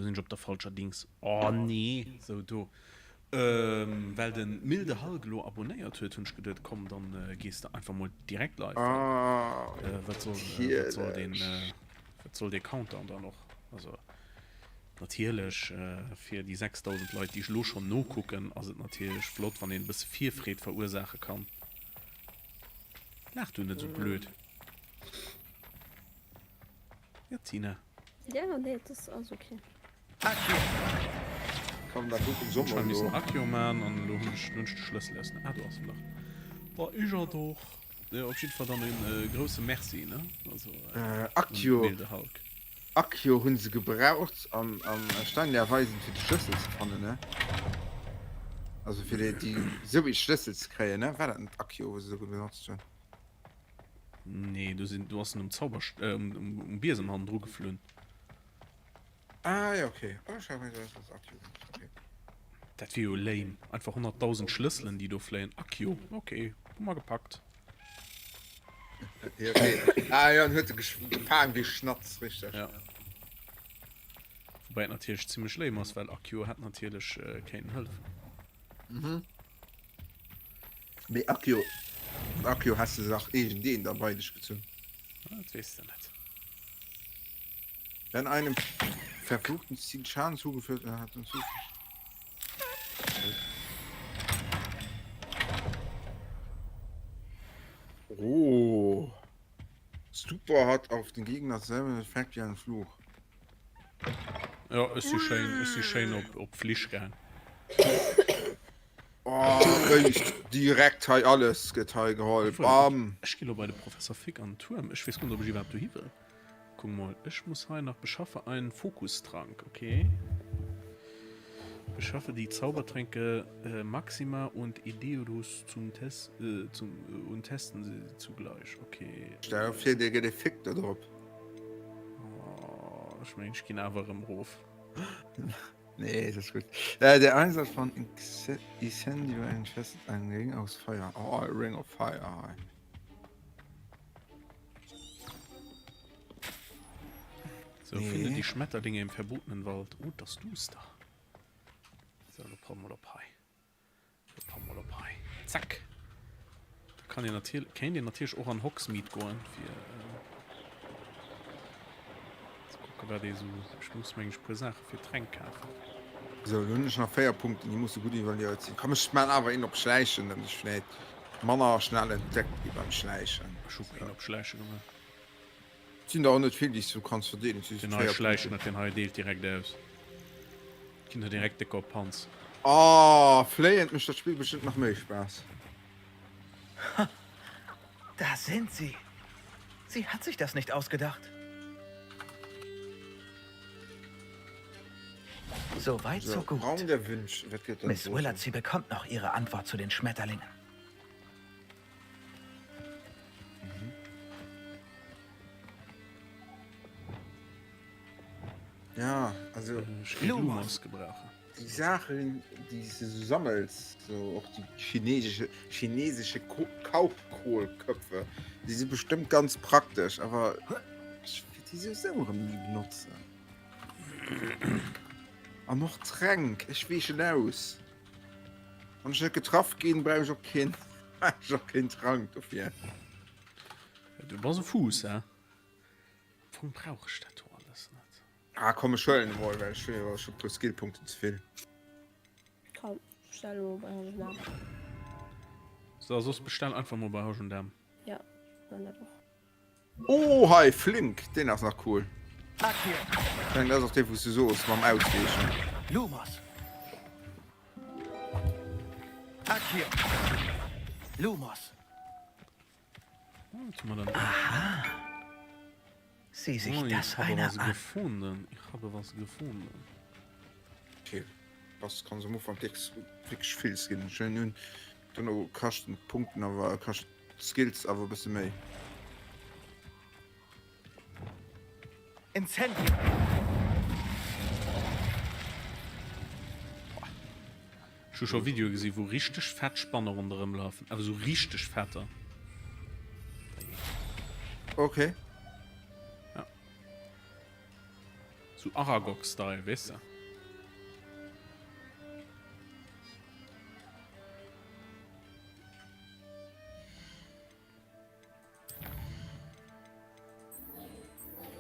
Lo sinn ech op der falscher Dings. Oh nee, sou do. Well den Milde Hulk elo abonnéiert huet, hunn ech geduet, komm dann gees de einfach mol direkt live. Wat soll, wat soll deen, wat soll dee Countdown dann och? Also natierlech fir déi 6.000 Leit, déi ech elo schonn nokucken, ass et natierlech flott, wann een e bësse Virfreed verursaache kann. Laach du net esou blöd. Ja, Tina. Ja, nee, das ass okay. Accio! Komm, dat kucken se och missen Accio man an lo hunn ech de Schlëssel aus. Ah, do ass en dach. Wa ech er doch. Op jiddwer Fall dann en grousse Merci, ne? Also Accio. Milde Hulk. Accio hunn se gebraucht am am Stein der Weisen fir de Schlëssel ze fannen, ne? Also fir déi déi esou ee Schlëssel ze kréien, ne? War dat net Accio wou se do benotzt hunn? Nee, do sinn do ass en um Zauber äh, um, um, um Biesem hannendru geflunn. Ah ja, okay. Oh, ich hab mir gedacht, das ist Accio. Okay. Dat wier jo lame. Einfach 100.000 Schlësselen, déi do fléien. Accio, okay, hu mer gepackt. Ja, okay. Ah ja, en huet e gefaang wéi Schnatz, richteg. Ja. Wobäi et natierlech zimmlech lame ass, well Accio hätt natierlech äh, kéinten hëllefen. Mhm. Mee Accio, mat Accio häss de dach iergendeen da bei dech gezunn. Ah, dat weess de net. Wenn einem verfluchten Ziel Schaden zugeführt wird, hat hinzufügt. Oh. Stupor hat auf den Gegner selben Effekt wie ein Fluch. Ja, ech si schéin, ech si schéin op, op Flich gaang. Oh, réischt direkt hei alles gëtt hei geholl. Bam. Ech gi lo bei de Professor Fick an den Tuerm. Ech weess guer net, ob ech iwwerhaapt dohi wëll. Kuck mol, ech muss hei nach beschaffe einen Fokustrank, okay. Beschaffe die Zaubertränke äh, Maxima und Ideolus zum Test äh, zum äh, und testen sie zugleich, okay. Stell dir vir, dir gëtt e Fick do drop. Oh, ech mengen, ech ginn awer erëm erof. Nee, das ist gut. Äh, der Einsatz von Incendio entfesselt einen Ring aus Feuer. Oh, Ring of Fire. So, nee. finde die Schmetterlinge im verbotenen Wald. Oh, das duster. So, lo passen wir op hei. Lo passen wir op hei. Zack. Da kann een natierlech, kéint een natierlech och an Hogsmeade goen, fir äh, ze kucken, wat ee sou. Ech muss meng ech puer Saache fir Tränk kafen. Sou, lo hunn ech nach 4 Punkten, déi musse gutt iwwerlieft sinn. Komm, ech maan awer een op Schläichen, datt ech vläit manner schnell entdeckt gi beim Schläichen. Ech hu keen op Schläiche gemaach. Et sinn der och net vill, déi s du kanns verdeelen, et si just Den hei 4 schläicht Punkten. net, den hei deelt direkt aus. Ginn der direkt déck op d'Panz. Oh, fléiend mécht dat Spill bestëmmt nach méi Spaass. Da sind sie. Sie hat sich das nicht ausgedacht. So weit, so So, gut. Raum der Wünsch, wat gëtt dat Miss do? Willard, sie bekommt noch ihre Antwort zu den Schmetterlingen. Ja, also Ech géif Lumos gebrauchen. Déi Saachen, déi s de sou sammels, sou och déi chinesesche chinesesche Kaukkohlköpfe, déi si bestëmmt ganz praktesch, awer ech wäert déi souwisou erëm ni benotzen. An och Tränk, ech weechen aus. Wann ech net getraff ginn, brauch ech och keen, brauch ech och keen Trank dofir. Du bass e Fuuss, hä? Am Fong brauch ech dat do alles net. Ah komm, ech huelen e mol, well ech hunn jo scho e puer Skillpunkten ze vill. Komm, bestell mol bei Hausch und Arm. So, soss bestell einfach mol bei Hausch und Arm. Ja, dann dat och. Oh hei Flink, deen ass nach cool. Ech mengen dat ass och dee wous du soos mam Ausweechen. Lumos. Accio. Lumos. Aha. Sieh sich oh, das ich habe einer was an. gefunden. Ich habe was gefunden. Okay. Das kann am Ufank wirklich vill Skin. Schön nun. Duerno kaschten d'Punkten awer, kascht d'Skills awer e bësse méi. Incendio! Ech hu scho Videoe gesi wou richteg fett Spanne ronderëm lafen, awer sou richteg fetter. Okay. Ja. Sou Aragog-Style, weess de.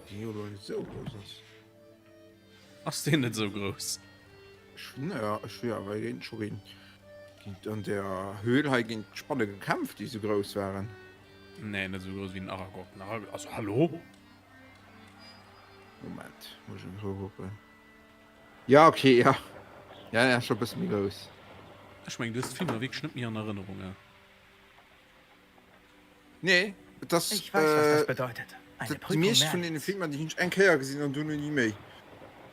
Deen jo lo net sou grouss ass. Ass deen net sou grouss? Ech ja, ech hu awer géint scho géint géint an der Höhl hei géint Spanne gekämpft, déi sou grouss waren. Nee, net sou grouss wéi den Aragog. Den Aragog, also hallo? Moment, muss ech eng kucken. Ja, okay, ja. Ja, ja, scho bësse méi grouss. Ech mengen, du hues d'Filmer wierklech net méi an Erënnerung, he? Nee, et ass. Ich weiß, was das bedeutet. Eine Déi Prüfung meescht vun deene Merlins. Filmer, déi hunn ech eng Kéier gesinn an duerno ni méi.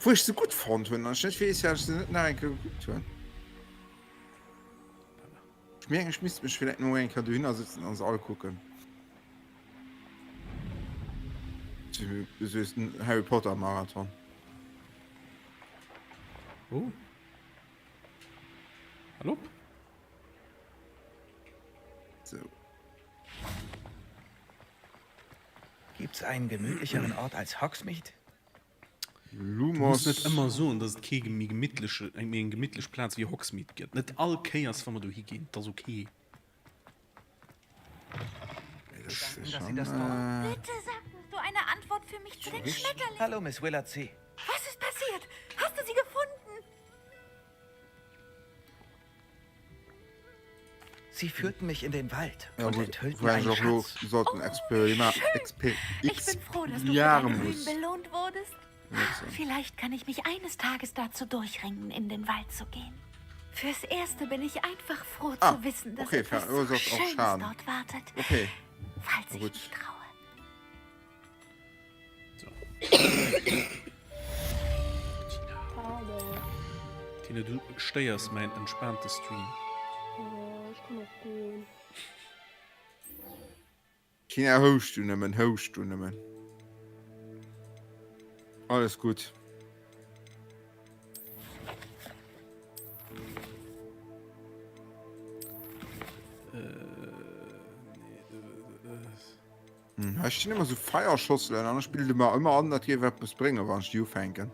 Wou ech se gutt fonnt hunn an ech net weess, firwat ech se net nach eng Kéier gekuckt hunn. Ech mengen, ech misst mech villäicht nach eng Kéier dohinner sëtzen an se all kucken. Sou en Harry Potter Marathon. Oh. Hallo? So. Gibt's einen gemütlicheren Ort als Hogsmeade? Du muss net ëmmer soen, dass et kee méi gemittleche, eng méi eng gemittlech Plaz wéi Hogsmeade gëtt. Net all Kéiers, wa mer dohi ginn, 't ass ok. Bitte sag mir, du eine Antwort für mich zu den Schmetterlingen. Hallo, Miss Willardsey. Was ist passiert? Hast du sie gefunden? Sie führten mich in den Wald ja, und gut, enthüllten einen auch lo Schatz. sollten Oh, Experima schön. Exper Ich bin froh, dass du für deine Mühen Expelliarmus belohnt wurdest. benutzen. Vielleicht kann ich mich eines Tages dazu durchringen, in den Wald zu gehen. Fürs Erste bin ich einfach froh Ah, zu wissen, dass okay, etwas so verursacht auch Schönes Schaden. dort wartet, Okay, falls na ich gut. mich traue. So. Tina. Tina, du stéiers mäin entspaante Stream. Oh, ech kann och goen. Tina, houscht du nëmmen, houscht du nëmmen. Alles gutt. Hm, hei stinn ëmmer sou Feierschosselen an ech bilde mer ëmmer an, dat géif eppes bréngen, wann ech déi ufänken.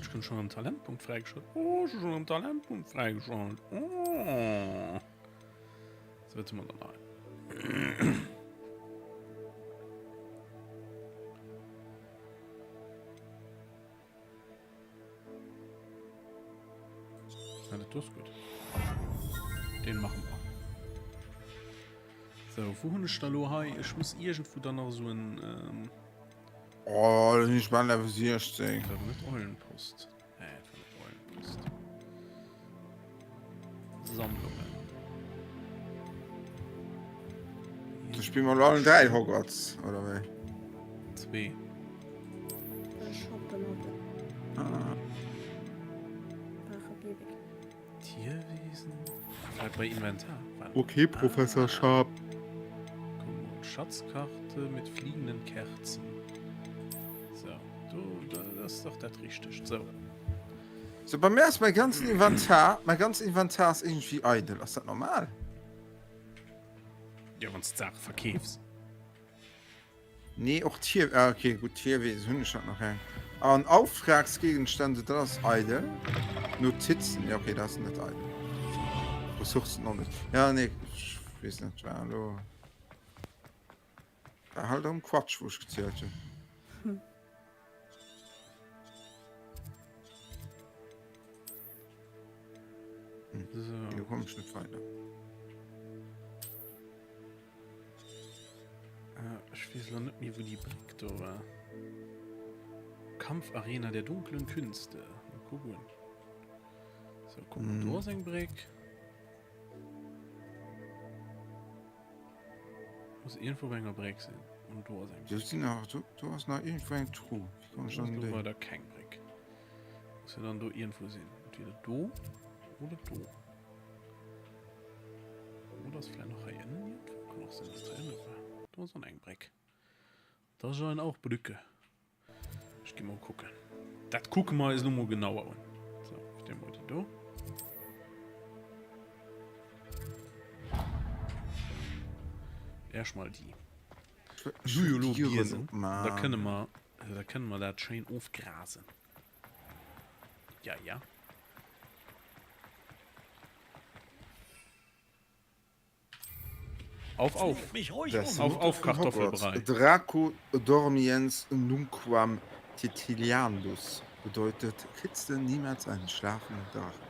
Ech hunn schon en Talentpunkt fräigeschalt. Oh, ech hunn schon en Talentpunkt fräigeschalt. Oh. So, wat hu mer dann hei? Ja, das ist gut. Den machen wir. So, wo hun ich da lo hei? Ich muss irgendwo dann noch so ein... Ähm, oh, das ist bei Level 16. Das war nicht Eulenpost. Nee, das war nicht Eulenpost. Sammlungen. Da spielen wir allen drei Hogwarts, oder wie? Zwee. Ah. Tierwesen? Vielleicht bei Inventar. Okay, Professor ah. Sharp. Schatzkarte mit fliegenden Kerzen. So, du, das ist doch das richtig. So. So, bei mir ist mein ganzen Inventar, mein ganzes Inventar ist irgendwie idle. Ist das normal? Ja, wenn du Sachen verkaufst. Nee, och Tier, ah, okay, gutt, Tierwesen hunn ech dat nach eng. An Auftragsgegenstände, dat ass eidel. Notizen, ja, okay, dat ass net eidel. Ressourcen och net. Ja, nee, ech weess net, war elo. War halt erëm Quatsch, wou ech gezielt hunn. Hm. So. Do komm ech net weider. Äh, ech weess elo net méi, wou déi Bréck do war. Kampfarena der dunklen Künste. Na, kuck un. So, guck mal, do ass eng Bréck. Muss irgendwo bei enger Bréck sinn. Und do ass eng Do Bréck. sinn nach, do, do ass nach irgendwo eng Truh. Wéi komm ech Do ass an lo déi? weider keng Bréck. Muss ja dann do irgendwo sinn. Entweder do oder do. Oder ass vielleicht nach hei ënnen irgendwo? Kann och sinn, dass da ënne war. Do ass an eng Bréck. Da ass en auch Brücke. Ech gi mol kucken. Dat kucke mer eis lo mol genauer un. So, ich nehme mal die do. Erstmal die. Du jo lo Biesen. Da kënne mer, da kënne mer dat schéin ofgrasen. Ja, ja. Auf, auf. Mich ruhig Das um. Auf, auf, Mutter von Hogwarts. Kartoffelbrei. Draco dormiens nunquam titiliandus bedeutet kitzle niemals einen schlafenden Drachen.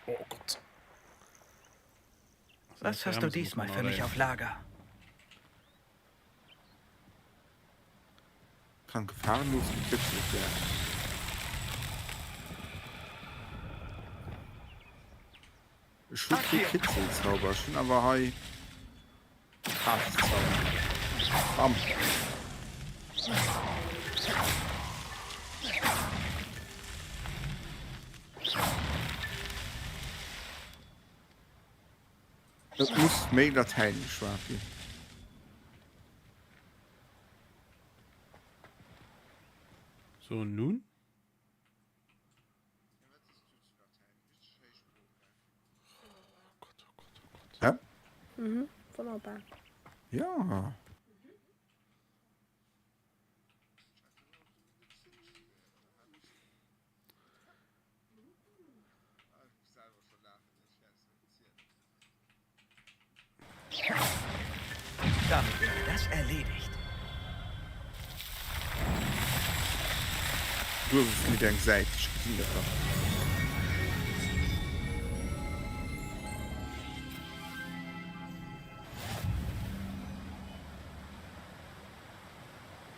Oh Gott. Was hast du diesmal für mich auf Lager? Kann gefahrenlos gekitzelt werden. Ech hu kee Kitzelzauber, ech hunn awer hei Kraaftszauber. Bam. Et muss méi Latäin geschwat ginn. So, nun? Hä? Mhm, wonnerbar. Ja. Damit wäre das erledigt. Du hues nit eng Säit, ech gesinn dat dach.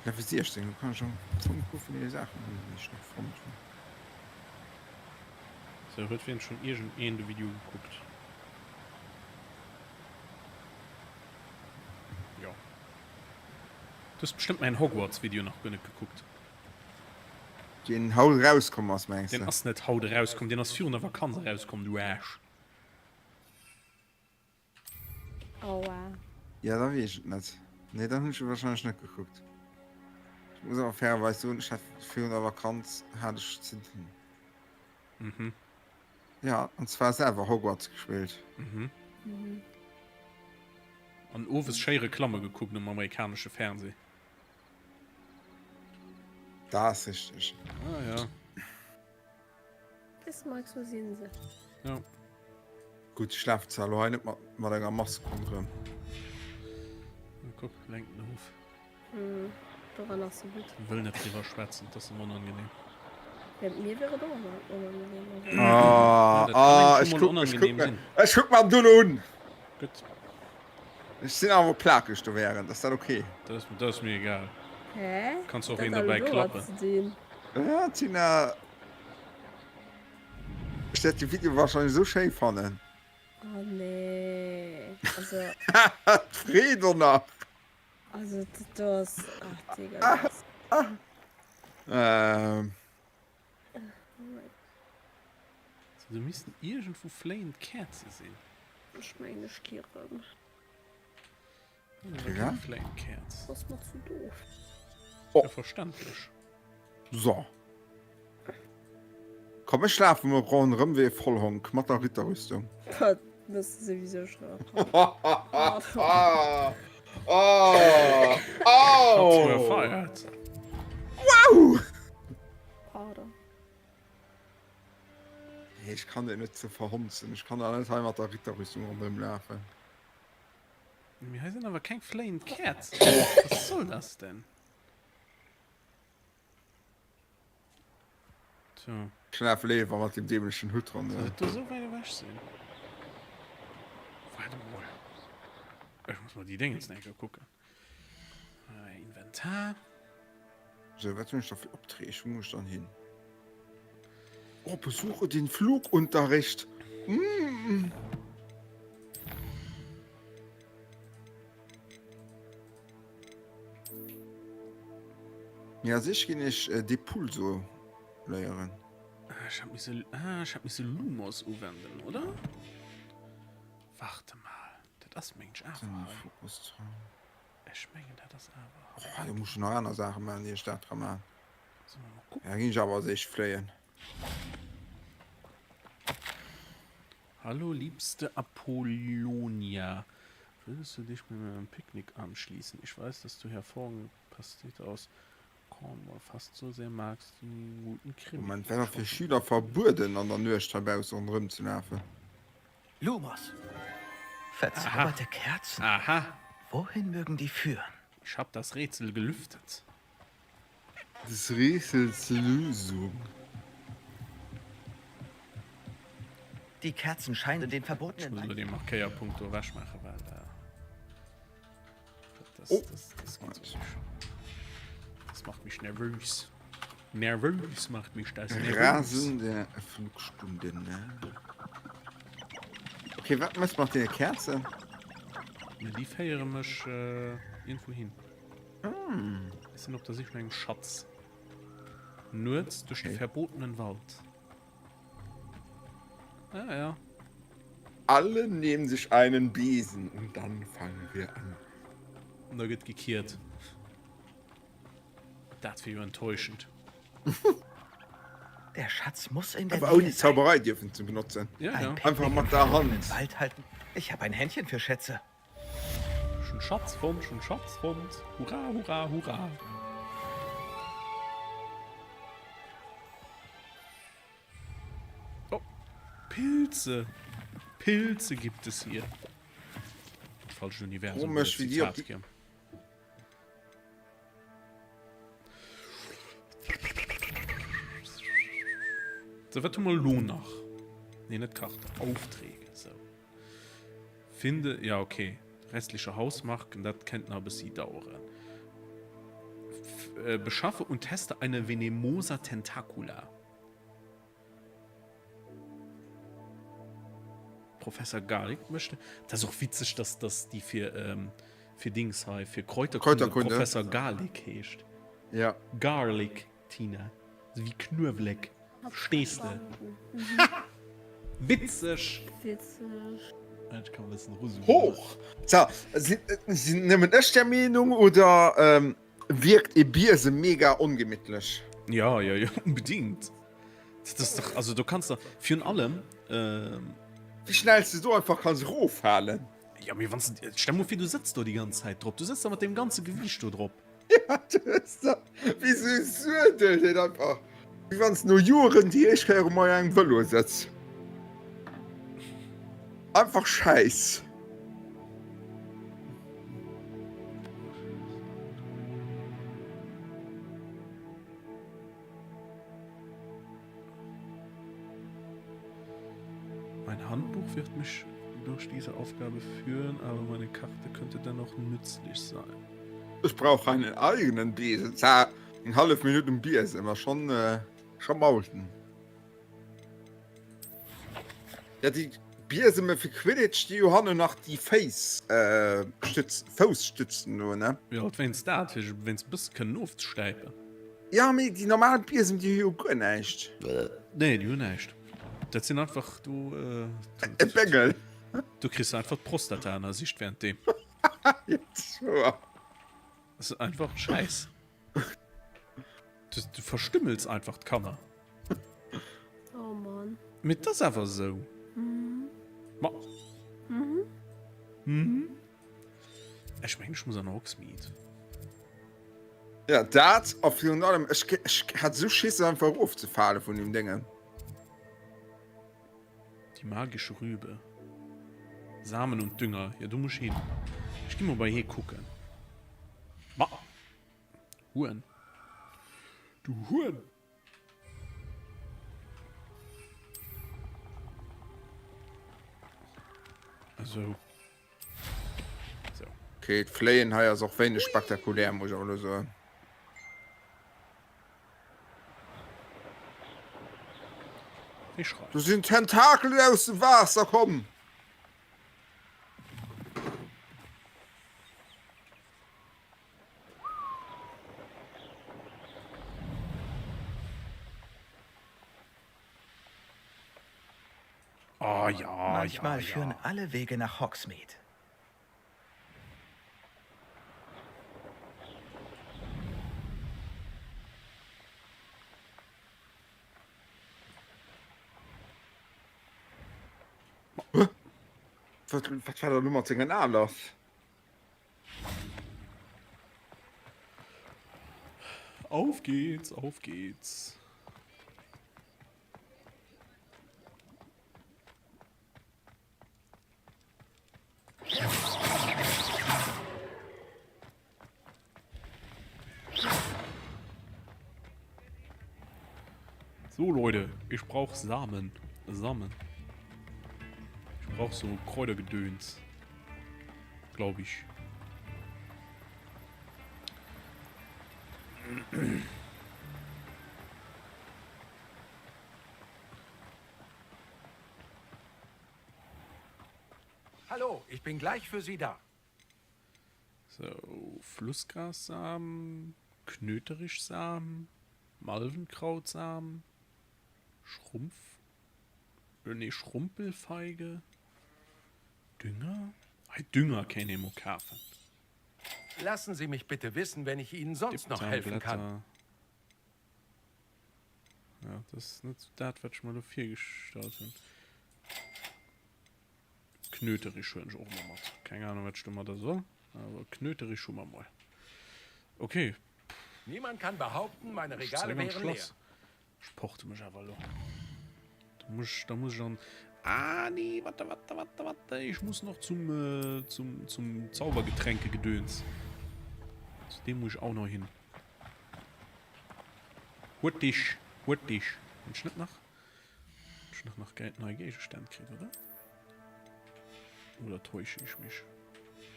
Level 16, do kann ech am Fong e puer vun deene Saachen hunn, déi ech nach fonnt hunn. Sou, huet wien schon iergend een de Video gekuckt? Jo. Du hues bestëmmt mäin Hogwarts Video nach guer net gekuckt. Deen haut erauskomm ass, mengs de? Deen ass net haut erauskomm, deen ass virun der Vakanz erauskomm, du Aarsch. Aua. Ja, da weess ech et net. Nee, dann hunn ech e wahrscheinlech net gekuckt. Ech muss awer fairerweis soen, ech hat virun der Vakanz hat ech ze dinn. Mhm. Ja, an zwar selwer Hogwarts gespillt. Mhm. An owes schéi Reklamme gekuckt um amerikanesche Fernseh. Dat ass richteg. Ah ja. Bis Mike, so sinn se. Ja. Gutt, ech lafen zwar elo hei net mat, mat enger Mask ronderëm. Na kuck, lenkt en of. Mm, doran ass se gutt. Wëll net driwwer schwätzen, dat ass em onangenehm. Ja, mir wier et och onangenehm. Also. Ah, Ja, dat kann ah, engem ech schon mol kuck, ech kuck onangenehm mir, sinn. ech kuck mer dunn un. Gutt. Ech sinn awer plakeg dowährend, ass dat ok? Dat ass, dat ass mir egal. Hä? Kanns och Dat een hat derbäi elo domat klappen. ze dinn. Ja, Tina, ech wäert de Video wahrscheinlech esou schéi fannen. Oh nee. Also. D'Freed och nach. Also dat do ass, ach dégueulasse. Ähm. So, do missten iergendwou fléiend Käerze sinn. Ech mengen ech gi erëm. Ja? Fléiend Käerz. Ass mer ze doof. Oh. Ja, verständlech. So. Komm, ech lafe mol ronderëm wéi e Vollhonk mat der Ritterrüstung. Dat mëss de souwisou schon. Oh, oh, Shots were oh. fired. Wow! Pardon. Nee, ech kann dat net ze verhonzen. Ech kann da net hei mat der Ritterrüstung ronderëm lafen. Mee hei sinn awer keng fléiend Käerzen. Was soll das denn? Tja. Ech lafe léiwer mat dem dämlechen Hutt Soll ronderëm. dat do esou wäit ewech sinn? Waart emol. Ech muss mol déi Déngens nach eng Kéier kucken. Inventar. So, wat hunn ech da fir Opträg? Wou muss ech dann hin? Oh, besuche den Flugunterricht. Mm. Ja, sich ginn ech äh, Depulso léieren. Ah, ich hab misse, ah, ich hab misse Lumos uwenden, oder? Warte mal, dat ass mengen ech awer hei. Ech mengen dat ass awer hei. Oh, do muss ech nach aner Saache maachen, ier ech dat ka maachen. Solle mer mol kucken. Ja, ginn ech awer als éischt fléien. Hallo liebste Apollonia. Würdest du dich mit mir beim Picknick anschließen? Ich weiß, dass du hervorragende Pastete aus Cornwall fast so sehr magst wie einen guten Krimi. Moment, war dat fir Schüler verbueden an der Nuecht heibausse ronderëm ze lafen? Lumos! Verzauberte Kerzen? Aha! Wohin mögen die führen? Ich hab das Rätsel gelüftet. Des Rätsels Lösung. Die Kerzen scheinen den verbotenen Ech muss elo dee Markéierpunkt do ewech maachen, well dat, Oh. das, das geht so nicht. Das macht mich nervös. Nervös macht mich das. Nervös. Rasen der Flugstunden, ne? Okay, wat mëss mat deene Kerzen? Na, déi féiere mech äh, irgendwou hin. Ech sinn op der Sich no engem Schatz. Nuets duerch de Okay. verbotenen Wald. Ah, ja. Alle nehmen sich einen Besen und dann fangen wir an. Und da gëtt gekiert. Dat wier jo enttäuschend. Der Schatz muss in der Awer Nähe ouni sein. Zauberei dierfen ze benotzen. Ja, Ein ja. Picknick Einfach im mat der verbotenen Hand. Wald halten. Ich habe ein Händchen für Schätze. Schon Schatz fonnt, schon Schatz fonnt. Hurra, hurra, hurra. Oh, Pilze. Pilze gibt es hier. Falsches Universum. Komisch, wie die op die- So, wat hu mer elo nach? Nee, net Karte. Aufträge, sou. Finde, ja okay, restliche Hausmarken, dat kennt nach e bessi daueren. F beschaffe und teste eine Venemosa Tentacula. Professor Garlic möchte. Dat ass och witzeg, dass dass déi fir ähm, fir Dings hei, fir Kräuterkunde, Kräuterkunde. Professor Garlic heescht. Ja. Garlic, Tina. Sou wéi Knuewelek. Verstees de? Witzeg! Witzeg. Ech kann e bëssen rusumen. Hoch! So, sinn nëmmen ech der Meenung oder wierkt e Biese mega ongemittlech? Ja, ja, ja, unbedingt. Dat ass dach, also do kanns de virun allem. Wéi schnell s de do einfach kanns eroffalen. Ja, mee wann s de, stell mol vir, du sëtz do déi ganz Zäit drop, du sëtz da mat deem ganze Gewiicht do drop. Ja, du hues da wéi sou e Suedel, deen einfach, wéi wann s no Joren déi éischt Kéier erëm op engem Vëlo sëtz. Einfach Schäiss. Mein Handbuch wird mich durch diese Aufgabe führen, aber meine Karte könnte dennoch nützlich sein. Ech brauch einen eigenen Besen. Zwar eng hallef Minutt um Biesen, war schon, äh, schon maulten. Ja, déi Bieseme fir Quidditch, déi hu hannen nach déi Féiss, äh, Stütz, Foussstützen do, ne? Jo, et wéinst dat, fir wéinst e bësse kënnen ofzestäipen. Ja, mee déi normal Biesem, déi hu jo guer näischt. Nee, déi hu näischt. Dat sinn einfach do, äh, E Bengel. Du kriss einfach d'Prostata ënnersicht währenddeem. Ja, dat ass wouer. Das ist einfach Scheiß. Du, du verstümmels einfach d'Kanner. Oh Mann. Mee das awer esou. Mhm. Ma. Mhm. Mhm. Ech mengen, ech muss an Hogsmeade. Ja, dat a virun allem, ech, ech hat esou Schiss einfach erofzefale vun dem Déngen. Die magische Rübe. Samen und Dünger. Ja, do muss ech hin. Ech gi mol bei hie kucken. Ma. Huren. Du Huren! Also. So. Okay, d'Fléien hei ass och wéineg spektakulär, muss ech awer elo soen. Do sinn Tentakelen aus dem Waasser komm! Oh, ja, Manchmal ja, ja. führen alle Wege nach Hogsmeade. Wat, wat war da lo mat sengen Ae lass? Auf geht's, auf geht's. So Leute, ich brauch Samen. Samen. Ich brauch so Kräutergedöns. Glaube ich. Hallo, ich bin gleich für Sie da. So, Flussgrassamen, Knöterichsamen, Malvenkrautsamen, Schrumpf. Äh, nee, Schrumpelfeige. Dünger? Hey, Dünger kann ich mal kaufen. Lassen Sie mich bitte wissen, wenn ich Ihnen sonst noch helfen kann. Ja, das ist net dat, wat ich mir do virgestallt hunn. Knöterich huelen ech och emol mat. Keng Ahnung, wat ech domadder soll, awer Knöterich hu mer mol. Okay. Niemand kann behaupten, meine Ech Regale zeréck an wären leer. d'Schlass. Ech porte mech awer elo. Da muss ich, da muss ich an. Ah, nee, warte, warte, warte, warte. Ich muss noch zum, äh, zum, zum Zaubergetränkegedöns. Zu dem muss ich auch noch hin. Hurtig, hurtig. Hunn ech net nach? Hunn ech nach nach nei Géigestänn kritt, oder? Oder täusche ich mich?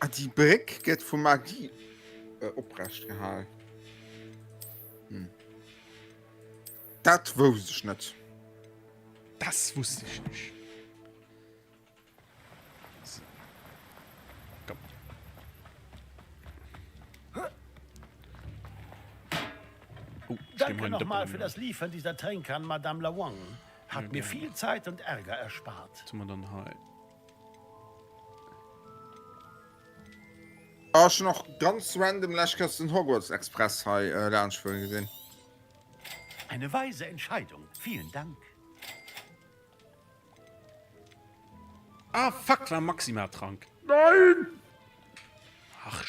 Ah, déi Bréck gëtt vu Magie äh, oprecht gehal. Hm. Dat wousst ech net. Das wusste ich nicht. So. Komm. Oh, Danke nochmal für das Liefern dieser Tränke an Madame Lawang. Hat ja, mir viel Zeit und Ärger erspart. Tun wir dann halt. Ah, ech hunn och ganz random lech Kéiers den Hogwarts Express hei äh, laanscht fueren gesinn. Eine weise Entscheidung. Vielen Dank. Ah fuck, war Maximatrank. Nein! Ach,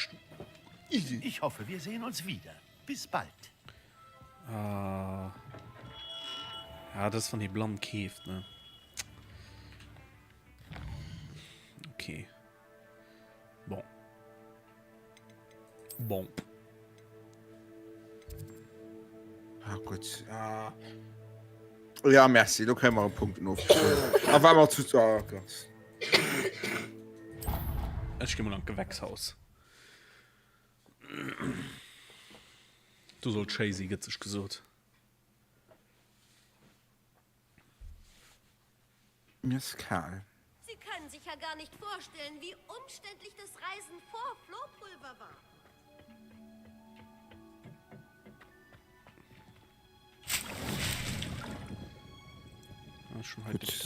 Ich hoffe, wir sehen uns wieder. Bis bald. Ah. Ja, dat ass wann ee blann keeft, ne? Okay. Bon. Bon. Ah, gutt. Ah. Ja, merci, do kréie mer e Punkt ofgezunn. A war mer zu. Oh Gott. Ech gi mol an d'Gewächshaus. Do soll schéi si, gëtt sech gesot. Mir ass kal. Sie können sich ja gar nicht vorstellen, wie umständlich das Reisen vor Flohpulver war.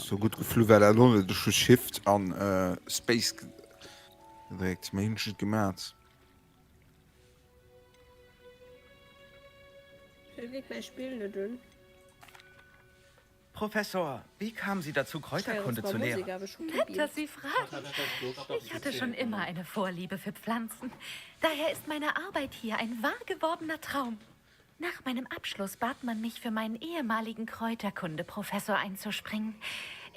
Sou gutt geflu war dat och net. Ech hu Shift an Space gedréckt, méi hunn ech net gemat. Wéi geet mäi Spill net un? Professor, wie kamen Sie dazu, Kräuterkunde zu lehren? Nett, dass Sie fragen. Ich hatte schon immer eine Vorliebe für Pflanzen. Daher ist meine Arbeit hier ein wahr gewordener Traum. Nach meinem Abschluss bat man mich, für meinen ehemaligen Kräuterkundeprofessor einzuspringen.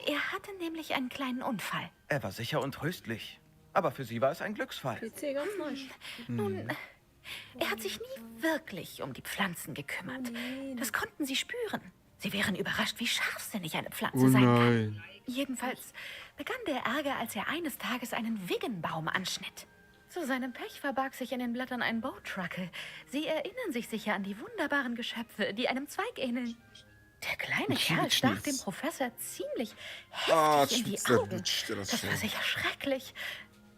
Er hatte nämlich einen kleinen Unfall. Er war sicher untröstlich. Aber für Sie war es ein Glücksfall. Nun, er hat sich nie wirklich um die Pflanzen gekümmert. Das konnten Sie spüren. Sie wären überrascht, wie scharfsinnig eine Pflanze Oh sein kann. nein. Jedenfalls begann der Ärger, als er eines Tages einen Wiggenbaum anschnitt. Zu seinem Pech verbarg sich in den Blättern ein Bowtruckle. Sie erinnern sich sicher an die wunderbaren Geschöpfe, die einem Zweig ähneln. Der kleine Kerl stach dem Professor ziemlich Ah, heftig in die Schwitz, da Augen. lutscht er das Das war schön. sicher schrecklich.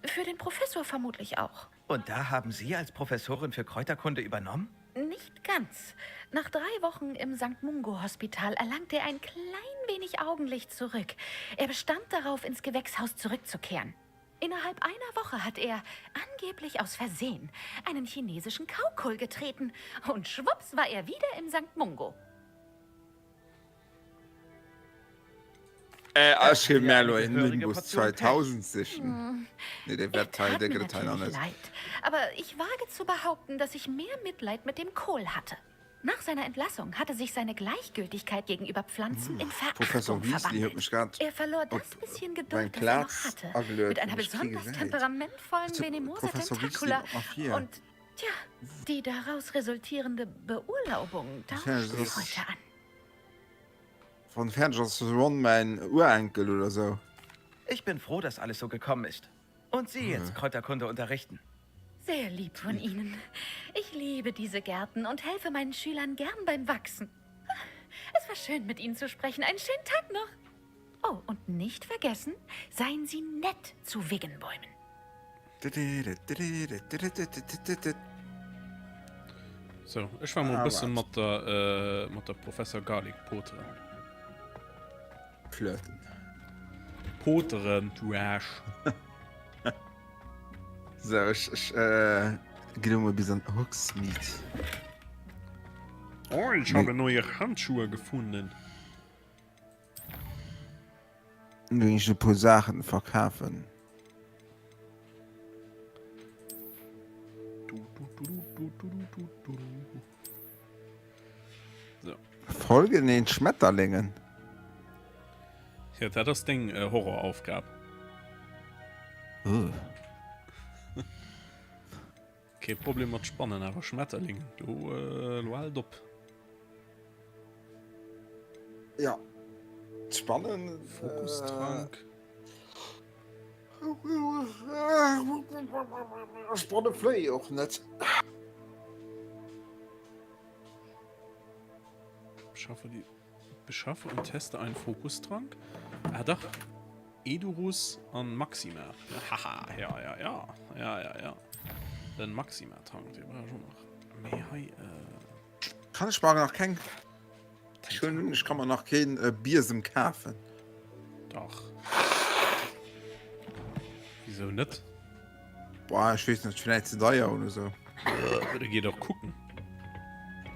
Für den Professor vermutlich auch. Und da haben Sie als Professorin für Kräuterkunde übernommen? Nicht ganz. Nach drei Wochen im St. Mungo Hospital erlangte er ein klein wenig Augenlicht zurück. Er bestand darauf, ins Gewächshaus zurückzukehren. Innerhalb einer Woche hat er, angeblich aus Versehen, einen chinesischen Kaukol getreten. Und schwupps war er wieder im St. Mungo. Ech géif mär elo een Nimbus 2000 sichen. Nee, dee Er tat mir natürlich leid, aber ich wage zu behaupten, dass ich mehr Mitleid mit dem Kohl hatte. Nach seiner Entlassung hatte sich seine Gleichgültigkeit gegenüber Pflanzen in Professor Verachtung Weasley huet verwandelt. mech grad Er verlor op das bisschen meng Geduld, das er noch Plaz hatte, ageluet, mit einer wou ech kee besonders gesäit. temperamentvollen Zu Venemosa Professor Weasley Tentacula mat mer vir. und, tja, die daraus resultierende Beurlaubung dauert Fäerdeg bis ass. heute an. Wann fäerdeg ass, ass Ron mäin Urenkel oder sou. Ich bin froh, dass alles so gekommen ist. Und Sie jetzt Kräuterkunde unterrichten. Sehr lieb von Ihnen. Ich liebe diese Gärten und helfe meinen Schülern gern beim Wachsen. Es war schön, mit Ihnen zu sprechen. Einen schönen Tag noch. Oh, und nicht vergessen, seien Sie nett zu Wiggenbäumen. So, ech war mol e bësse mat der, mat der Professor Garlic poteren. Flirten. Poteren, du Aarsch. So, ech, ech äh, ginn elo mol bis an Hogsmeade. Oh, ich habe neue Handschuhe gefunden. Dann géing ech e puer Saachen verkafen. So. Folge den Schmetterlingen. Ja, dat ass deng äh, Horroraufgab. Uh. Kee Problem mat Spannen, awer Schmetterlingen, do äh, lo halt op. Ja. D'Spannen. Fokustrank. Spanne fléie och net. Beschaffe die. Beschaffe und teste einen Fokustrank. Ah, dach. Edurus an Maxima. Haha, ja, ja, ja. Ja, ja, ja. Den Maxima-Trank, dee brauch ech och nach. Mee hei, äh. Kann ech mer nach keng. Ech hunn, ech kann mer nach keen Biesem kafen. Dach. Wieso net? Boah, ech weess net, vläit ze deier oder sou. Da geh doch kucken.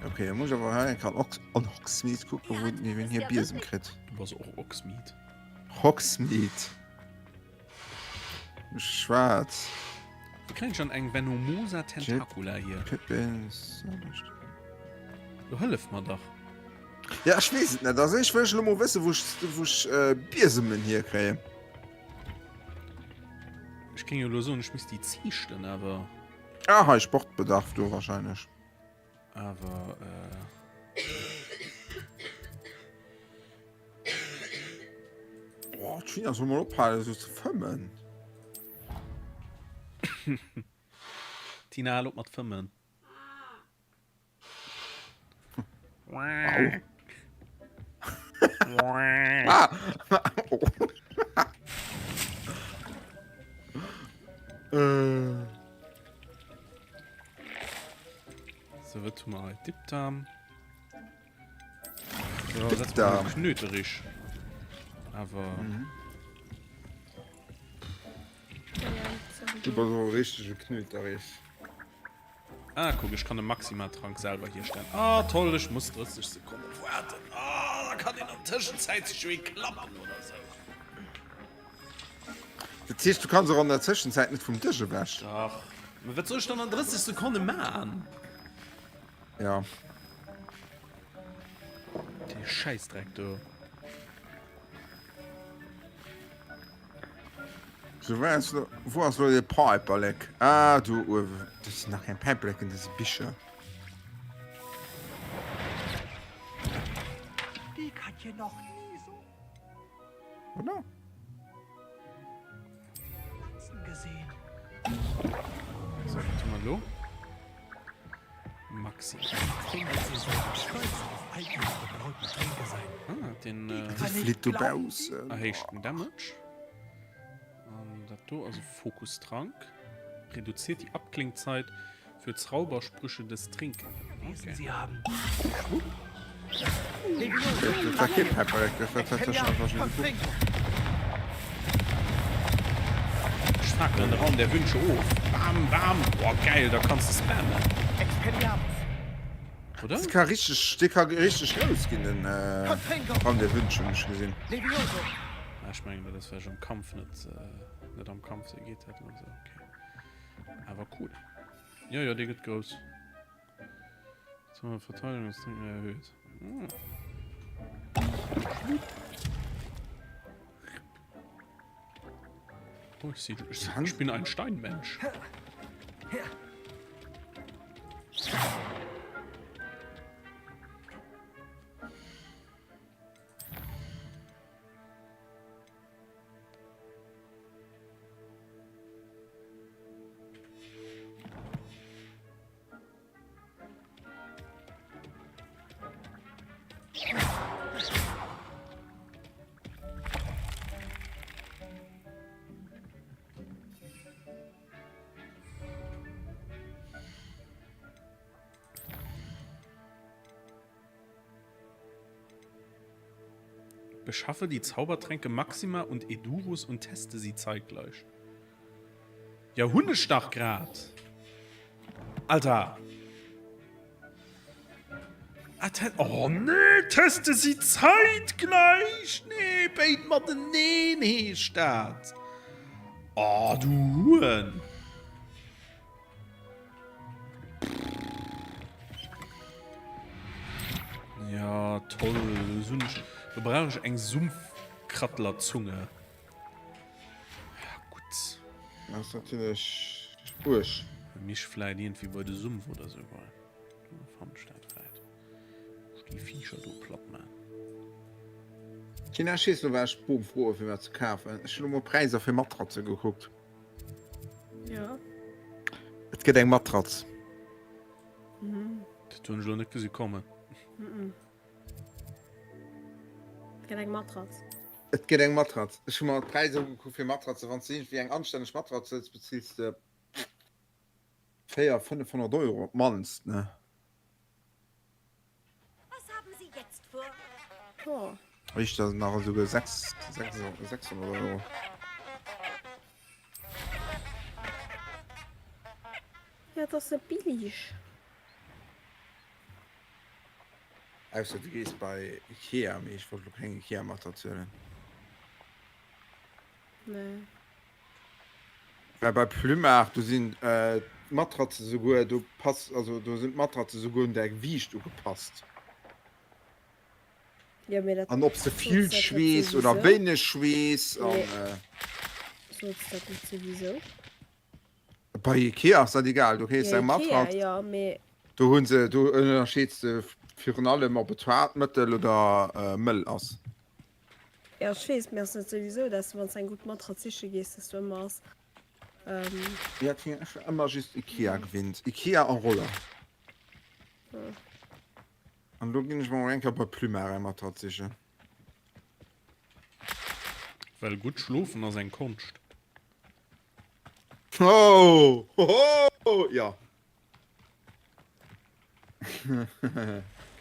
Okay, da muss ich awer hei eng Kéier an Hogsmeade kucken, wou wien hie Biesem kritt. Du bass och Oxmead. Hogsmeade. Schwaarz. Wou kréien ech dann eng Venomosa Tentacula hier? Pippins. Lo hëllef mer dach. Ja, ech weess et net. Also ech wëll elo mol wëssen, wou ech, wou ech äh, Biesemen hierkréien. Ech géing jo elo soen, ech misst déi ziichten, awer. Ah, hei Sportbedarf do wahrscheinlech. Awer äh. Boah, d'China soll mol ophalen esou ze fëmmen. Tina, hal op mat fëmmen. Au. Ah. Äh. So, wat hu mer hei? Diptam. So, setz mal Knöterich. Awer. Mhm. Du bass och e richtege Knöterich. Ah, guck, ich kann den Maximatrank selber herstellen. Ah, toll, ich muss 30 Sekunden warten. Ah, da kann een an Tëschenzäit sech jo ee klappen oder sou. Dat heescht, du kanns och an der Tëschenzäit net vum Dësch ewech? Dach. Mä wat soll ech dann an 30 Sekonne man? Ja. Dee Schäissdreck do. So, wou ass lo, wou ass lo de Päiperlek? Ah, do uewen. Dat sinn nach keng Päiperleken, dat si Bicher. Die Katje noch nie so. Oder? Pflanzen gesehen. So, wat hu mer elo? Maxi. Ah, den Déi flitt dobaussen. erhéichten Damage. An dat do ass e Fokustrank. Reduziert die Abklingzeit für Zaubersprüche des Trinkenden. Okay. Sie haben. Dat war kee Päiperlek, dat war tatsächlech einfach just e Buch. Ech fakelen de Raum der Wünsche of. Bam, bam. Boah, geil, da kanns de spammen. Oder? Dat ka richteg, dee ka richteg grouss ginn, den Raum der Wünsche, hunn ech gesinn. Ah, ech mengen, dat ass vläicht am Kampf net, äh, net am Kampf, se geet dat lo sou. Okay. Awer cool. Jo, jo, dee gëtt grouss. So, Verteidigungstrinken erhöht. Hm. Oh, ich, sehe, ich, ich bin ein Steinmensch. Beschaffe die Zaubertränke Maxima und Edurus und teste sie zeitgleich. Ja hunn ech dach grad! Alter! Ah, te oh nee, teste sie zeitgleich! Nee, béid mateneen heescht dat! Oh, du Huren! Ja, toll. Do brauch ech eng Sumpfkrattlerzunge. Ja, gutt. Dat ass natierlech uerg. Mich vläit iergendwéi bei de Sumpf oder sou goen. Do fannen ech dat vläit. Ech déi Viecher do platt man. Tina, ech weess lo wat ech d'Bom froe fir wat ze kafen. Ech hunn lo mol Präisser fir Matratze gekuckt. Ja. Et gëtt eng Matratz. Mhm. Dat hunn ech lo net gesi kommen. Mhm. Et gëtt eng Matratz. Et gëtt eng Matratz. Ech hu mer d'Präisser ugekuckt fir Matratze. Wann s de iergendwéi eng anstänneg Matratz wëlls, bezills de 400, 500 Euro op d'mannst, ne? Was haben Sie jetzt vor? Oh. Éischter nach esouguer 6, 600 Euro. Ja, dat ass net billig. Ausser du gees bei Ikea, mee ech wollt lo keng Ikea Matratz huelen. Nee. Well bei Plumart do sinn d'Matratze souguer, do pass, also do sinn d'Matratze souguer un däi Gewiicht ugepasst. Ja, mee dat An ob s de vill sollst dat net schweess oder souwisou? wéineg schweess an. Nee. Sollst dat net souwisou? Bei Ikea ass dat egal, do kriss Ja, eng Ikea, Matratz. ja, mee. Do hu se, do ënnerscheeds de virun allem ob et haart, mëttel oder mëll ass. Ja, ech weess, mee ass net souwisou, dass du wann s eng gutt Matratz siche gees, dass du ëmmer ass. Ja, ech war ëmmer just Ikea gewinnt, Ikea a Roller. An elo ginn ech mer mol eng Kéier bei Plumar eng Matratz sichen. Well gutt schlofen ass eng Konscht. Oh, hoho, ja.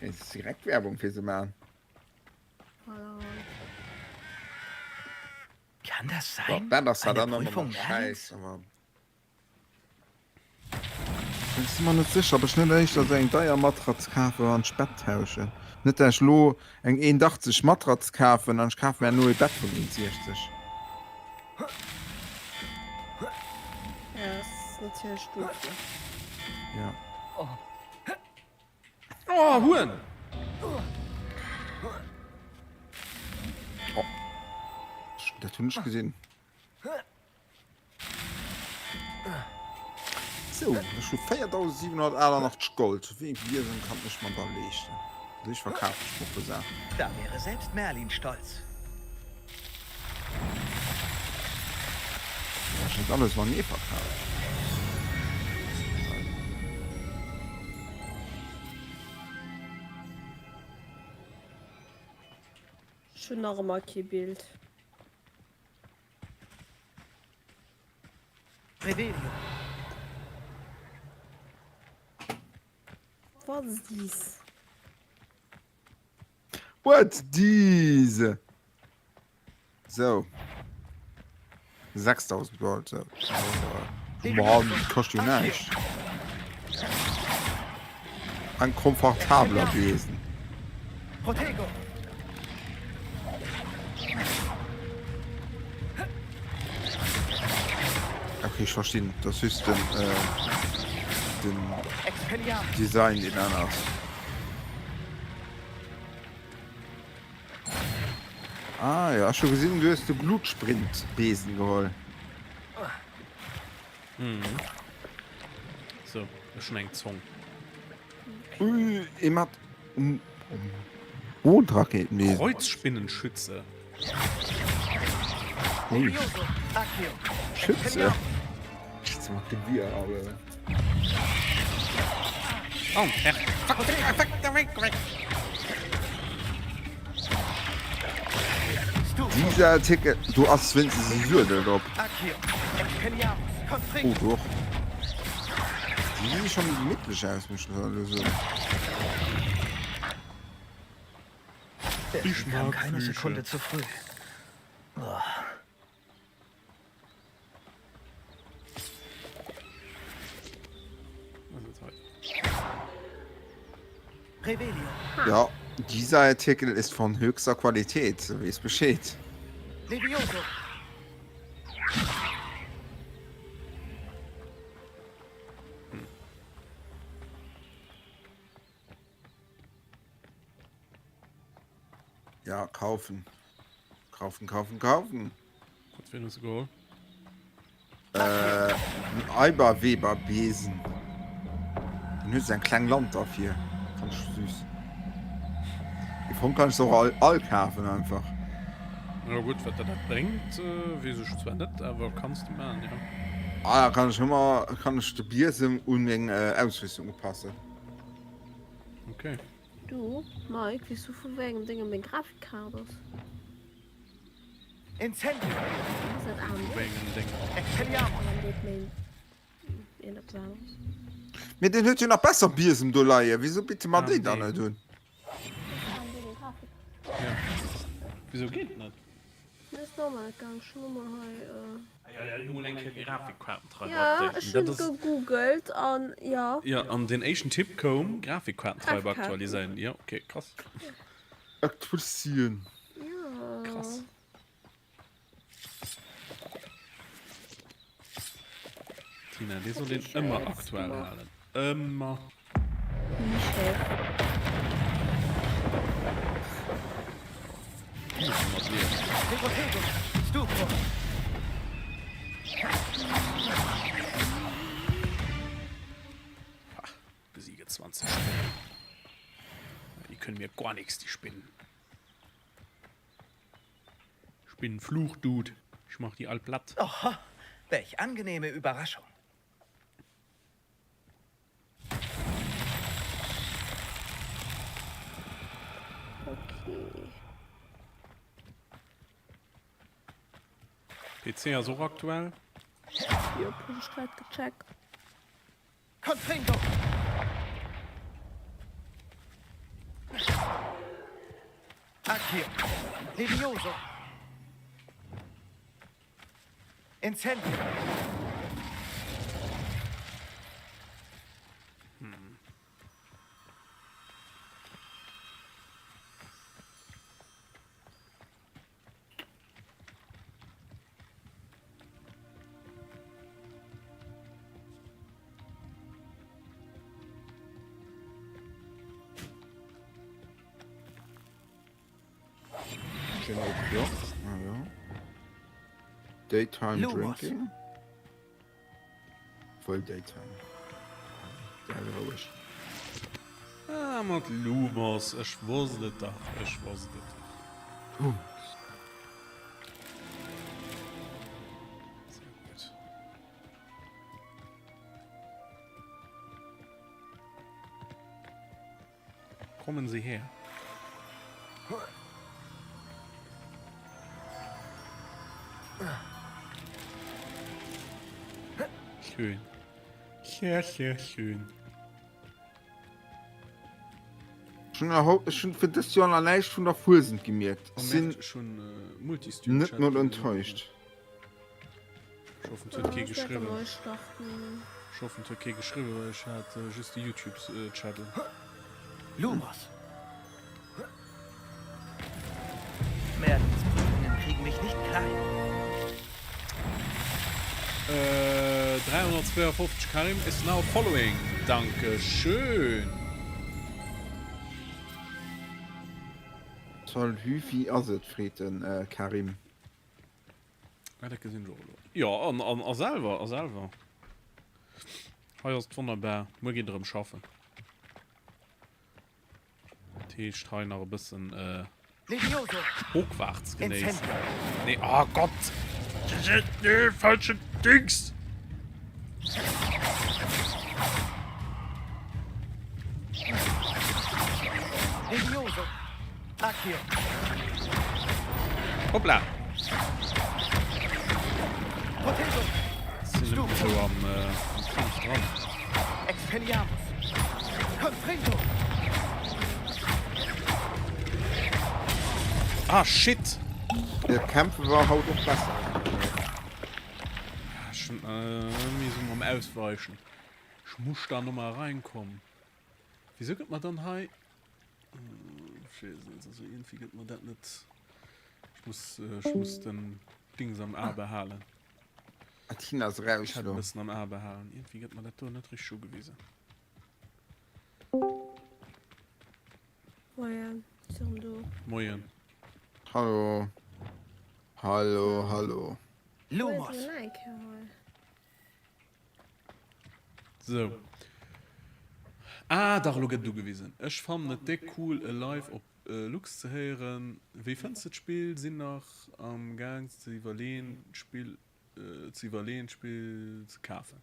Kéints direkt Werbung fir se man. Kann das sein? Dat ass Eine dann ëmmer Prüfung nach Merlins? Schäiss, awer ech si mer net sécher, ob ech net éischter sou eng deier Matratz kafen an d'Bett tauschen. Net dat ech lo eng 1,80 Matratz kafen an ech kafe mir herno ee Bett vun 1,60. Ja, ass natierlech dofir. Ja. Oh, Huren! Oh. Dat hunn ech gesinn. Sou, ech hu 4788 Gold. Wéi eng Wiesen kann ech mer da leeschten? Also ech verkafen ech mol e puer Saachen. Da wäre selbst Merlin stolz. Ech net alles wann ee verkaaft. Ech hunn nach ëmmer kee Bild. Revelio. What's this? What's this? So. 6000 Gold. So. Mann, kascht jo näischt. Ein komfortabler Besen. Protego. Okay, ech verstinn, dat ass just den, den Design, deen aner ass. Ah jo, ech hu gesinn, du hues de Glutsprint-Besen geholl. Mhm. So, ech hunn eng Zong. Ui, ee mat Mondrakéitenbesen. Kreuzspinnenschütze. Ui. Schütze? Schütze mat Gewier, aber. Oh, Herr. Fuck, fuck, fuck, fuck. Dieser Artikel, du ass wéinstens e Suedel drop. Oh doch. Déi gesi schon gemittlech aus, muss ich elo soen. Ich kam keine Sekunde zu früh. Oh. Ja, dieser Artikel ist von höchster Qualität, so wie es besteht. Ja, kaufen. Kaufen, kaufen, kaufen. Wat fir en hues de geholl? Äh, en Eiberweberbesen. Den huet sou eng kleng Lanter vir. Fand ech süß. Am Fong kann ech se och all, all kafen einfach. Jo gutt, wat der dat bréngt, weess ech zwar net, awer kanns de maachen, jo. Ah, da kann ech ëmmer, kann ech de Biesem un meng Ausrüstung upassen. Okay. Du, Mike, weess du vu wéi engem Dénge meng Grafikkaart ass? Incendio! Ass dat AMD? Vu wéi engem Déng? Expelliarmus! AMD huet méi iergendeppes aneres. Mee deen huet jo nach besser Biesem do leien, wisou bitt de mer déi dann net un? Ass AMD meng Grafik? Ja. Wisou geet et net? Mir ass normal net gaang, ech hun emol hei. Ja, Jo, ech hun gegoogelt an jo. Jo, an den éischten Tipp koum, Grafikkaartentreiber aktualiséieren. Jo, ok, krass. Aktualisieren. Jo. Krass. Tina, dee soll een ëmmer aktuell halen. Ëmmer. Besiege 20 Spinnen. Die können mir gar nichts, die Spinnen. Ich bin ein Fluchdude. Ich mach die all platt. Oho, welch angenehme Überraschung. Okay. PC ass och aktuell. Jop, hunn ech grad gecheckt. Confringo! Accio! Levioso! Incendio! General Clock, ah ja. Daytime Lumos. Drinking. Voll Daytime. Sehr roueg. Ah, mat Lumos, ech wosst et dach, ech wosst et dach. Lumos. Sehr gut. Kommen Sie her. Schön. Sehr, sehr schön. Ech hunn fir dëst Joer nach näischt vun der Fuesent gemierkt. Oh, Sinn Merde, ech hunn Multistream net mol enttäuscht. Ech hoffen, et huet kee Ech wäert geschriwwen. neu starten. Ech hoffen, et huet kee geschriwwen, well ech hat just de YouTube-Chat un. Lumos! Merlins Prüfungen kriegen mich nicht klein. 352 Karim is now following. Dankeschön. Salut, wéi ass et? freet den Karim. Ah, dat gesinn ech och elo. Jo, an, an, a selwer, a selwer. Hei ass et wonnerbar. Muer geet et erëm schaffen. Dat heescht hei nach e bëssen Hogwarts genéissen. Nee, oh Gott! Nee, falschen Dings! Hoppla! Sinn net méi sou am Kampf dran. Expelliarmus! Confringo! Ah shit! Dat Kämpfe war haut och besser. Ech hunn méi sou mam Ausweichen. Ech muss da nochmal reinkommen. Wieso gëtt mer dann hei... Ech weess net, also irgendwie gëtt mer dat net... Ech muss, ech muss den Dings am A behalen. Athena ass raus Chat lo. e bëssen am A behalen. Irgendwie gëtt mer dat do net richteg ugewisen. Moien, ech sinn erëm do. Moien. Hallo. Hallo, hallo. Lumos. Sou. Ah dach, elo gëtt et ugewisen. Ech fannen et déck cool e live op Lux ze héieren. Wéi fënns de d'Spill? Sinn nach am gaang ze iwwerleen d'Spill ze iwwerleen d'Spill ze kafen.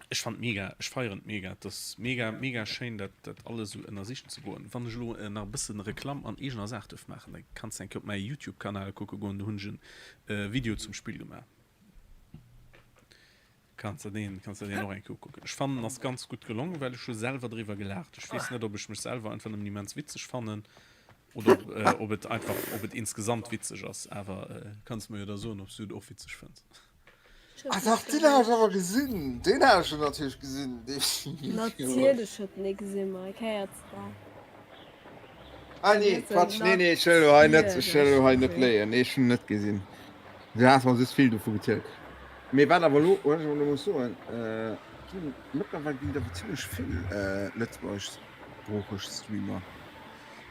Ech fannen et mega, ech feieren et mega. Et ass mega mega schéin dat dat alles esou ënnersichen ze goen. Wann ech elo nach e bëssen Reklamm an eegener Saach duerf maachen, da kanns de eng Kéier op mäi Youtube Kanal kucke goen, do hunn ech en Video zum Spill gemaach. Kanns de deen, kanns de deen och eng Kéier ukucken. Ech fannen ass ganz gutt gelongen, well ech hu selwer driwwer gelaacht. Ech weess net ob ech mech selwer einfach nëmmen immens witzeg fannen oder ob, äh, ob et einfach, ob et insgesamt witzeg ass. Awer äh, kanns mer jo da soen, ob s du et och witzeg fënns. Ah dach, deen hat ech awer gesinn. Deen hat ech jo natierlech gesinn, dee Video. Natierlech huet en ee gesinn, Mike, héiert da. Ah nee, Quatsch, nee, nee, ech wëll elo hei net, ech wëll elo hei net léien. Nee, ech hunn en net gesinn. Du has mer just vill dovu gezielt. Mee wat awer elo, wat ech awer elo muss soen, ginn, mëttlerweil ginn et awer zimlech vill lëtzebuergeschsproocheg Streamer.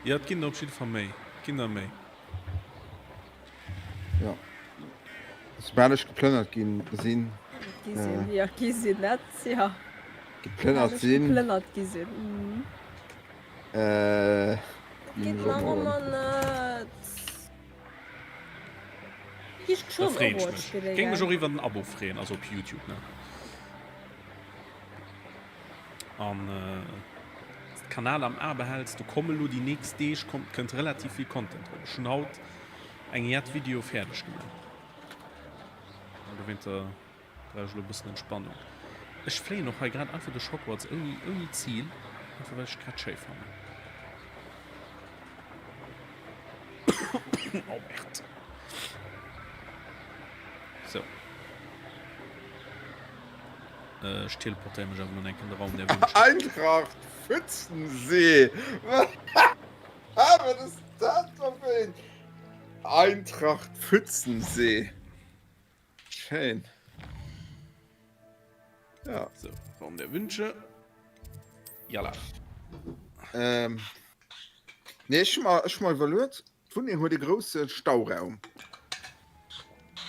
Jo, et ginn der op jidde Fall méi. Et ginn der méi. Jo. Soubal ech geplënnert ginn sinn. Gi sinn, jo, gi sinn, net, jo. Geplënnert sinn. Geplënnert gi sinn, mhm. Äh, Geet nach ëmmer net. Da freeën ech mech. Géing mech och iwwer en Abo freeën, also op Youtube ne. An de Kanal am A behälls, do komme lo déi nächst Deeg kommt kënnt relativ vill Content drop. Ech hunn haut eng jett Video fäerdeg gemaach. An dowéinter brauch ech lo e bëssen Entspannung. Ech fléien och hei grad einfach duerch Hogwarts ouni ouni Zil, einfach well ech et grad schéi fannen. Oh Merde. So. Äh, ech teleportéiere mech awer lo enk an de Raum der Wünsche. Eintracht Pfützensee! Wat ass dat da fir een? Eintracht Pfützensee. Schéin. Ja. So, Raum der Wünsche. Jalla. Ähm. Nee, ech hu mer, ech hu mer iwwerluet, d'Wunneng huet e grousse Stauraum,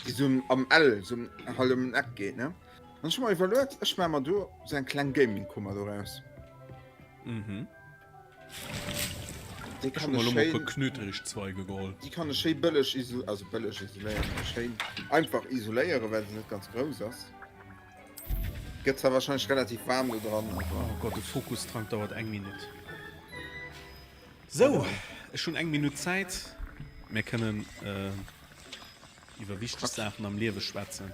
dee sou am L, sou halt ëm den Eck geet, ne? An ech hu mer iwwerluet, ech maache mer do sou eng kleng Gaming-Kummer doraus. Mhm. Déi Ech kann hu mer ech elo mol e puer schéin, Knöterichzweige geholl. déi kann ech schéi bëlleg iso, also bëlleg isoléieren, schéin einfach isoléieren, well se net ganz grouss ass. Gëtt zwar wahrscheinlech relativ waarm do dran, awer. Oh Gott, de Fokustrank dauert eng Minutt. Sou, ech hunn eng Minutt Zäit. Mir kënnen iwwer wichteg Saachen am Liewe schwätzen,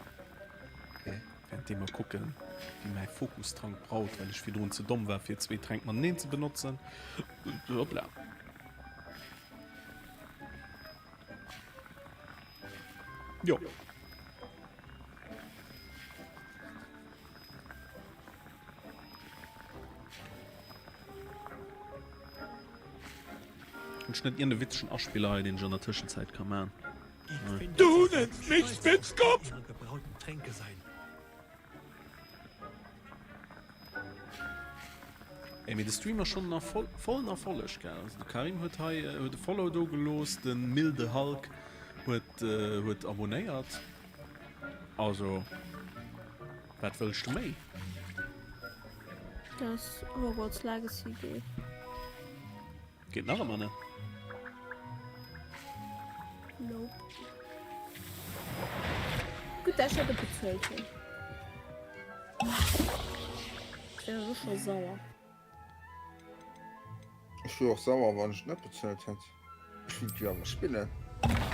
wärenddeem mer kucken, wéi mäi Fokustrank braut, well ech virdrun ze domm war, fir zwee Tränk mateneen ze benotzen. Hoppla. Jo. Hunn ech net iergend e witzegen Aspiller hei, deen ech an der Tëschenzäit ka man? Du nennst mich Spitzkopf? Ey, mee de Stream ass schonn en vollen Erfolleg, gell? Also de Karim huet hei huet e Follow do gelooss, de Milde Hulk huet huet abonéiert. Also wat wëlls du méi? Dass Hogwarts Legacy geet. Geet nach ëmmer net. Nope. Gutt, dat ech dat net bezuelt hunn. Ech wär elo scho sauer. Ech wier och sauer, wann ech et net bezuelt hätt. Ech wëllt jo awer spillen.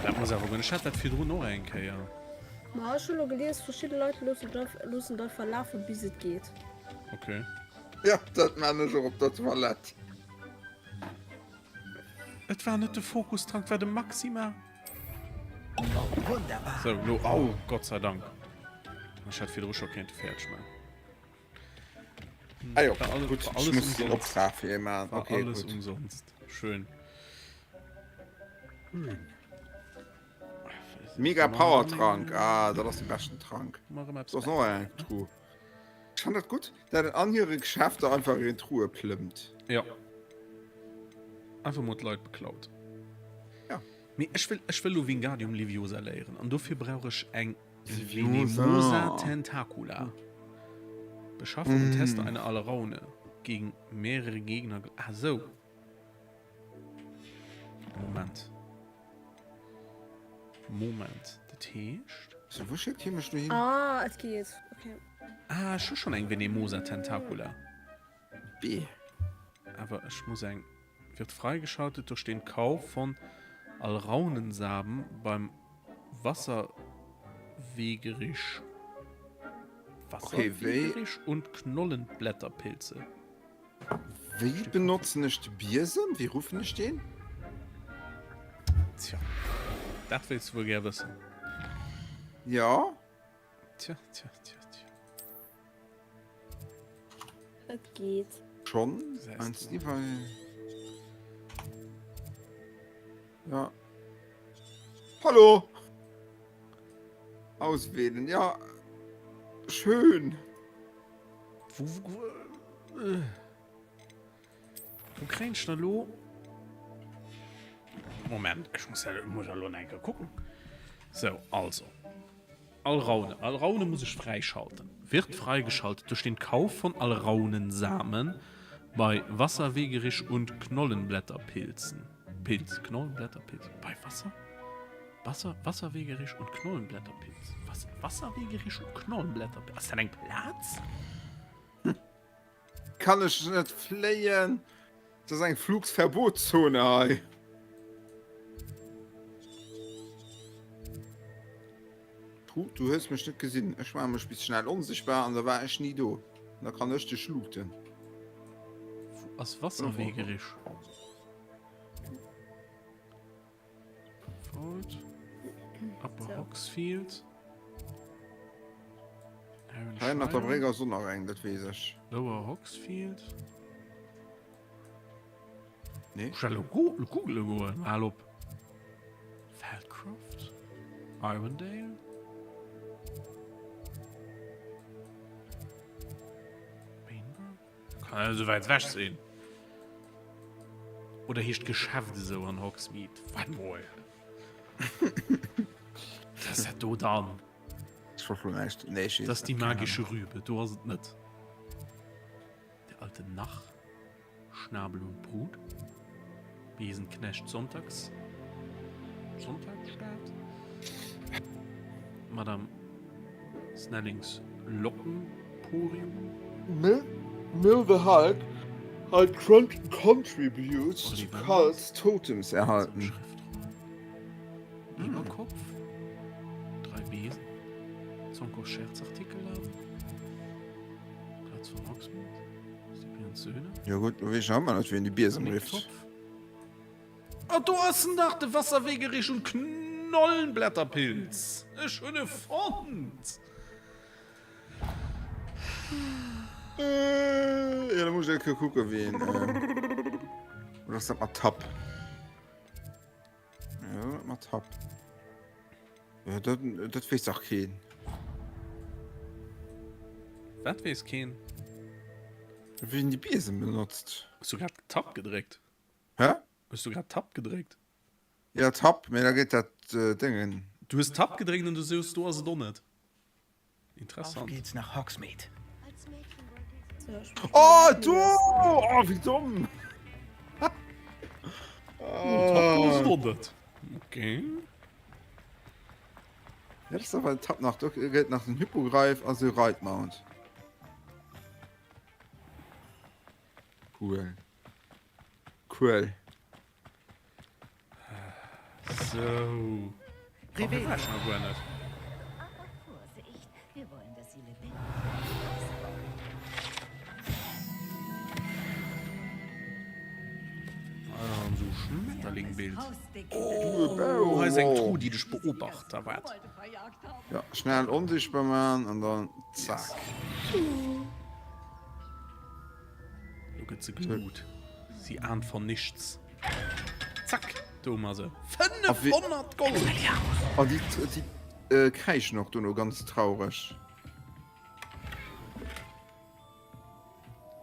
Dat muss awer goen. Ech hat dat virdrun och eng Kéier. Ma ech hu lo gelies, verschidde Leit loossen et einfach lafen, bis et geet. Okay. Jo, dat maan ech och op der Toilette. Et war net de Fokustrank, et war de Maxima. Oh, wunderbar. Sou, lo, oh, Gott sei Dank. Ech hätt virdru scho kéinte fäerdeg maachen. Ah jo, War alles, gutt, war ech alles muss den umsonst. Optrag fir ee maachen. War Okay, alles gutt. umsonst. Schön. Mega Power Trank, ah, dat ass de beschten Trank. Mach ëm eppes Do ass och eng Truh. Ech fannen dat gutt, dat en an hire Geschäfter einfach een Truhe plëmmt. Ja. Einfach mol d'Leit beklaut. Ja. Mee ech wëll, ech wëll lo Wingardium Leviosa léieren an dofir brauch ech eng Venemosa Tentacula. Beschaffe und teste eine Alraune gegen mehrere Gegner. Ah, sou. Moment. Moment, dat heescht. So, wou schéckt hie mech do hin? Ah, et geet. Okay. Ah, ech hu schonn eng Venemosa Tentacula. B. Awer ech muss eng. Wird freigeschaltet durch den Kauf von Alraunensamen beim Wasserwegerich. Okay, wéi. Wasserwegerich und Knollenblätterpilze. Wéi benotzen ech de Biesem? Wéi ruffen ech deen? Tja, dat wéilts du wuel gär wëssen. Ja. Tja, tja, tja, tja. Et geet. Schonn eins iwwer. Ja. Hallo! Auswählen, ja. Schön. Wou, wou, äh. Wou kréien ech da lo? Moment, ech muss ja, muss ja lo eng Kéier kucken. So, also. Alraune. Alraune muss ech fräischalten. Wird freigeschaltet durch den Kauf von Alraunensamen bei Wasserwegerich und Knollenblätterpilzen. Pilz, Knollenblätterpilz. Bei Wasser? Wasser, Wasserwegerich und Knollenblätterpilz. Was, Wasserwegerich und Knollenblätterpilz. Ass dat eng Plaz? Kann ech net fléien? Dat ass eng Flugsverbotszone hei. Puh, du hues mech net gesinn. Ech maache mech bis schnell onsichtbar an da war ech ni do. Da kann ech dech looten. Wou ass Wasserwegerich? Fort. Upper Hogsfield. Hei nach der Bréck ass och nach eng, dat weess ech. Lower Hogsfield. Nee. Ech well elo googele goen, hal op. Feldcroft? Irondale? Bainborough? Kann ja esou wäit ewech sinn. Oder heescht d'Geschäft esou an Hogsmeade? Wat mol? Was ass dat do dann? Ech verstoen näischt. Nee, ech weess Das ist die net, keng magische Ahnung. Rübe, do ass et net. Der alte Narr, Schnabel und Brut, Besenknecht sonntags, Sonntagsstaat, Madame Snellings Lockenporium. Mill, Mill the Hulk hat Contributes to Ollivander. Cults Totems erhalten. Schriftrolle. Eberkopf. Drei Besen. Zonko Scherzartikelladen. Platz von Hogsmeade. Cyprians Söhne. Jo gutt, lo weess ech nach ëmmer net wien de Biesem rifft. Honigtopf. Oh, do ass en dach, de Wasserwegerich und Knollenblätterpilz. Ech hunn e fonnt. Äh, ja, da muss ich eng kucken, wien. Äh, oder ass dat mat Tab? Ja, dat mat Tab. Ja, dat, dat weess dach keen. Wat weess keen? Wéi een déi Biesem benotzt. Hues du grad Tab gedréckt? Hä? Hues du grad Tab gedréckt? Ja, Tab, mee da geet dat Déngen. Du hues Tab gedréckt an du soos, do ass et och net. Auf Interessant. geht's nach Hogsmeade. Oh, do! Oh, wéi domm! Oh, Tab, do ass et och net. Okay. Ja, dat ass awer Tab nach. Do gëtt nach den Hippogreif a sou Reitmount. Cool. Cool. Sou. Revelio. War schon guer net. Aber Vorsicht, wir wollen, dass sie lebendig rauskommen. Ah, so Schmetterlingbild. Oh, hei ass eng Truh, déi dech beobacht. Da waart. Ja, schnell onsichtbar man an dann zack. Lo gëtt se geloot. Sie ahnt von nichts. Zack, do hu mer se. 500 Gold! Oh, déi, déi äh, kräischen och dono ganz traurig.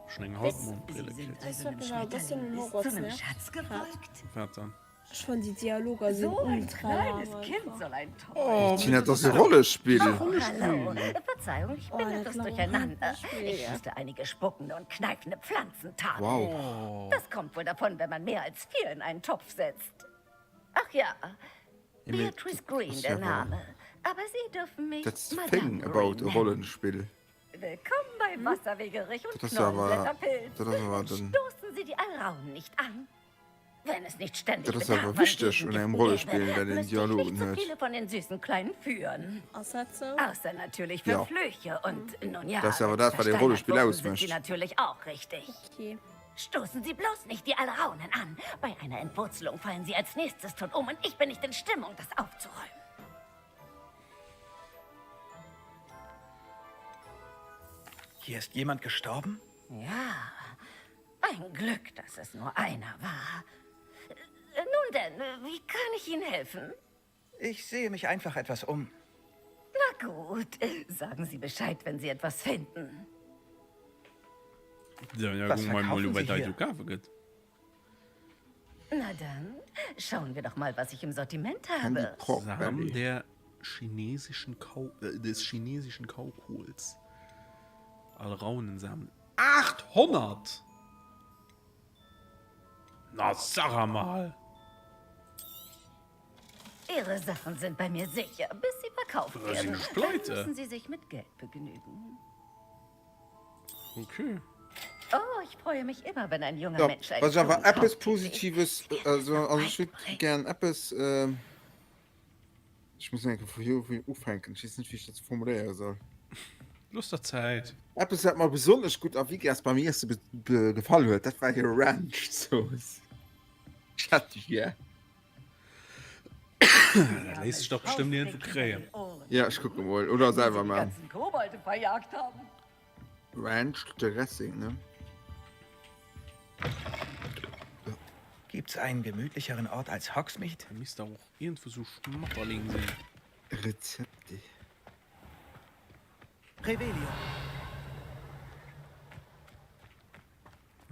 Schon eng Halbmondbrille kritt. Wat dann? Ech fannen déi Dialoger sinn ultra laang einfach. Oh, Tina, dat ass e Rollespill. Hallo, Verzeihung, ich bin Oh, etwas dat durcheinander. Spiel, Ich ja. musste einige spuckende und kneifende Pflanzen tadeln. Wow. Das kommt wohl davon, wenn man mehr als vier in einen Topf setzt. Ach ja, Ja, mee Beatrice Green ass der ja awer- Name. Aber Sie dürfen mich That's the Madame thing Green about a nennen. Rollenspill. Willkommen bei Wasserwegerich und Dat ass awer, Knollenblätterpilz. dat ass awer den, Stoßen Sie die Alraunen nicht an. Wenn es nicht ständig Dat ass awer Bedarf an wichteg un engem Gegengiften Rollespill, gäbe, dat een müsste ich Dialogen nicht so huet. viele von den süßen Kleinen führen. Ass dat sou? Außer natürlich für Ja. Flöche und nun ja, Dat ass awer wenn sie dat, wat e versteinert Rollespill wurden, sind sie ausmécht. natürlich auch richtig. Okay. Stoßen Sie bloß nicht die Alraunen an. Bei einer Entwurzelung fallen sie als nächstes tot um und ich bin nicht in Stimmung, das aufzuräumen. Hier ist jemand gestorben? Ja, ein Glück, dass es nur einer war. Nun denn, wie kann ich Ihnen helfen? Ich sehe mich einfach etwas um. Na gut, sagen Sie Bescheid, wenn Sie etwas finden. Ja, ja, Was gucken wir mal, verkaufen wat Sie hei hier? do kafe gëtt. Na dann, schauen wir doch mal, was ich im Sortiment Candy habe. Pork Samen Belly. der chinesischen Kau äh, des chinesischen Kaukohls. Alraunensamen. 800! Na, sag mal! Ihre Sachen sind bei mir sicher, bis sie verkauft Da sind werden. ich pleite. Dann müssen Sie sich mit Geld begnügen. Okay. Oh, ich freue mich immer, wenn ein junger Ja, Mensch einen was ich awer klugen eppes Kauf tätigt. Positives, also, also ech wéilt gären eppes, ähm, ech muss eng Kéier vu hier vu ufänken, ech weess net, wéi ech dat formuléiere soll. Looss der Zäit. Eppes, wat mer besonnesch gutt a Vigas beim Iesse be be gefall huet, dat war hir Ranch-Zooss. Ech hat déi gär. Dat léisst sech dach bestëmmt iergendwou kréien. Ja, ech kucke mol. Oder selwer man. Kobolde verjagt haben. Ranch Dressing, ne? Gibt's einen gemütlicheren Ort als Hogsmeade? Da misst dach och iergendwou sou Schmatterling sinn. Rezepte. Revelio.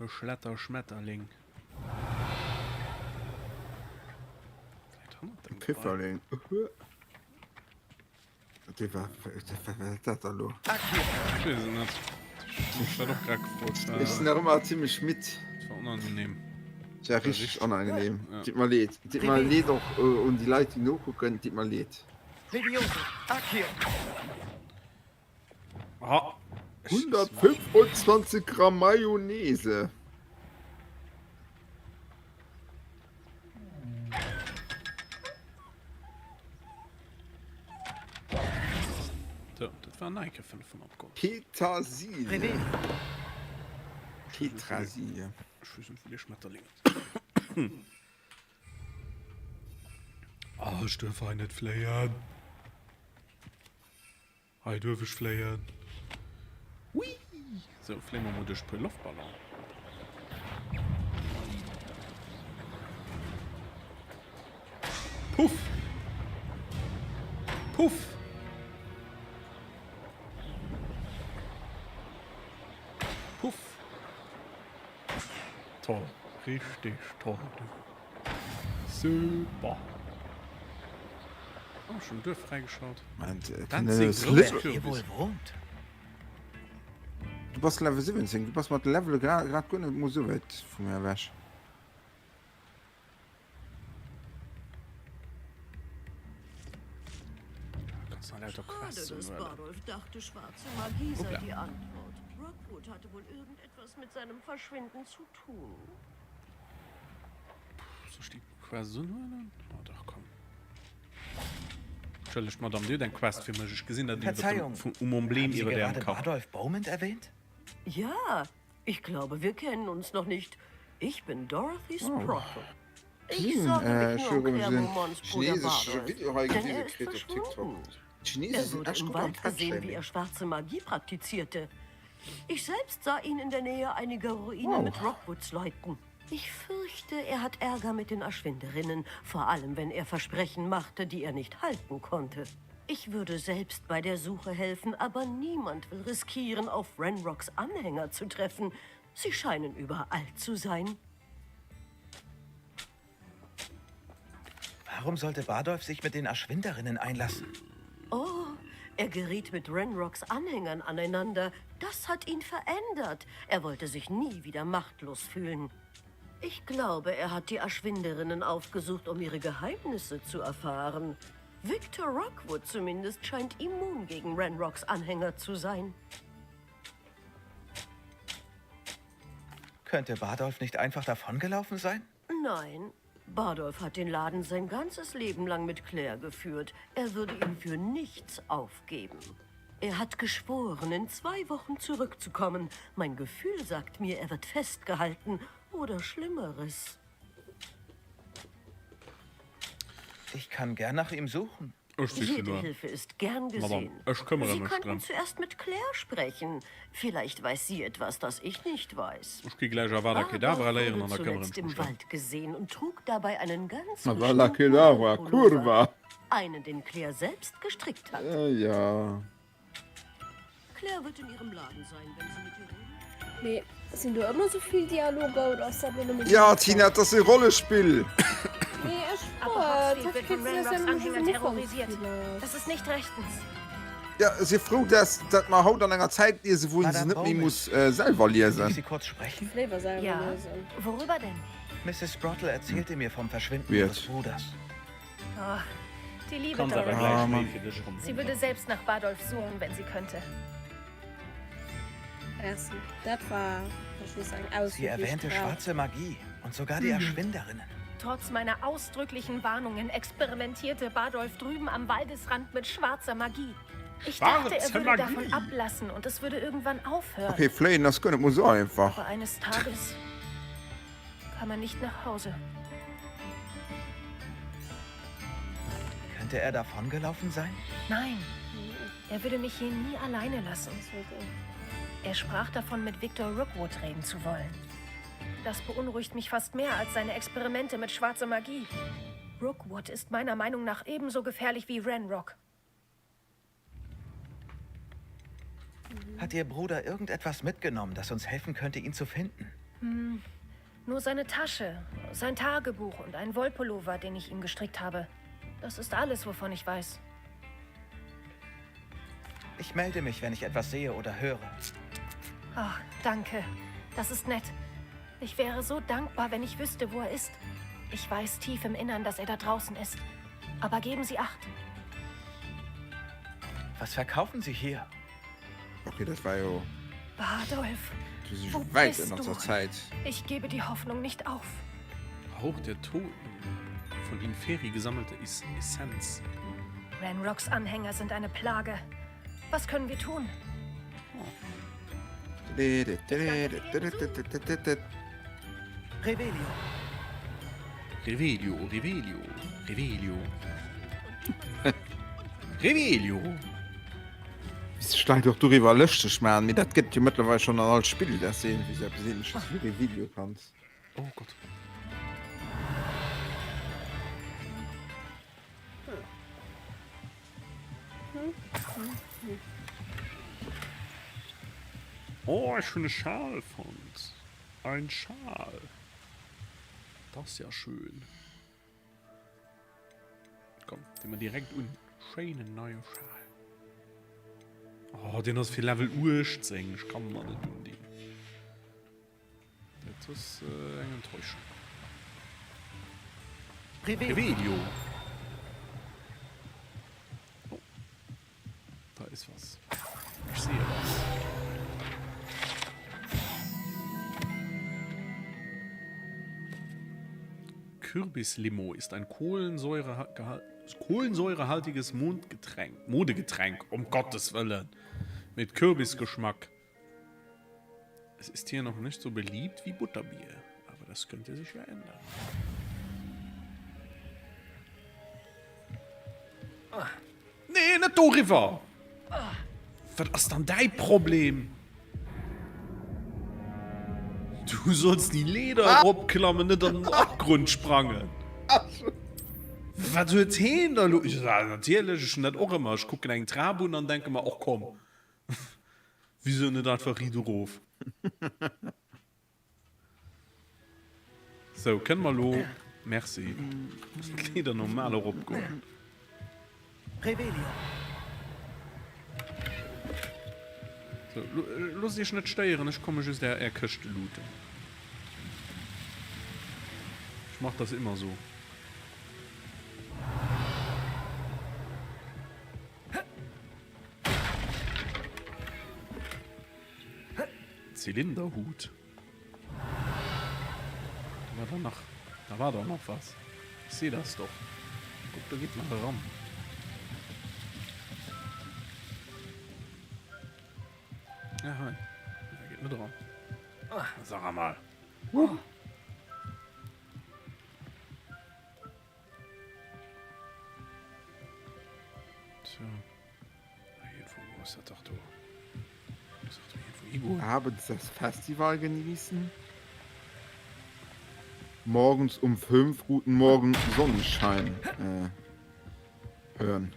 E Schletter Schmetterling. Vläit hannert dem Gebai. Pfifferling. Dee war, wat war dat da lo? Ech weess et net. Ech hu mech dat och grad gefrot. Ech sinn nach ëmmer zimmlech midd. Dat war onangenehm. Dat war richteg onangenehm. Ja. Deet mer leed. Deet mer leed och un déi Leit, déi nokucken. Deet mer leed. Levioso, Accio. Ah, 125 Gramm Mayonnaise. So, dat war Nike 500 Gold. Petersilie. Petersilie. Ech weess net, wou dee Schmetterling ass. Ah, ech duerf hei net fléien. Hei duerf ech fléien. Hui! Sou, fléie mer mol duerch e puer Loftballonen. Puff! Puff! Puff! Toll, richtig toll, du. Super! Oh, schon Duerf fräigeschalt. Dat si grouss Kürbisse. Du bass Level 17, du bass mat de Levele grad guer net mol sou wäit vu mir ewech. Kannst nach lauter Schade, Quests dass huelen. Bardolph dachte, schwarze Magie sei Hoppla. die Antwort. Rookwood hatte wohl irgendetwas mit seinem Verschwinden zu tun. Soll ich die Quest unhuelen? Oh, doch, komm. Entschëllegt, Madame, Dir hutt eng Quest fir mech. Ech gesinn dat iwwer dem, Verzeihung, vum, um Emblem haben Sie iwwer Ärem gerade Kapp. Bardolph Beaumont erwähnt? Ja, ich glaube, wir kennen uns noch nicht. Ich bin Dorothy Oh. Sprottle. Ich Hm, sorge äh, mich ech nur hu um erëm Claire esou en Beaumonts Bruder chinesesche Bardolph, Video hei denn gewise er ist kritt op TikTok. verschwunden. D'Chinese Er sinn wurde echt im gutt am Wald gesehen, wie Fettshaming. er schwarze Magie praktizierte. Ich selbst sah ihn in der Nähe einiger Ruinen Wow. mit Rockwoods Leuten. Ich fürchte, er hat Ärger mit den Erschwinderinnen, vor allem wenn er Versprechen machte, die er nicht halten konnte. Ich würde selbst bei der Suche helfen, aber niemand will riskieren, auf Renrocks Anhänger zu treffen. Sie scheinen überall zu sein. Warum sollte Bardolph sich mit den Erschwinderinnen einlassen? Oh, er geriet mit Renrocks Anhängern aneinander. Das hat ihn verändert. Er wollte sich nie wieder machtlos fühlen. Ich glaube, er hat die Erschwinderinnen aufgesucht, um ihre Geheimnisse zu erfahren. Victor Rockwood zumindest scheint immun gegen Renrocks Anhänger zu sein. Könnte Bardolph nicht einfach davongelaufen sein? Nein, Bardolph hat den Laden sein ganzes Leben lang mit Claire geführt. Er würde ihn für nichts aufgeben. Er hat geschworen, in zwei Wochen zurückzukommen. Mein Gefühl sagt mir, er wird festgehalten oder Schlimmeres. Ich kann gern nach ihm suchen. Jede Hilfe ist gern Madame, gesehen. ech kümmere Sie mech könnten drëm. zuerst mit Claire sprechen. Vielleicht weiß sie etwas, das ich nicht weiß. Ech gi gläich Avada Kedavra Bardolph léieren wurde an da këmmere zuletzt ech im mech drëm. Wald gesehen und trug dabei einen ganz Avada bestimmten Kedavra, Wollpullover. Kurva! Einen, den Claire selbst gestrickt hat. Äh, ja. Claire wird in ihrem Laden sein, wenn Sie mit ihr reden. Mee sinn do ëmmer sou vill Dialoger oder ass dat nëmmen Ja, Tina, et ass e Rollespill! Nee, ech Aber froen, Hogsfield dat wird von kriegst du das Ranrocks ja nëmmen Anhängern vum Ufank terrorisiert. Spiller. Das ist nicht rechtens. Ja, si frou, dass dat mer haut an enger Zäit liesen, wou een se Madame net méi Bowman, muss selwer darf ich liesen. Sie kurz sprechen? Léiwer selwer Ja, liesen. worüber denn? Mrs. Sprottle erzählte mir vom Verschwinden Weird. ihres Bruders. Oh, die liebe Kanns awer Dorothy. gläich Ah, méi Mann. fir dech Sie rumhuelen. würde selbst nach Bardolph suchen, wenn sie könnte. Merci. Dat war, ech muss sagen, Sie ausdrücklich erwähnte brav. schwarze Magie und sogar die Erschwinderinnen. Trotz meiner ausdrücklichen Warnungen experimentierte Bardolph drüben am Waldesrand mit schwarzer Magie. Ich dachte, er Schwarze würde davon Magie! ablassen und es würde irgendwann aufhören. Okay, fléien ass guer net mol sou einfach. Aber eines Tages kam er nicht nach Hause. Könnte er davongelaufen sein? Nein, er würde mich hier nie alleine lassen. Er sprach davon, mit Victor Rookwood reden zu wollen. Das beunruhigt mich fast mehr als seine Experimente mit schwarzer Magie. Rookwood ist meiner Meinung nach ebenso gefährlich wie Ranrock. Hat Ihr Bruder irgendetwas mitgenommen, das uns helfen könnte, ihn zu finden? Hm, nur seine Tasche, sein Tagebuch und ein Wollpullover, den ich ihm gestrickt habe. Das ist alles, wovon ich weiß. Ich melde mich, wenn ich etwas sehe oder höre. Ach, danke. Das ist nett. Ich wäre so dankbar, wenn ich wüsste, wo er ist. Ich weiß tief im Innern, dass er da draußen ist. Aber geben Sie Acht. Was verkaufen Sie hier? Okay, dat war jo Bardolph, du si wo wäit bist ënner du? der Zäit. Ich gebe die Hoffnung nicht auf. Hauch der Toten von Inferi gesammelte Essenz. Ranrocks Anhänger sind eine Plage. Was können wir tun? Revelio. Revelio, Revelio, Revelio. Revelio! Sech d'Leit och doriwwer lëschteg maachen, mee dat gëtt jo mëttlerweil schonn an all Spill, dass de iergendwéi sou eppes Ähnleches wéi Revelio kanns. Oh Gott. Oh, ech hunn e Schal fonnt. Ein Schal. Dat ass ja schön. Komm, dee mer direkt un. Schéinen neie Schal. Oh, deen ass fir Level 18. Ech kann mer net undinn. Dat ass eng Enttäuschung. Revelio. Oh. Da ist was. Ich sehe was. Kürbislimo ist ein kohlensäurehaltiges Mondgetränk, Modegetränk, um Gottes Willen, mit Kürbisgeschmack. Es ist hier noch nicht so beliebt wie Butterbier, aber das könnte sich ja ändern. Nee, net doriwwer! Wat ass dann däi Problem? Du solls déi Leeder eropklammen, net an den Abgrund sprangen. Wat huet heen da lo? Natierlech, ech hunn dat och ëmmer. Ech kucken eng Trap un an denke mer, Och komm, Wisou net einfach riit erof? Sou, kënne mer lo, merci, d'Leeder normal eropgoen? Revelio. Sou, loosst iech net stéieren, ech komme just är Këschte looten. Ech mach das immer so. Zylinderhut. Da war doch nach, da war doch noch was. Ich sehe das doch. Guck, da geht man ran. Ja, hi. Da geht mit ran. Sag mal. Uh. So. Irgendwo muss das doch da. Muss doch da irgendwo hingoen. Abends das Festival genießen. Morgens um 5 Guten Morgen Sonnenschein äh, hören.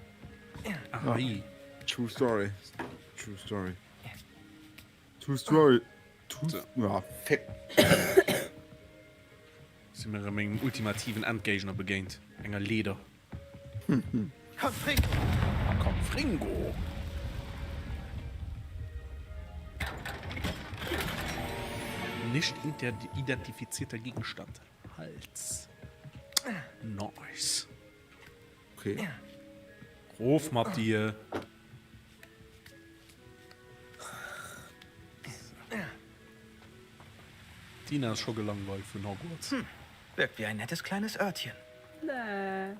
Ah, ja. True Story. True Story. True Story. True so. Ja, fick. Si mir erëm engem ultimativen Endgéigner begéint, enger Leeder. Confringo! Confringo! Nicht identifizierter Gegenstand. Hals. Nice. Okay. Rof mat dir. D'Tina ass scho gelangweilt vun Hogwarts. Hm, wirkt wie ein nettes kleines Örtchen. Nee.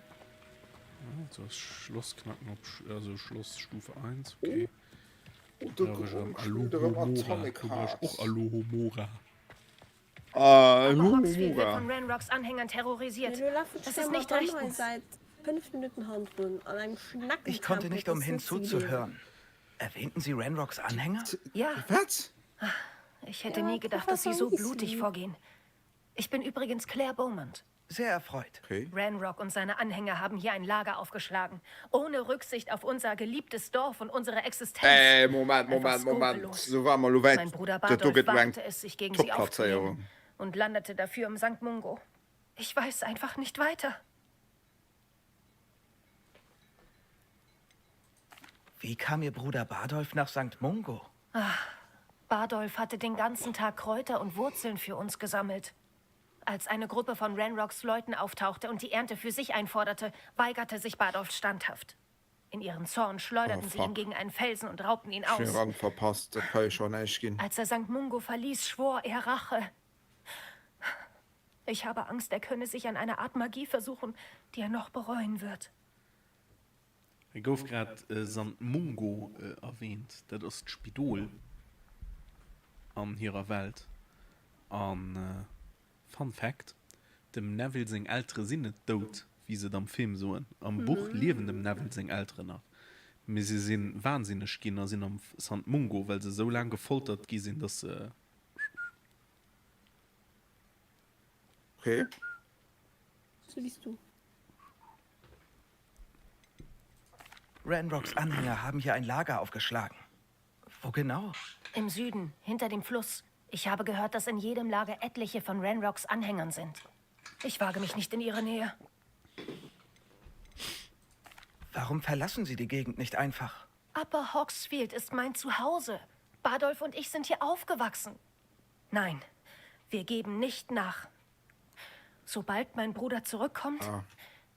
So ass Schloss knacken op, also Schloss Stufe 1, okay. Oh, do spillt erëm Atomic Heart. Och Alohomora. Aber Hogsfield wird von Ranrocks Anhängern terrorisiert. Das ist nicht rechtens. Ich konnte nicht umhin zuzuhören. Erwähnten Sie Ranrocks Anhänger? Ja. Was? Ich hätte nie gedacht, dass sie so blutig vorgehen. Ich bin übrigens Claire Beaumont. Sehr erfreut. Okay. Ranrock und seine Anhänger haben hier ein Lager aufgeschlagen. Ohne Rücksicht auf unser geliebtes Dorf und unsere Existenz. Äh, Moment, Einfach Moment, Moment. skrupellos. So war mal lo wäit. Mein Bruder Dat do Bardolph gëtt lo eng wagte es, sich gegen sie Top-Platzéierung. aufzulehnen und landete dafür im St. Mungo. Ich weiß einfach nicht weiter. Wie kam Ihr Bruder Bardolph nach St. Mungo? Ach, Bardolph hatte den ganzen Tag Kräuter und Wurzeln für uns gesammelt. Als eine Gruppe von Ranrocks Leuten auftauchte und die Ernte für sich einforderte, weigerte sich Bardolph standhaft. In ihrem Zorn Oh schleuderten sie ihn fuck. gegen einen Felsen und raubten ihn Ech hunn aus. Rang verpasst, dat ka jo scho näischt ginn. Als er St. Mungo verließ, schwor er Rache. Ich habe Angst, er könne sich an einer Art Magie versuchen, die er noch bereuen wird. Hei gouf grad San Mungo erwähnt, dat ass d'Spidol an hirer Welt. An Fun Fact, Dem Neville seng Eltere sinn net dout, wéi se et am Film soen. Am Buch liewen dem Neville seng Elteren nach, mee se si wahnsinneg ginn a sinn am San Mungo, well se esou laang gefoltert gi sinn, dass se. Okay. So wéi s du. Ranrocks Anhänger haben hier ein Lager aufgeschlagen. Wo genau? Im Süden, hinter dem Fluss. Ich habe gehört, dass in jedem Lager etliche von Ranrocks Anhängern sind. Ich wage mich nicht in ihre Nähe. Warum verlassen Sie die Gegend nicht einfach? Upper Hogsfield ist mein Zuhause. Badolf und ich sind hier aufgewachsen. Nein, wir geben nicht nach. Sobald mein Bruder zurückkommt, ah.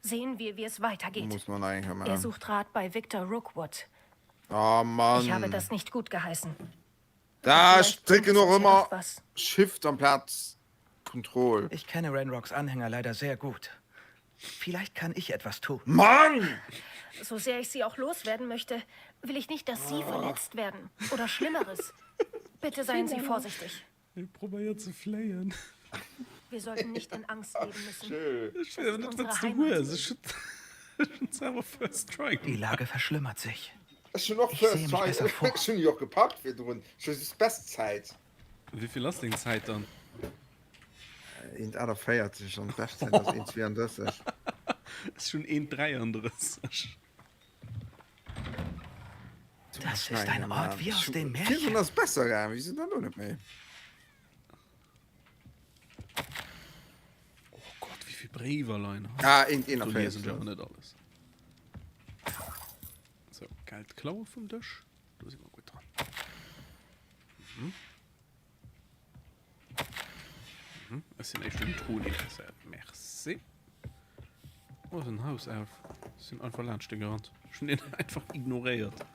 sehen wir, wie es weitergeht. Muss man eigentlich er sucht Rat bei Victor Rookwood. Oh Mann. Ich habe das nicht gut geheißen. Da stricke noch immer Shift am Platz. Control. Ich kenne Renrocks Anhänger leider sehr gut. Vielleicht kann ich etwas tun. Mann! So sehr ich sie auch loswerden möchte, will ich nicht, dass sie oh. verletzt werden. Oder Schlimmeres. Bitte seien Sie vorsichtig. Ich probiere zu fléien. Wir sollten nicht in Angst leben müssen. Ech weess awer net wat s du hues. Ech hunn selwer First Try Die gemaach. Lage verschlimmert sich. Ech hunn och Ich sehe First mich Try. besser vor. Ech hunn jo och gepackt virdrun. Ech hu just Bestzäit. Wéivill ass deng Zäit dann? 1,48 an d'Beschtzäit ass 1,32. Ech hunn 1,33. Das ist ein Ort wie aus den Virdrun Märchen. ass besser gaangen. Wéi sinn dann elo net méi? Oh Gott, wéi vill Bréiwer leien hei. Ah, 1,41. Do liesen ech awer net alles. Sou, Geld klaue vum Dësch. Do si mer gutt dran. Mhm. Mhm. Ech sinn éischter un Truhen interesséiert. Merci. Oh, ass en Haus auf. Ech sinn einfach laanscht de gerannt. Ech hunn deen einfach ignoréiert.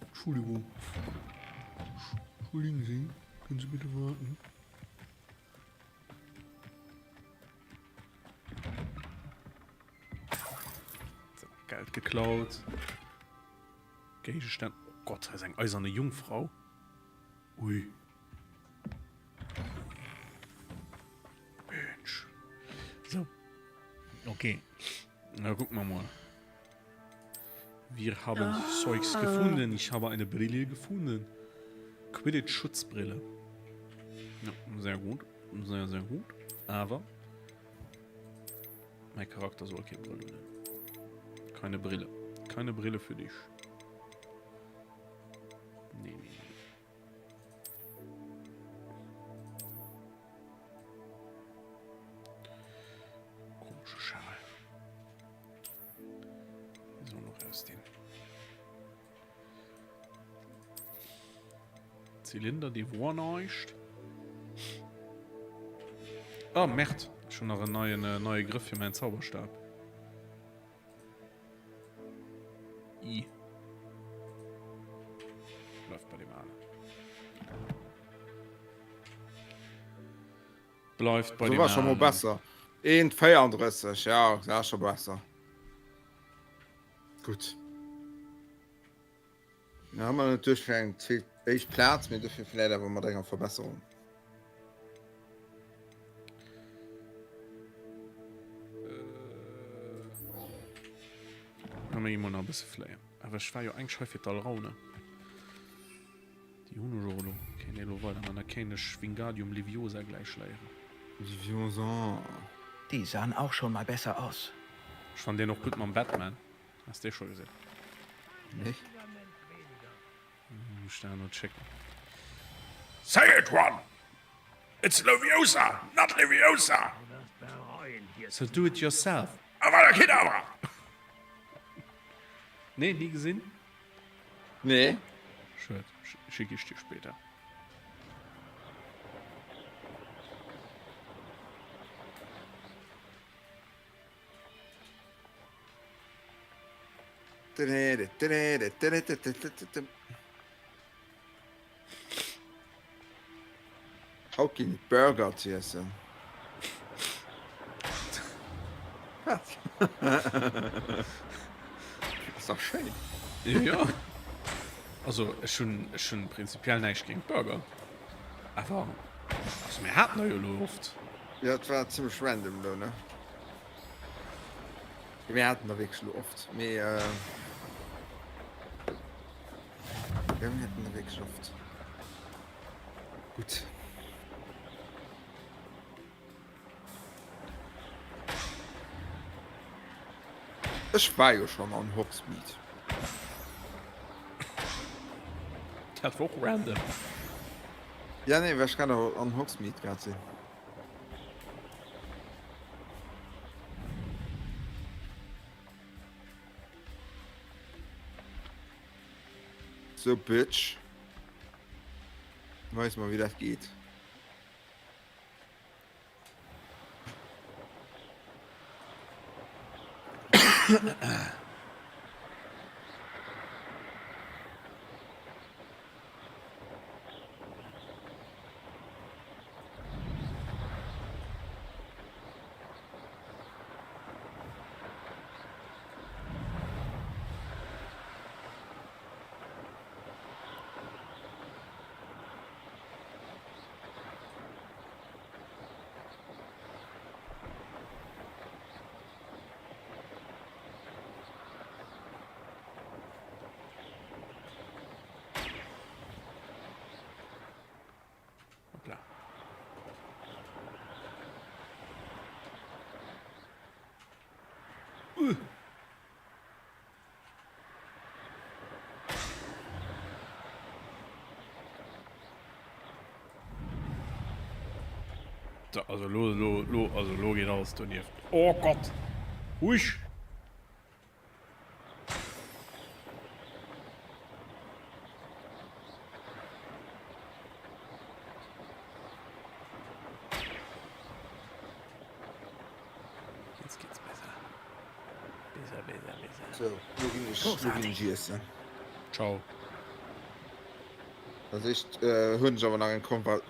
Entschuldigung. Entschuldigen Sie, können Sie bitte warten? So, Geld geklaut. Géigestänn. Oh Gott, hei ass eng eiserne Jungfrau. Ui. Mensch. So. Okay. Na, gucken wir mal. Wir haben ah. Zeugs gefunden. Ich habe eine Brille gefunden. Quidditch-Schutzbrille. Ja, sehr gut. Sehr, sehr gut. Aber mein Charakter soll keine Brille nehmen. Keine Brille. Keine Brille für dich. Nee, nee, nee. Komische Schal. So noch aus dem Zylinder, die war näischt. Oh, Merd. Schon nach en neien, äh, neue Griff fir meinen Zauberstab. I. Bleift bei dem alen. Bleift bei So dem war schon mal alen. besser. 1,34, ja, das war schon besser. Gut. Da haben wir natürlich für eng zweet éischt Plaz, mee dofir vläit awer mat enger Verbesserung. Äh, mir gi mol nach e bësse fléien. Awer ech war jo eng Schei fir d'Alraune. Déi hunn ech och elo. Kéint ee elo weider man. Da kéint ech Wingardium Leviosa gläich léieren. Leviosa. Die sahen auch schon mal besser aus. Ech fannen deen och gutt mam Batman. Has dee scho gesinn? Nee. Muss ich der noch checken. Say it one! It's Leviosa, not Leviosa! So do it yourself. Avada Kedavra! Nee, nie gesinn? Nee. Schued, schick ich dir später. Haut ginn et Burger ze iessen. Wat? Ass dach schéin. Jo. Also ech hunn ech hunn prinzipiell näischt géint Burger. Awer also mir haten der jo elo oft. Jo, et war zimmlech random elo, ne? Mir haten der wierklech elo oft, mee jo, mir haten der wierklech oft. Gutt. Ech war jo schonn an Hogsmeade. Dat war och random. Ja nee, well ech grad an Hogsmeade grad sinn. So Bitch. Weis mal wéi dat geet. Hoppla. Uh. So, also lo, lo, lo, also lo geht alles donieft. Oh Gott! Husch! Jetzt geht's besser. Besser, besser, besser. So, lo ginn ech, lo ginn ech iessen. Ciao. Als éischt hunn ech awer nach eng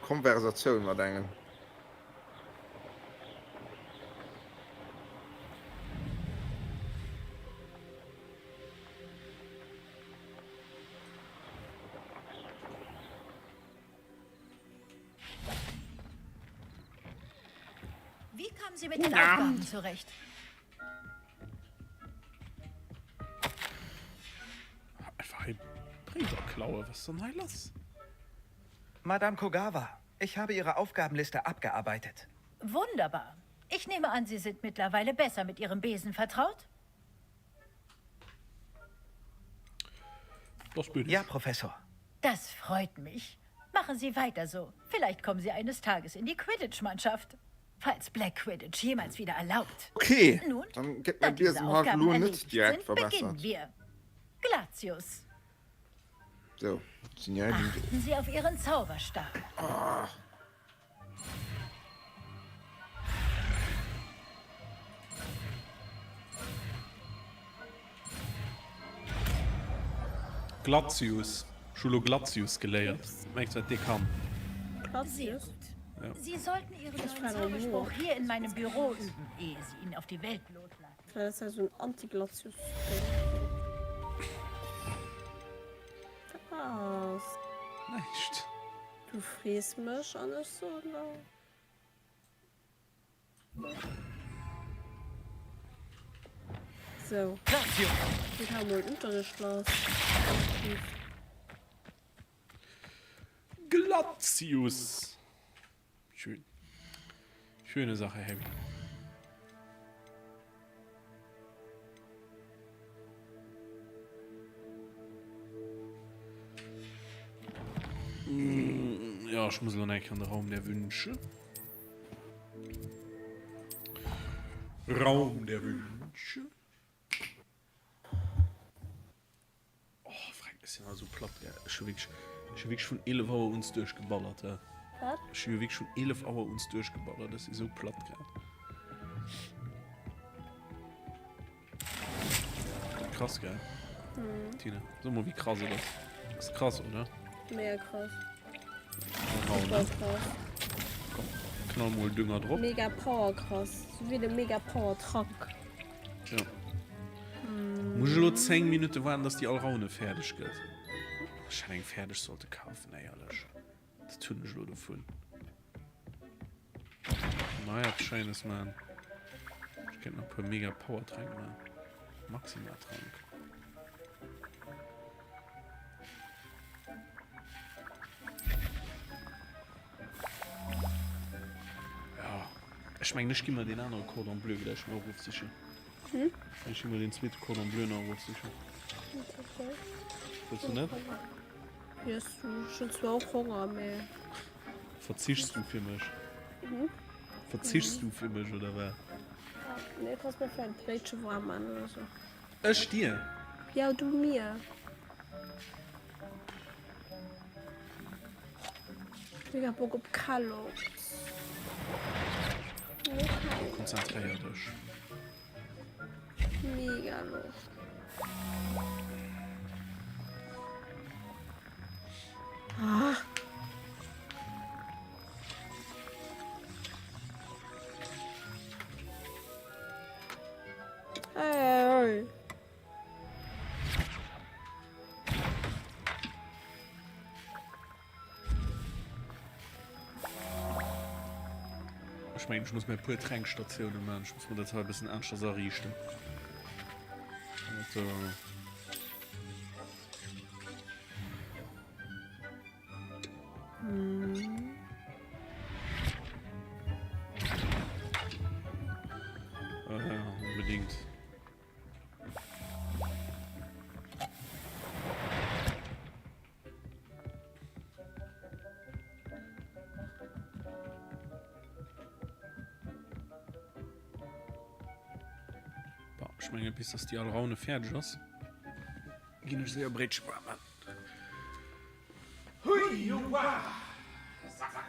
Konversatioun mat engem. Wie kamen Sie mit den Aufgaben zurecht? Einfach hei Bréiwer klaue, was ist denn hei lass? Madame Kogawa, ich habe Ihre Aufgabenliste abgearbeitet. Wunderbar. Ich nehme an, Sie sind mittlerweile besser mit Ihrem Besen vertraut? Das bin ich. Ja, Professor. Das freut mich. Machen Sie weiter so. Vielleicht kommen Sie eines Tages in die Quidditch-Mannschaft. Falls Black Quidditch jemals wieder erlaubt. Okay, Nun, dann gëtt da mäi diese Biesem halt Aufgaben elo net erledigt direkt sind, beginnen verbessert. wir. Glatius, So, sinn ja déi. achten Sie auf Ihren Zauberstab. Ah. Glatius. Ech hu lo Glatius geléiert. Mengs wat dee kann? Sehr Glatius? gut. Ja. Sie sollten Ihren Ich neuen war noch Zauberspruch nur. hier in meinem Büro üben, ehe Sie ihn auf die Welt loslassen. Vielleicht ass dat esou en Anti-Glatius. Was? Näischt. Du frees mech an ech soen der. So. Geht hei mol Unterricht lass. Glatius. Schön. Schöne Sache, Harry. Mm, ja, ich muss lo nach an de Raum der Wünsche. Raum der Wünsche. Oh, Frank, ech sinn awer esou platt, gell. Ech hu wierklech, ech hu wierklech vun 11 Auer uns duerchgeballert, hä. Wat? Ech hu jo wierklech vun 11 Auer uns duerchgeballert, ech si sou platt grad. Krass, gell? Mhm. Tina, so mol, wéi krass et ass. Ass krass, oder? Mega krass. Hau, Super ne? krass. Komm, knall mol Dünger drop. Mega power krass. Sou wéi de Mega Power Trank. Ja. Muss ech elo 10 Minutte waarden, dass déi Alraune fäerdeg gëtt? Ech hätt eng fäerdeg sollte kafen, éierlech. Dat hunn ech elo dovun. Naja, eppes Schéines man. Ech kéint nach e puer Mega Power Tränk man. Maxima Trank. Ja. Ech mengen ech gi mer deen anere Cordon Bleu gläich nach erofsichen. Hm? Ech gi mer deen zweete Cordon Bleu nach erofsichen. Okay. Wëlls du net? Yes, du, ech hunn zwar och Honger, mee. Verzichs du fir mech? Hm? Verzichs du fir mech, oder wat? Nee, kanns mir vläicht e Bréitche waarm man oder sou. Ech dir? Ja, du mir. Mega Bock op Kellogg's. Konzentréier dech. Mega Loscht. Ah. Hey. Ech mengen, ech muss mir e puer Tränkstatioune man. Ech muss mir dat hei e bëssen aneschters ariichten. Also. Mm. Äh, unbedingt. Bon, ech menge bis dass déi Alraune fäerdeg ass, ginn ech séier Bréitche waarm. Hui, joa! Saka!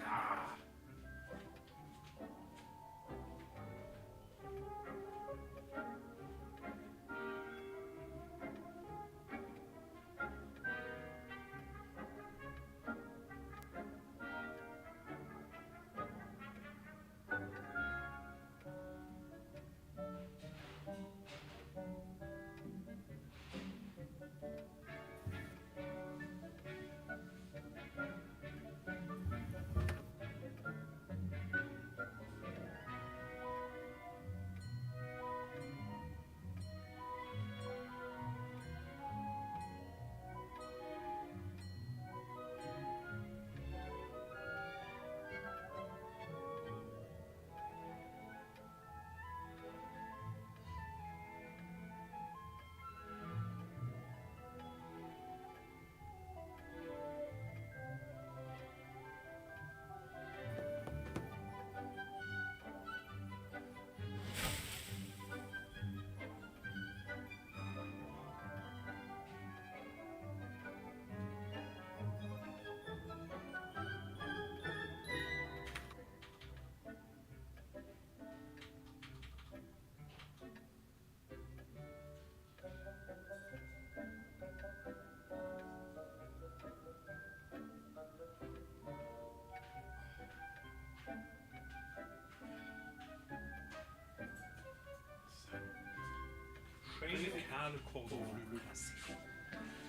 Schéine kale Cordon Bleu.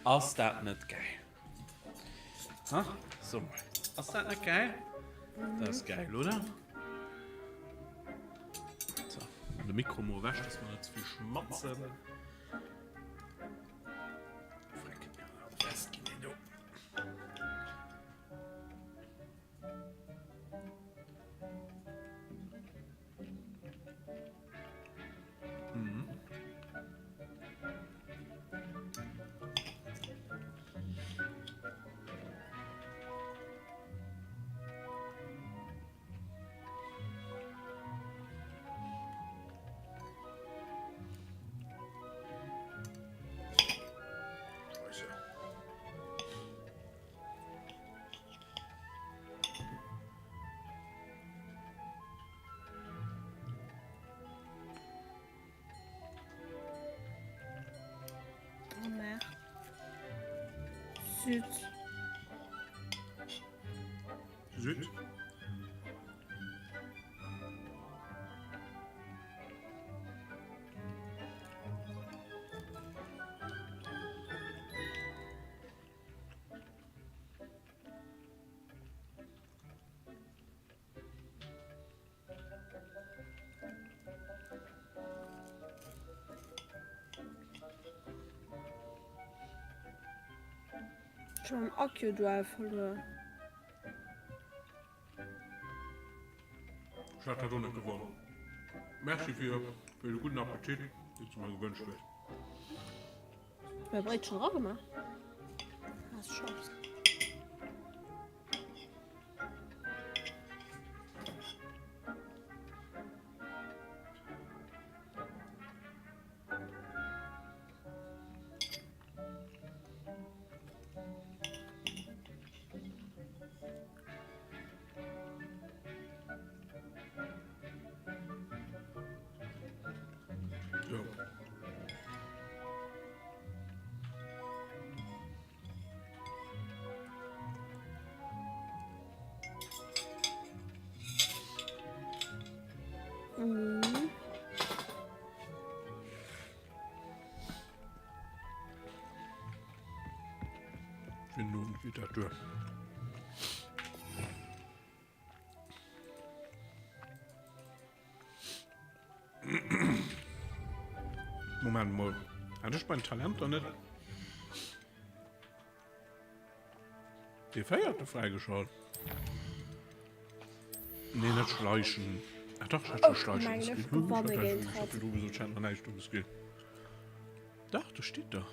Ass dat net gäil? Ha? So mol. Ass dat net gäil? Dat ass gäil, oder? So, de Mikro mol ewech, dass mer net ze vill schmatzen. Freck, fest ginn deen do. Süd. Süd. Ech hu mam Accio Duell verluer. Ech hat dat och net gewonnen. Merci fir fir de gudden Appetit, deen s du mer gewënscht hues. Mäi Bréitchen eragemaach? Ass Chance. Fir den Owend geet dat duer. Moment mol. Hat ech beim Talenter net dee véierte fräigeschalt? Nee, net schleichen. Ah dach, ech hat scho Oh, schleichen mengen ech Skill. Hu, ech gewanne hat géint ech hat hatt. virdru gesot, ech hätt nach näischt um Skill. Dach, do steet dach.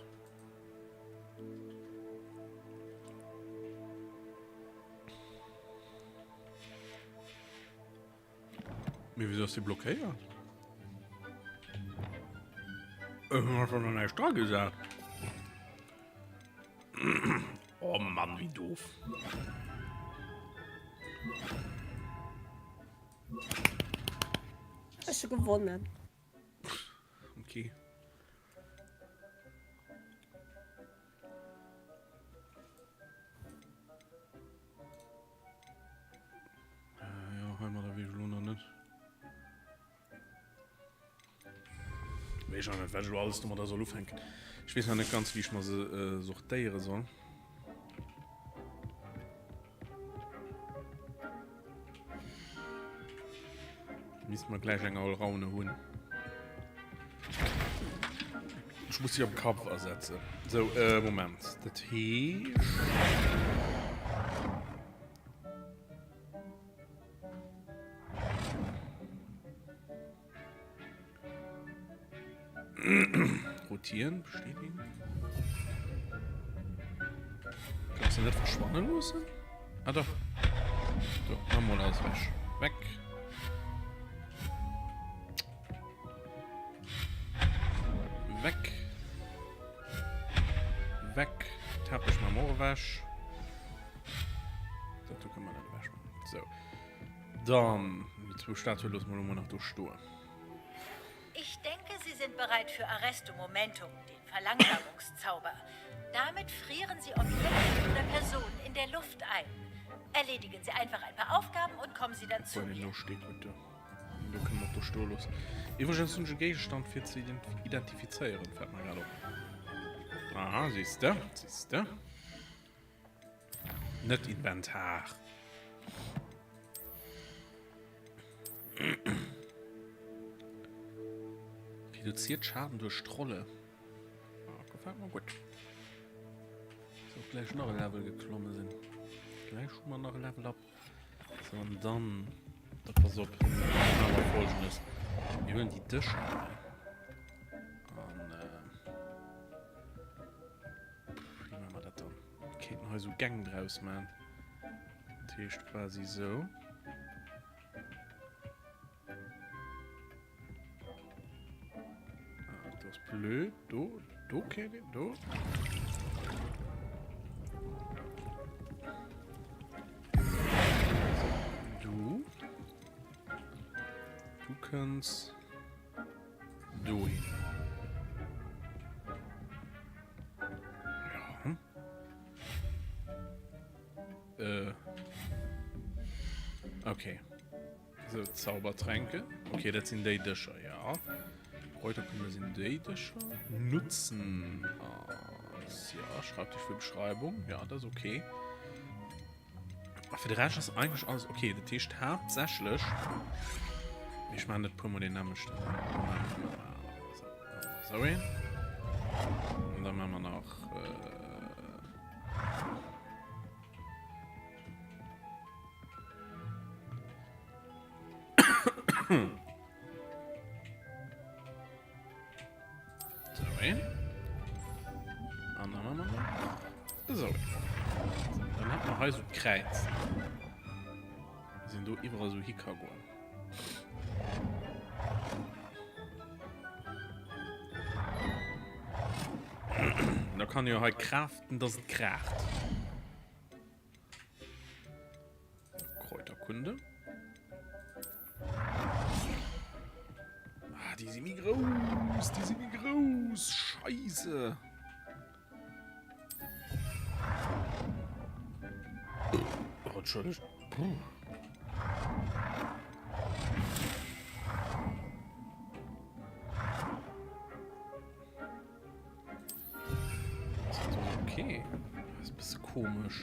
Mee wieso ass dee blockéiert? Ech hunn einfach nach näischt dra gesat. Oh Mann, wéi doof. Ech hu gewonnen. Okay. Äh, ja, heimadder weess ech elo nach net. Weess ech nach net, wat ech elo alles domadder soll ufänken. Ech weess nach net ganz, wéi ech mer se äh, sortéiere soll. Misst mer gläich eng Alraune hunn. Ech muss sie am Kampf ersetzen. So, äh, Moment. Dat heescht... Rotieren, bestätigen. Kannst du net verschwannen loossen? Ah doch. Do, nochmal alles weg. Weg. Weg. Weg. Teppich machen wir auch weg. Dat do kënne mer net ewech maachen. Sou. Dann, déi zwou Statue loosse mer elo mol nach do stoen. Ich denke, Sie sind bereit für Arresto Momentum, den Verlangsamungszauber. Damit frieren Sie Objekte oder Personen in der Luft ein. Erledigen Sie einfach ein paar Aufgaben und kommen Sie dann zu Obwohl, mir. do steet gutt do. Do kënne mer och do stoe loossen. Iwwregens hunn ech e Géigestand fir ze identifizéieren, fält mer grad op. Aha, siehst de, siehst de. Net Inventar. Reduziert Schaden durch Trolle. Ah, gefällt mir gut. So, gleich nach ein Level geklommen sind. Gleich schon mal noch ein Level up. So, und dann... Da pass op. Dann machen wir folgendes. Wir holen die Dëscher. An, äh, Wéi maache mer dat dann? Mir kéinten hei esou Gäng draus maachen. Dat heescht quasi esou. Ah, dat ass blöd. Do, do kéint een, do. Du. Du kënns. Dohin. Ja. Äh. Okay. So, Zaubertränke. Okay, dat sinn déi Dëscher, ja. Kräuterkunde sinn déi Dëscher. Nutzen. Ass, ja, Schreibtisch für Beschreibung. Ja, das ist okay. A fir de Rescht ass eigentlech alles okay. Dat heescht haaptsächlech, ech maachen net puermol deen nämmlechten. Sou een. An da maache mer nach. Äh, Sou een. An dann haben wir noch. So. Dann hat man hei so Kräiz. Sinn do iwwerall so hika goen. Da kann jo hei craften, dass et kraacht. Kräuterkunde. Ah, die sind mi groß, die sind mi groß. Scheiße. Oh, Entschuldigung. Puh. Okay. Ass e bësse komesch.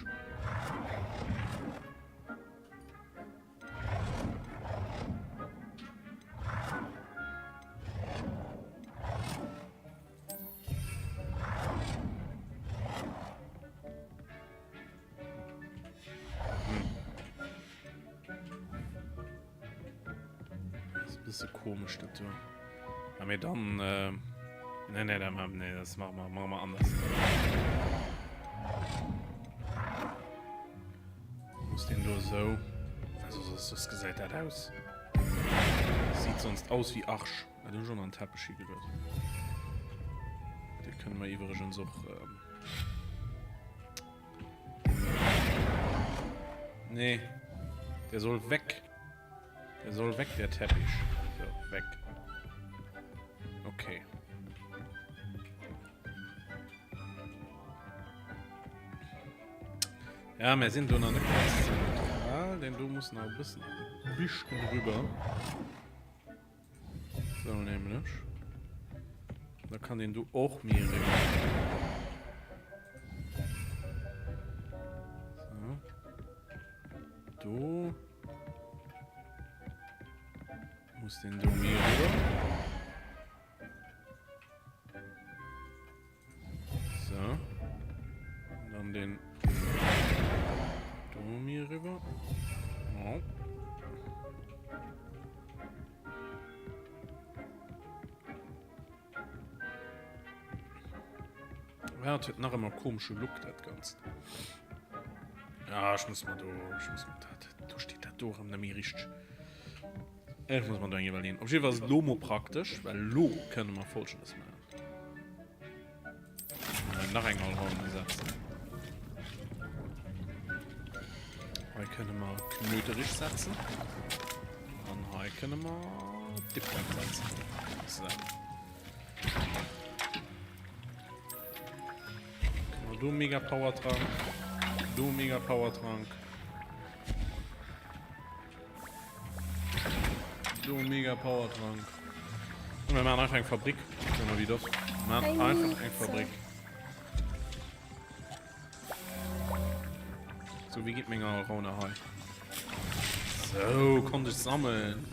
Ass e bësse komesch dat do. Ja, mee dann äh, nee, nee, dann, nee, das machen wir, machen wir anders. Muss den do so. Also, das, das gesäit dat aus. Sieht sonst aus wie Arsch. Ah, do schon an Teppich higewirrt. Den können wir übrigens och. Ähm Nee. Der soll weg. Der soll weg, der Teppich. So, weg. Okay. Ja, wir sind do nach net ganz zentral, denn do muss nach e bëssen Büschen rüber. So nämlech. Da kann den do och méi eriwwer. So. Do. Muss den do méi eriwwer. So. Und dann den do méi eriwwer. Oh. Ja, et huet nach ëmmer komesche Look, dat Ganzt. Ja, ech muss mer do, ech muss mer dat, do steet dat do erëm net méi richteg. Ech muss mer do eng iwwerleeën. Op jeden Fall ass et lo mo praktesch, well lo kënne mer Folgendes maachen. Nach eng Alraune setzen. Hei kënne mer Knöterich setzen. An hei kënne mer Dipwend setzen. So. Kënne mer do Mega Powertrank. Do Mega Powertrank. Do mega Powertrank. Und wir machen einfach eng Fabrik. Sag mal, wie das. Wir machen einfach eng Fabrik. So, wie geht menge Alraune hei? So, konnte ich sammeln.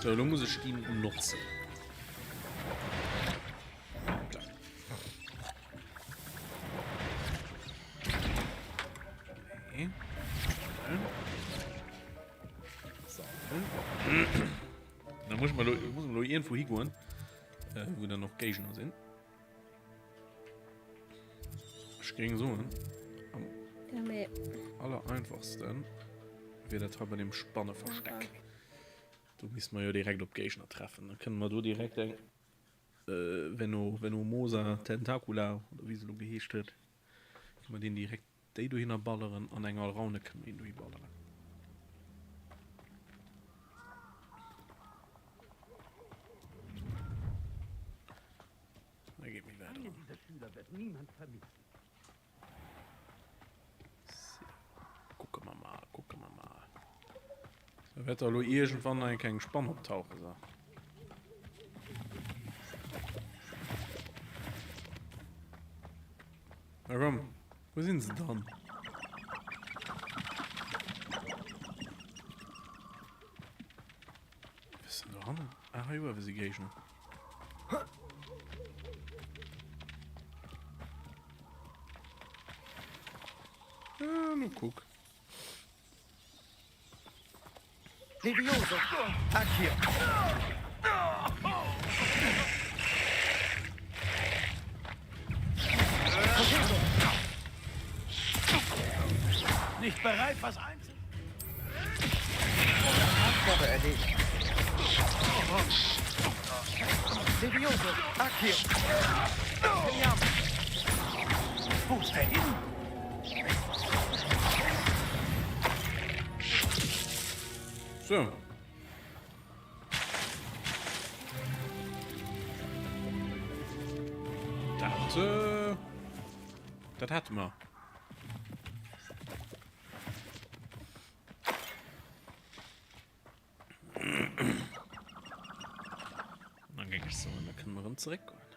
So, lo muss ech déi notzen. Okay. So. Da muss ich mal, muss ich mal irgendwo hingehen, äh, wo dann noch Gegner sind. Ech géing soen, am Ja, mee. aller einfachsten wier dat hei bei deem Spanneversteck. Do misste mer jo direkt op Géigner treffen. Da kënne mer do direkt eng Veno, Venomosa Tentacula, oder wéi se elo geheescht huet, kënne mer deen direkt déi dohinner balleren an eng Alraune kënne mer een dohi balleren. Da geet méi wäit eran. So, kucke mer mal, kucke mer mal. Da wäert da elo iergendwann eng kleng Spann optauchen. So. Na komm, wo sinn se dann? Was ist denn da hannen? Ah, hei uewe si Géigner. Ah, nu kuck. Levioso! Accio! Nicht bereit, was einzunehmen? Aufgabe erledigt. Levioso! Accio! Wo ist der hin? So. Dat, äh, dat hätte mer. Ech soen, da kënne mer erëm zeréckgoen.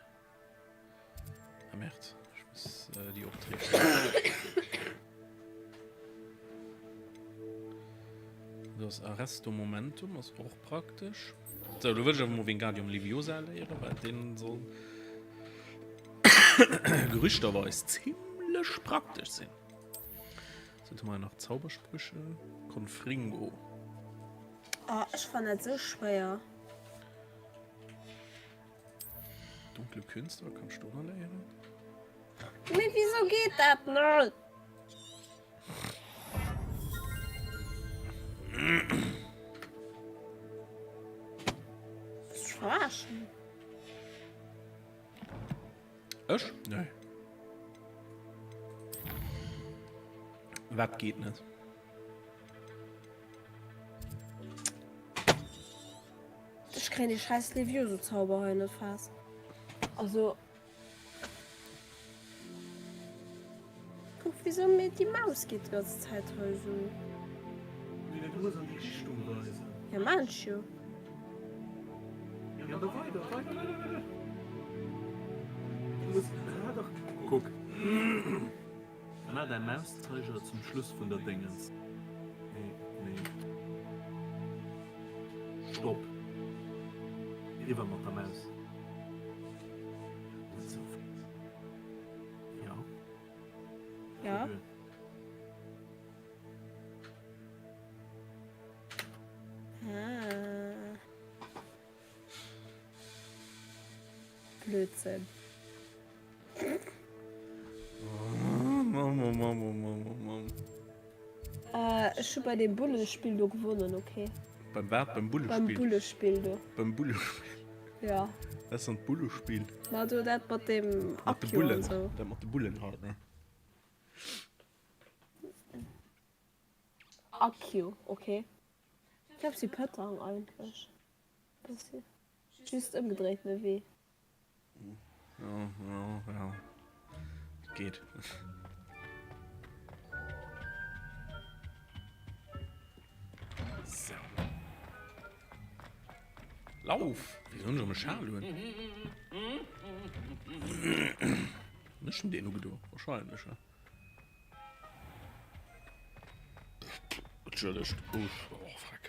Ah merde, ech muss déi Opträg. Do ass Arresto Momentum, ass och praktesch. Sou, lo wëll ech awer mol Wingardium Leviosa léieren, well deen soll gerüchterweis zimmlech praktesch sinn. Sou, hu mer nach Zaubersprüche. Confringo. Oh, ech fannen dat sou schwéier. Dunkle Künste, wat kann ech do nach léieren? Mee wieso geet dat net? Verarschen. Ech? Nee. Wat geet net? Ech kréien dee scheiß Levioso-Zauber hei net fest. Also. Kuck, wieso mir déi Maus geet die ganze Zäit hei so. Nee, du muss an déi Richtung weisen. Ja, maan ech jo. Ja, da weider, weider, weider, weider. Du muss, ah, dach, kuck. Maach däi Mauszeiger zum Schluss vun der Déngens. Nee, nee. Stopp. Eriwwer mat der Maus. Net sou. Ja. Ja. Ah. Blödsinn. Mann, oh Mann, oh Mann, oh Mann. Äh, ech hu bei dem Bullespill do gewonnen, okay. Beim wat? Beim Bullespill? Beim Bullespill do. Beim Bullespill? Ja. Was ist denn Bullespill? Ma do dat mat dem Mat de Bullen. So. Dat mat de Bullen halt, ne? Accio, okay. Ich glaub, si Pëtang eigentlech. Bëssi. Just ëmgedréitene Wee. Ja, ja, ja. Geht. So. Lauf! Wéi soll ech erëm e Schal hunn? Hunn ech den ugedo? Wahrscheinlech, ja. Entschëllegt. Uff, oh, fuck.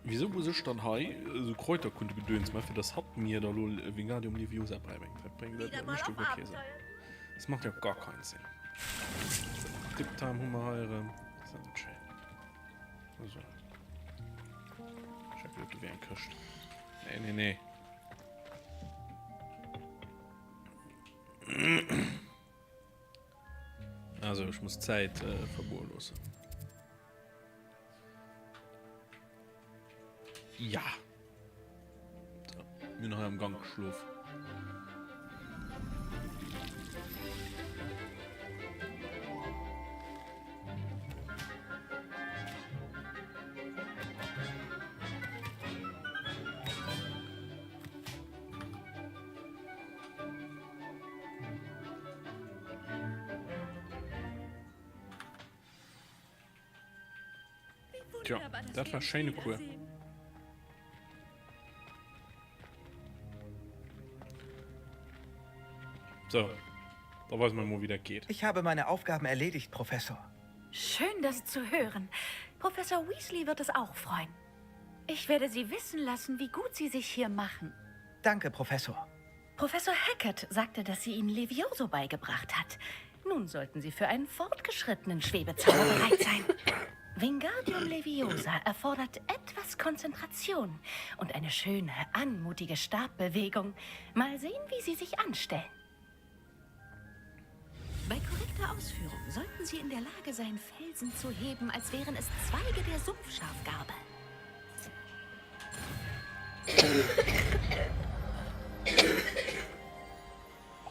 Wieso muss ech dann hei esou Kräuterkundegedöns maachen, fir dass hatt mir da lo Wingardium Leviosa beibréngt? Dat bréngt, dat mécht jo guer kee Sënn. Das macht ja gar keinen Sinn. So, Tip Time hu mer hei erëm. Das ist ja net schéin. So. Ich hab gedacht, du wär eng Këscht. Nee, nee, nee. Also, ich muss Zäit äh, vergoen loossen. Ja. So, mir hunn hei am Gang geschlof. Tja, dat war schéine Cours. So, da weisen wir mal, wie das geht. Ich habe meine Aufgaben erledigt, Professor. Schön, das zu hören. Professor Weasley wird es auch freuen. Ich werde Sie wissen lassen, wie gut Sie sich hier machen. Danke, Professor. Professor Hackett sagte, dass sie Ihnen Levioso beigebracht hat. Nun sollten Sie für einen fortgeschrittenen Schwebezauber bereit sein. Wingardium Leviosa erfordert etwas Konzentration und eine schöne, anmutige Stabbewegung. Mal sehen, wie Sie sich anstellen. Bei korrekter Ausführung sollten Sie in der Lage sein, Felsen zu heben, als wären es Zweige der Sumpfschafgarbe.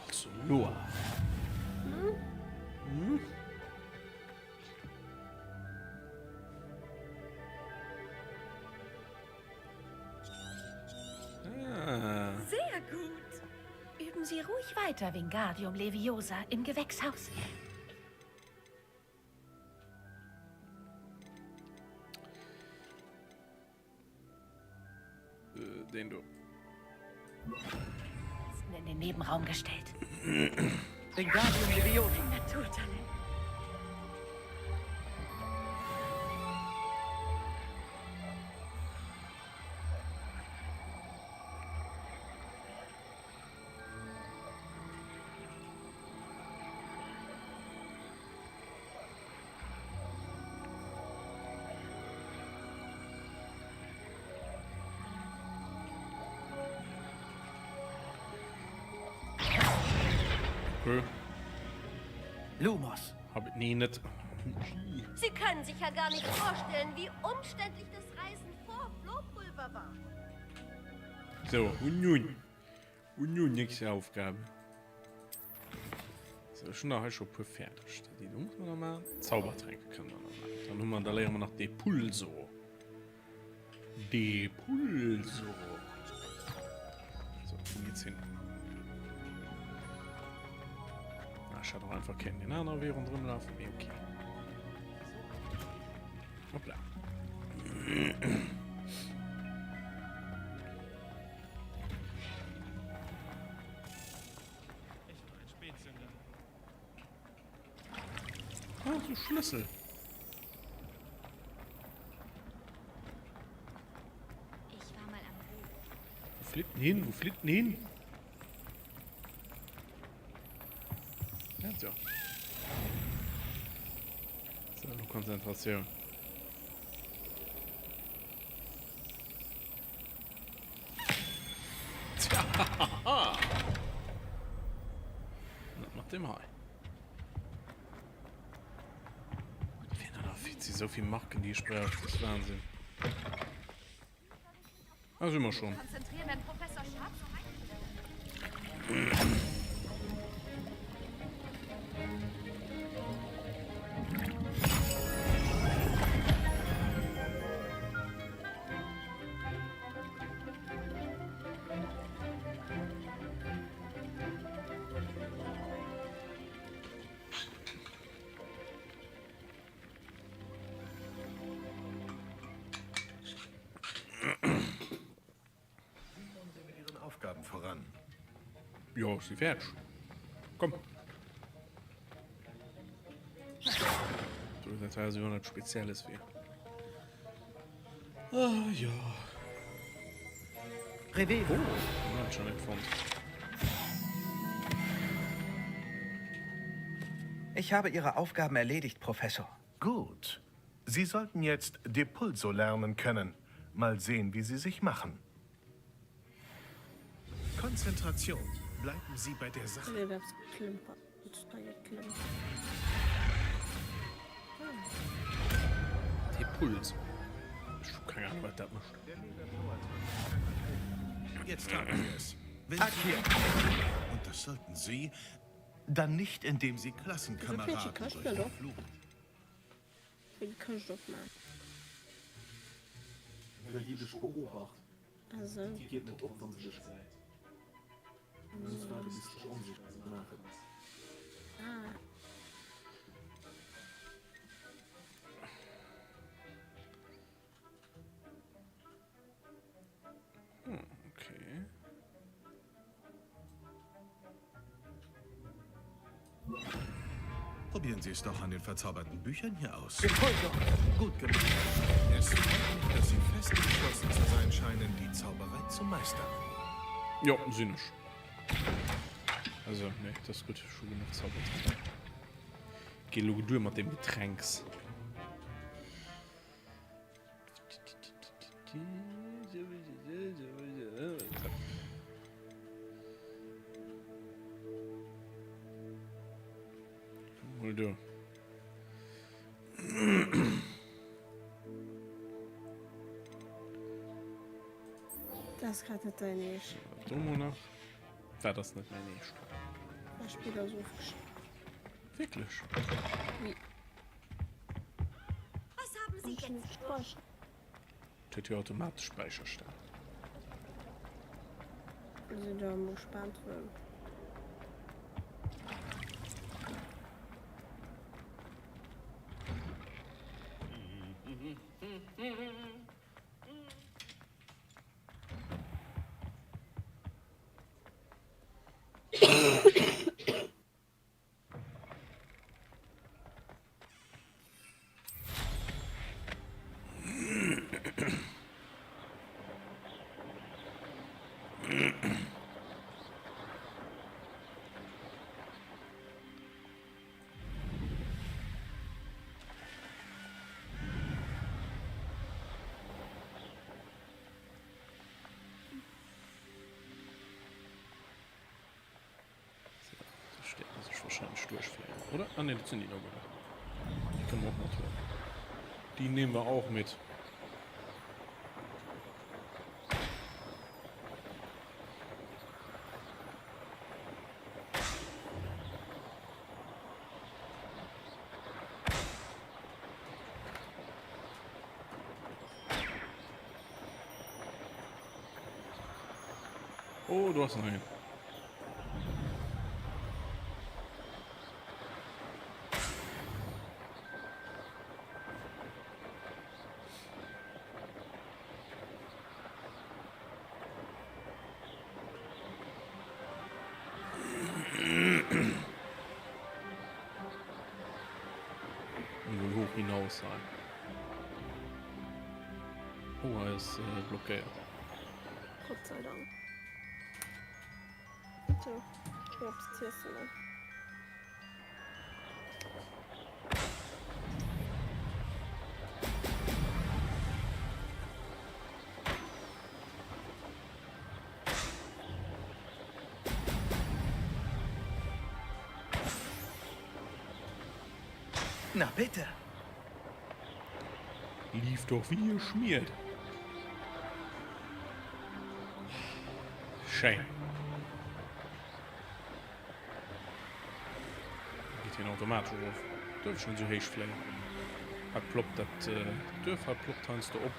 Also Loa. Hm? Hm? Ah. Sehr gut. Üben Sie ruhig weiter, Wingardium Leviosa, im Gewächshaus. Deen do. In den Nebenraum gestellt. Wingardium Leviosa. Ein Naturtalent. Okay. Lumos. Hab ich, nee, net. Sie können sich ja gar nicht vorstellen, wie umständlich das Reisen vor Flohpulver war. So, und nun. Und nun nächste Aufgabe. So, ech hunn der hei scho e puer fäerdeg. Déi do muss mer nach maachen. Zaubertränke kënne mer nach maachen. Dann hu mer, da léiere mer nach Depulso. Depulso. So, wou geht's hin? Ah, ech hätt och einfach kënnen den anere Wee ronderëm lafen, mee okay. Hoppla. Ah, so Schlüssel. Ich war mal am Wo fliegt denn hin? Wo fliegt denn hin? Ja, so. So, Konzentration. Net mat dem hei. Si souvill Marken déi ech brauch, dat ass Wahnsinn. Ah, si mer schon. Aufgaben voran. Jo, ech si fäerdeg. Komm. So, dat war jo net Spezielles wier. Ah, ja. Revé. Oh, hat schon net fonnt. Ich habe Ihre Aufgaben erledigt, Professor. Gut. Sie sollten jetzt Depulso lernen können. Mal sehen, wie Sie sich machen. Konzentration. Bleiben Sie bei der Sache. Depulso. Ech hu keng Ahnung, wat dat mécht. Jetzt haben Sie es. Wenn Sie und das sollten Sie, dann nicht, indem Sie Klassenkameraden durch den Fluch. Hm, okay. Probieren Sie es doch an den verzauberten Büchern hier aus. Gut gemacht. Es freut mich, dass Sie fest entschlossen zu sein scheinen, die Zauberei zu meistern. Jo, sinn ech. Also, nee, dat ass gutt. Ech hu genuch Zaubertränk. Geet elo duer mat deem Getränks. Mol do. Dat ass grad net dein Eescht. Do mol nach. Wat ass net mäin Eescht? Mäi Spill ass ofgeschloss. Wierklech? Oui. Was haben Sie jetzt vor? Huet jo automatesch Späicherstänn. Sinn da emol gespannt wou. wahrscheinlech duerchfléien, oder? Ah nee, dat sinn déi do guer net. Déi kënne mer och mathuelen. Déi nehmen wir auch mit. Oh, du hast noch einen. Hoch hinaus sein. Oh, er ist äh, blockéiert. Gott sei Dank. So, ich hab's ziessen. Na bitte. Lief doch wie geschmiert. Schéin. Geet hien automatesch erof. Duerf ech net esou héich fléien. Hei ploppt dat Duerf, hei ploppt heiansdo op.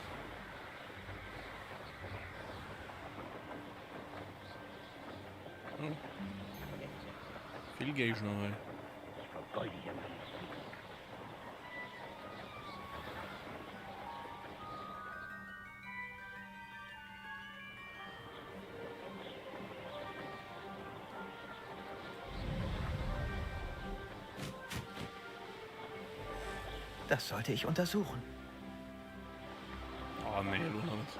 Oh. Vill Géigner hei. Das sollte ich untersuchen. Oh nee, lo net.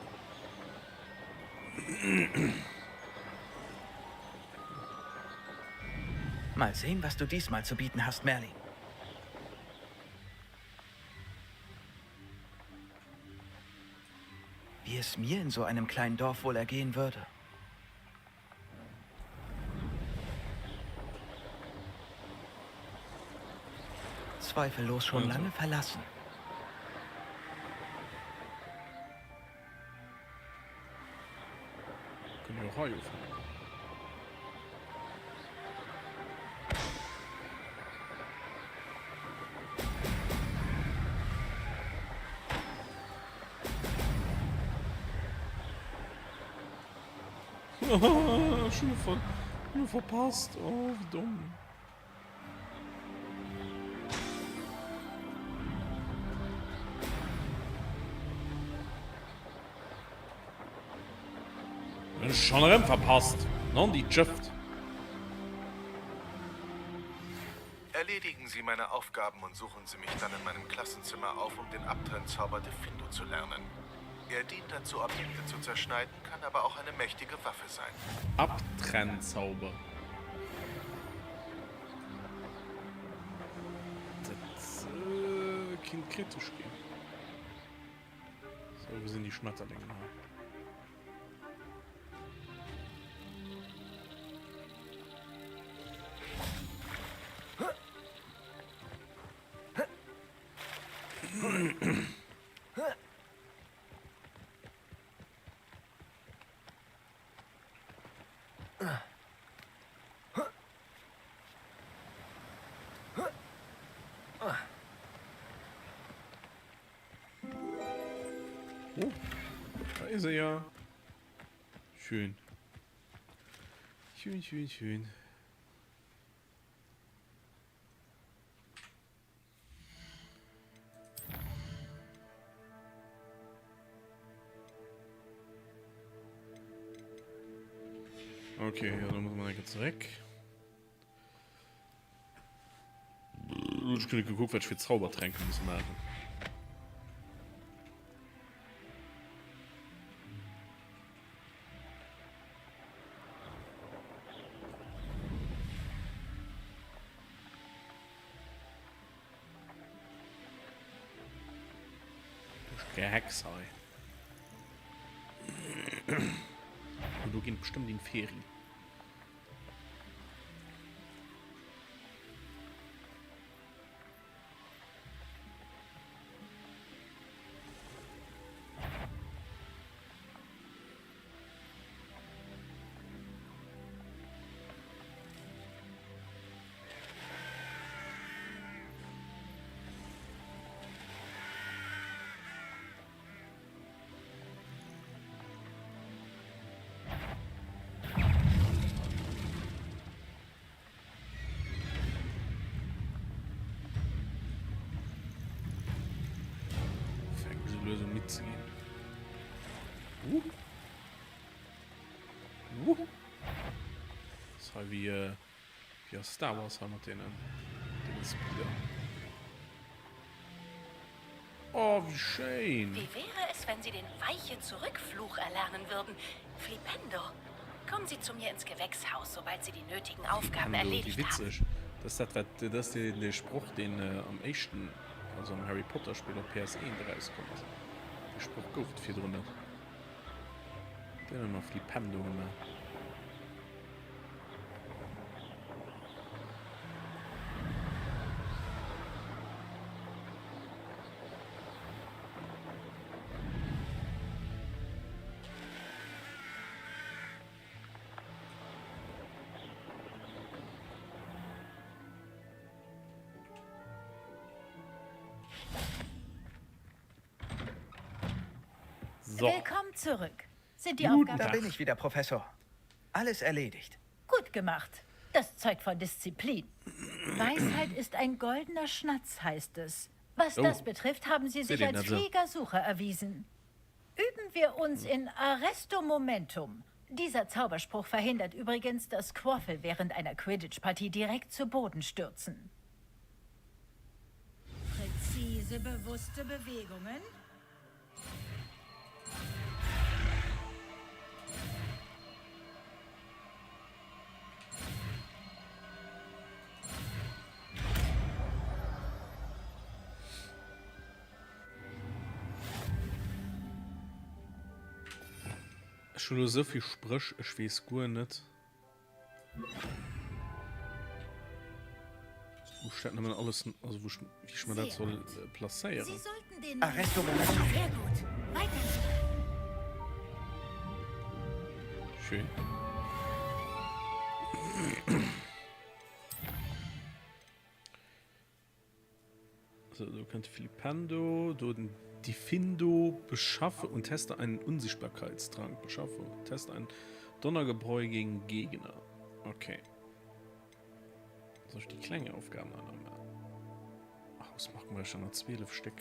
Mal sehen, was du diesmal zu bieten hast, Merlin. Wie es mir in so einem kleinen Dorf wohl ergehen würde. Zweifellos schon Also. lange verlassen. Kënne jo och hei ufänken. Schon ver nur verpasst. Oh, wie dumm. Schon erëm verpasst. Non, die Jëft. Erledigen Sie meine Aufgaben und suchen Sie mich dann in meinem Klassenzimmer auf, um den Abtrennzauber Defindo zu lernen. Er dient dazu, Objekte zu zerschneiden, kann aber auch eine mächtige Waffe sein. Abtrennzauber. Dat kinnt kritesch ginn. Sou, wou sinn déi Schmetterlingen hei? Oh, da ist er ja. Schön. Schön, schön, schön. Okay, ja, da muss man jetzt zurück. Ech hunn gekuckt, wat ech fir Zaubertränke muss maachen. Gehex hei. Do ginn bestimmt Inferi. sou lues um midd ze ginn. Uh. Uh. Ass hei wéi, wéi a Star Wars hei mat deenen, deene Speeder. Oh, wéi schéin! Wie wäre es, wenn Sie den Weiche-zurück-Fluch erlernen würden? Flipendo! Kommen Sie zu mir ins Gewächshaus, sobald Sie die nötigen Aufgaben Flipendo, wéi erledigt haben. witzeg! Dat ass dat, wat, dat ass dee, dee Sproch, deen am éischten, also am Harry Potter Spill op PS1 erauskomm ass. Dee Sproch gouf et virdrun net. Deen hu mer Flipendo gemaach. So. Willkommen zurück. Sind die Guten Aufgaben... Da bin ich wieder, Professor. Alles erledigt. Gut gemacht. Das zeugt von Disziplin. Weisheit ist ein goldener Schnatz, heißt es. Was oh. das betrifft, haben Sie sich als fähiger Sucher erwiesen. Üben wir uns in Arresto Momentum. Dieser Zauberspruch verhindert übrigens, dass Quaffel während einer Quidditch-Partie direkt zu Boden stürzen. Präzise, bewusste Bewegungen. Ech hunn elo esou vill Spréch, ech weess guer net, wou ech dat nëmmen alles, also wou ech, wéi ech mer dat soll placéieren. Arresto Momentum. Sehr gut. Weiter so. Schön. So, do kënnt Flipendo, do den Diffindo, beschaffe und teste einen Unsichtbarkeitstrank. Beschaffe und teste ein Donnergebräu gegen Gegner. Okay. Soll ich die klenge Aufgaben an Ach, was machen wir schon noch 12 Stück?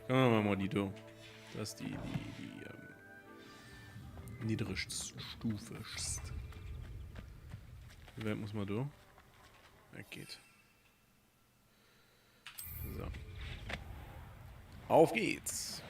Kommen wir mal die do. Das ist die, die, die ähm, niedrigste Stufe. Wie weit muss man do? Er geht. So. Auf geht's.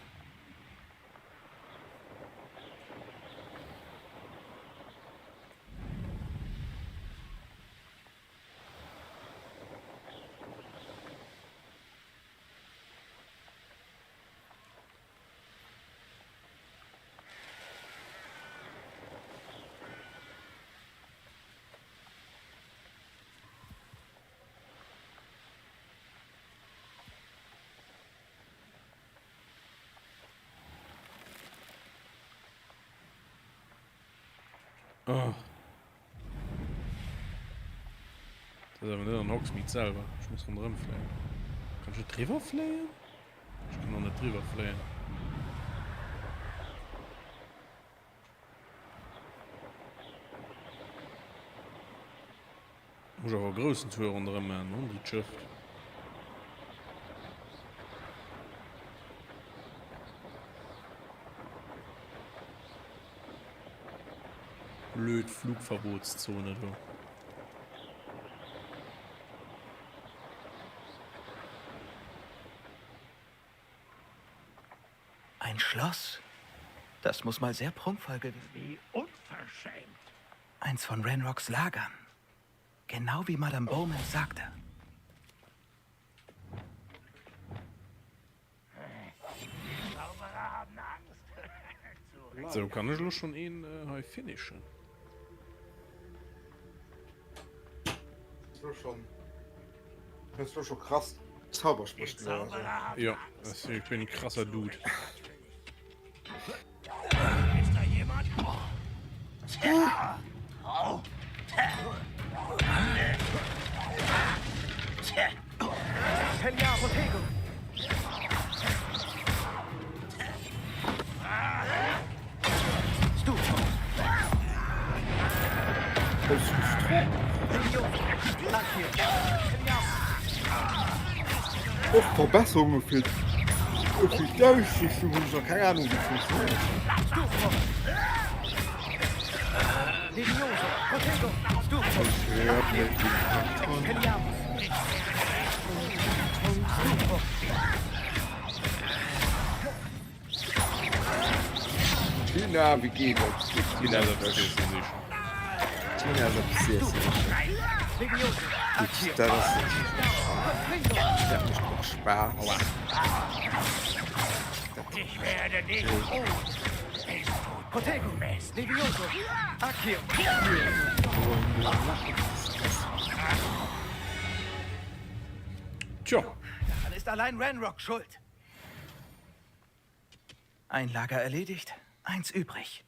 Oh. Dat ass awer net an Hogsmeade selwer. Ech muss ronderëm fléien. Kann ech net driwwer fléien? Ech kann och net driwwer fléien. Muss awer e groussen Tour ronderëm maachen, non? Déi Schëft. Blöd Flugverbotszone do. Ein Schloss? Das muss mal sehr prunkvoll gewesen. Wie unverschämt! Eins von Renrocks Lagern. Genau wie Madame Bowman sagte. So, kann ech lo schon een äh, hei finishen? Lo schon. Hues lo schon krass Zauberspréch geléiert, oder? Ja, ich bin ein krasser Dude. Och Verbesserunge fir. Fir d'Ausrichtung hunn ech nach keng Ahnung wéi et funktionéiert. Tina, wéi geet et? Tina ass eppes Iesse sichen. Tina ass eppes Iesse sichen. Gutt, dat ass natierlech. Dat mécht och Spaass. Tjo. Daran ist allein Ranrok schuld. Ein Lager erledigt, eins übrig.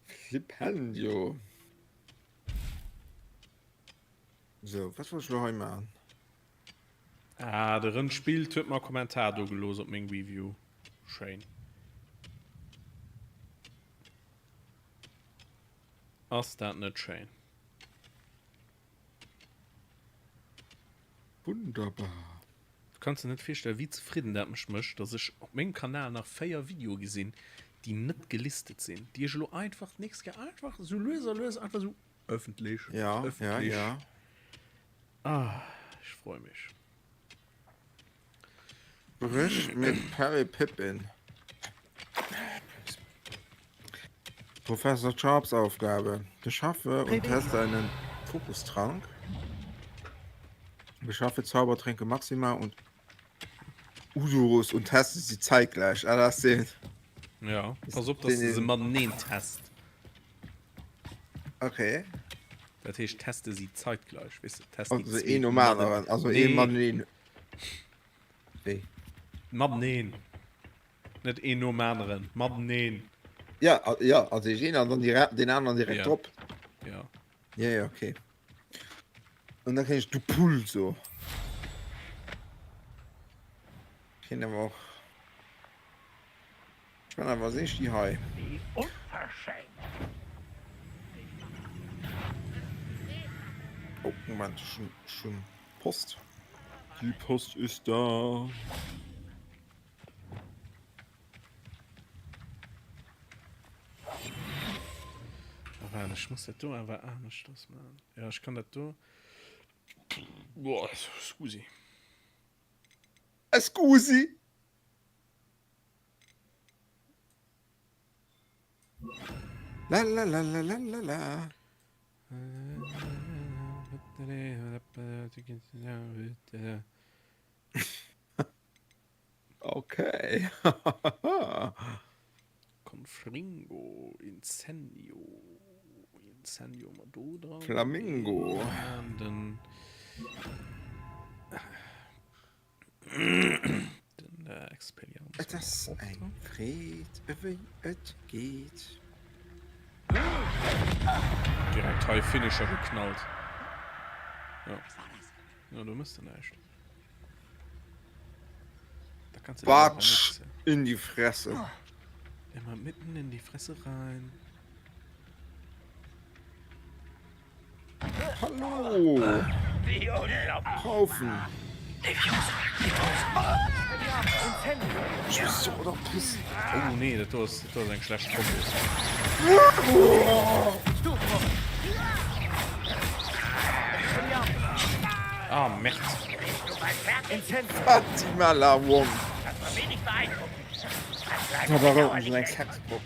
Flippendio. So, wat wollt ech lo hei maachen? Ah, de Rënd spillt huet mer e Kommentar do gelooss op meng Review. Schéin. Ass dat net schéin? Wunderbar. Du kanns der net virstellen wéi zefridden dat mech mécht, dass ech op mengem Kanal nach 4 Videoe gesinn, déi net gelistet sinn, déi ech elo einfach d'nächst Kéier einfach esou lues a lues einfach esou öffentlech, Ja, ja, öffentlech. ja. Ah, ech freu mech. Brëch mit Perry Pippin. Professor Sharps Aufgabe. Beschaffe und teste einen Fokustrank. Beschaffe Zaubertränke Maxima und Udurus und teste sie zeitgleich. Ah, das sehen. Ja, pass op, dass du se mateneen test. Okay. Dat heescht, teste sie zeitgleich. Weißt du, test die Also zwee een nom aneren. Also Nee. een mateneen. Wéi? Mateneen. Net een nom aneren, mateneen. Ja, ja, also ech een an dann direkt, den aneren direkt Ja. drop. Ja. Ja, ja, okay. Und dann kann ich du Pulso. Keen awer och. Ich mein awer sehe ich die hei. Wie unverschämt! Oh, Moment, schon, schon Post. Die Post ist da. Ah, ech muss dat do awer aneschters man. Ja, ech kann dat do. Boah, scusi. Scusi. La la la la la la la. Okay. Confringo, Incendio, Incendio mat do dran. Flamingo. An den den äh, Expelliarmus. Et ass eng Freed, ewéi et geet. Direkt hei Finisher geknallt. Ja. Ja, du mëss de näischt. Da kannst du Batsch in die Fresse. Immer mitten in die Fresse rein. Hallo. Kaufen. Oh nee, dat do ass, dat do ass eng schlecht Kombo. Ah, Merd. Fatima Lawong. Da war auch so eng Sexpupp.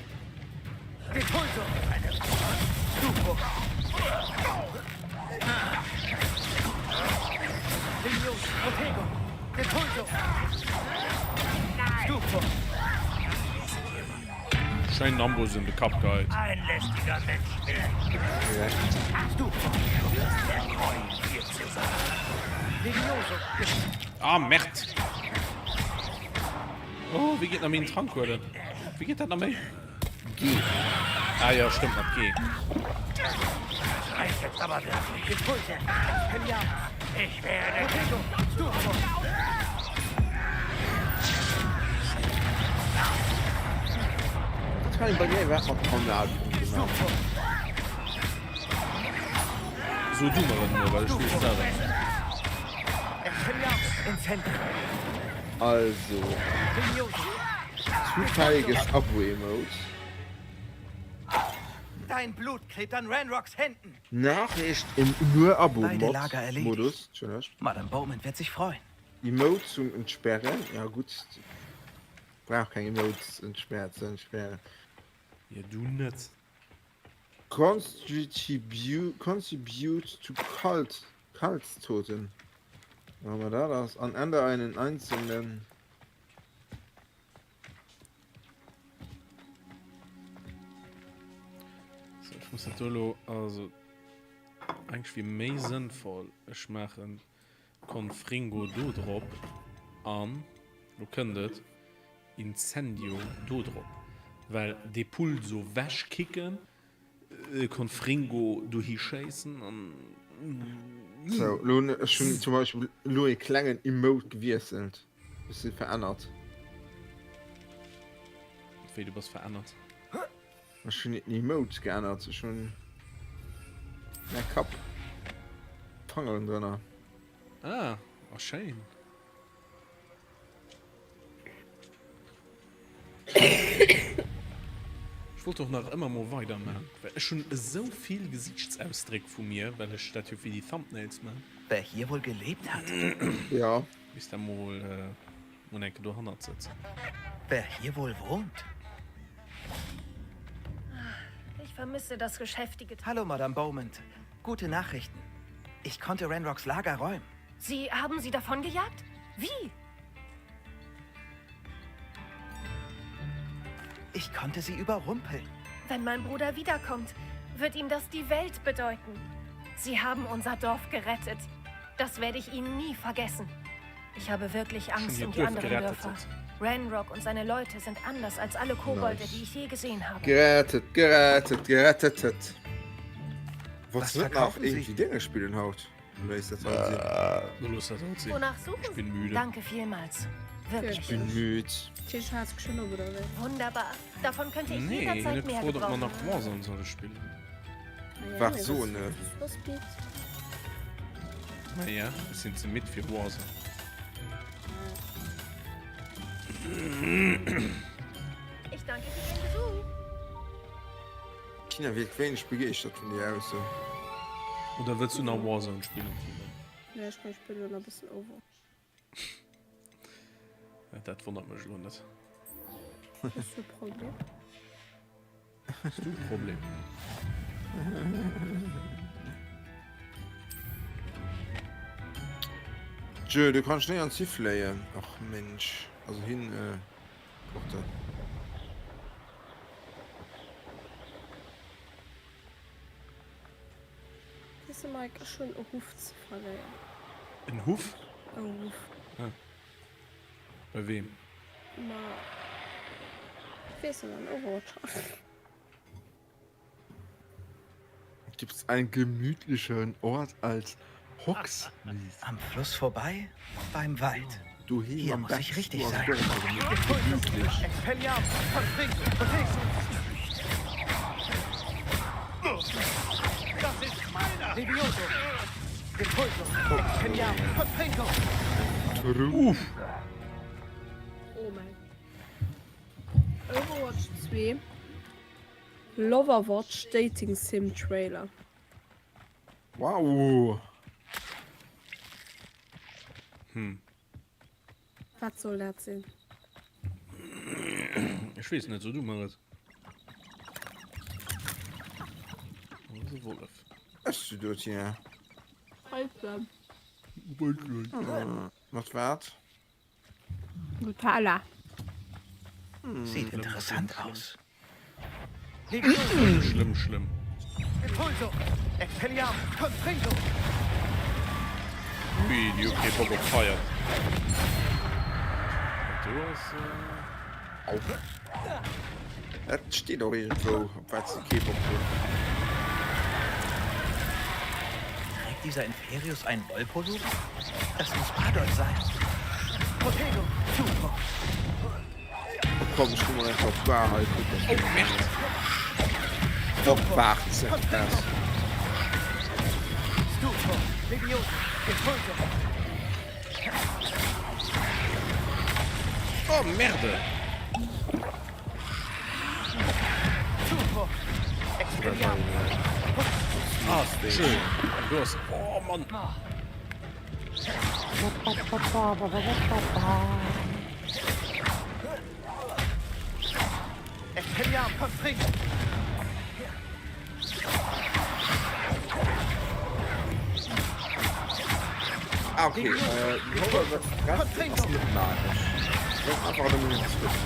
Schéin Amboss in de Kapp geheit. Ah, Merd! Oh, wéi geet nach méi en Trank huelen? Wéi geet dat nach méi? G. Ah ja, stëmmt, mat G. Dat kann een bei mir iwwerhaapt mat Kanalpunkte maachen. So du mer et emol, well ech weess et selwer net. Also. Zufälliges Abo-Emote. Dein Blut klebt an Ranrocks Händen. Nachricht im nur Abo Beide Mod Lager erledigt. Modus. Entschëllegt. Madame Bowman wird sich freuen. Emote zum Entsperren. Ja gutt, brauch keng Emotes entsperrt ze entsperren. Ja du net. Contribute contribute to cult Cultstoten. Wat ëmmer dat ass. An änder einen einzelnen. So, ech muss dat do elo, also eigentlech wier méi sënnvoll, ech maachen Confringo do drop an, lo kënnt et, Incendio do drop, well Depulso wech kicken, Confringo dohi schéissen an. Sou, lo hunn ech hunn zum Beispill lo ee klengen Emote gewiesselt, bëssi verännert. Wéi, du bass verännert? Ech hunn den Emote geännert, ech hunn mäi Kapp Fangeren drënner. Ah, oh schéin. Ech wollt och nach ëmmer mol weider man, well ech hunn esou vill Gesiichtsausdréck vu mir, well ech dat jo fir déi Thumbnails man. Wer hier wohl gelebt hat. Ja. Misst da mol mol enke dohannert sëtzen. Wer hier wohl wohnt. Ich vermisse das geschäftige. Hallo Madame Beaumont. Gute Nachrichten. Ich konnte Ranrocks Lager räumen. Sie haben sie davongejagt? Wie? Ich konnte sie überrumpeln. Wenn mein Bruder wiederkommt, wird ihm das die Welt bedeuten. Sie haben unser Dorf gerettet. Das werde ich Ihnen nie vergessen. Ich habe wirklich Angst um die anderen Dörfer. Ranrock und seine Leute sind anders als alle Kobolde, Nice. die ich je gesehen habe. Gerettet, gerettet, gerettetet. Was Wollts du net nach verkaufen Sie? irgendwie Dinge spillen haut? Oder looss dat haut sinn? Looss dat haut sinn. Wonach suchen Ech bin Sie? müde. Danke vielmals. Wirklich. Ich bin müd. Tisch hat geschnurrt, oder wéi? Wunderbar. Davon könnte ich Nee, hien jederzeit huet mehr gefrot, ob mer gebrauchen. nach Warzone solle spillen. Warzone. Naja, ech sinn ze midd fir Warzone. Ich danke für Ihren Besuch. Tina wierkt wéineg begeeschtert vun deer Ausso. Oder wëlls du nach Warzone spillen, Tina? Nee, ech spillen elo nach e bëssen Overwatch. Dat wonnert mech elo net. Hues du e Problem? Hues du e Problem? Tjö, du kanns néierens hifléien. Och Mensch. Also hin, porten. Weess de Mike, ech hunn e Huff ze verléieren. En Huff? E Huff. Ah. Bei weem? Ma weess net, an Overwatch. Gibt's einen gemütlicheren Ort als Hogsmeade? Am Fluss vorbei, beim Wald. Doheem Hier am muss ich Bett, richtig do ass sein. et och ëmmer gemütlech. Uff. Oh mein. Overwatch 2 Loverwatch Dating Sim Trailer. Wow! Hm. Wat soll dat sinn? Ech weess net, so du mer et. Wo ass e Wollef? Ëss du do, Tina? Heite. Mat wat? Nutella. Sieht interessant aus. Schlëmm, schlëmm. Ui, déi hu kee Bock op Feier. Dat do ass. Au. Dat steet och iergendwou, op wat se kee Bock hunn. Trägt dieser Inferius einen Wollpullover? Das muss Bardolph sein. Protego, Stupor. Komm, ech goe mol einfach op d'Bar hei kucken. Oh, Merde! Op d'Bar zerkrass. Oh, Merde! Schön. Du hast. Oh Mann. Ah, okay. Äh, die Hogwarts Express ass net magesch. Dat ass einfach nëmmen en Zuch.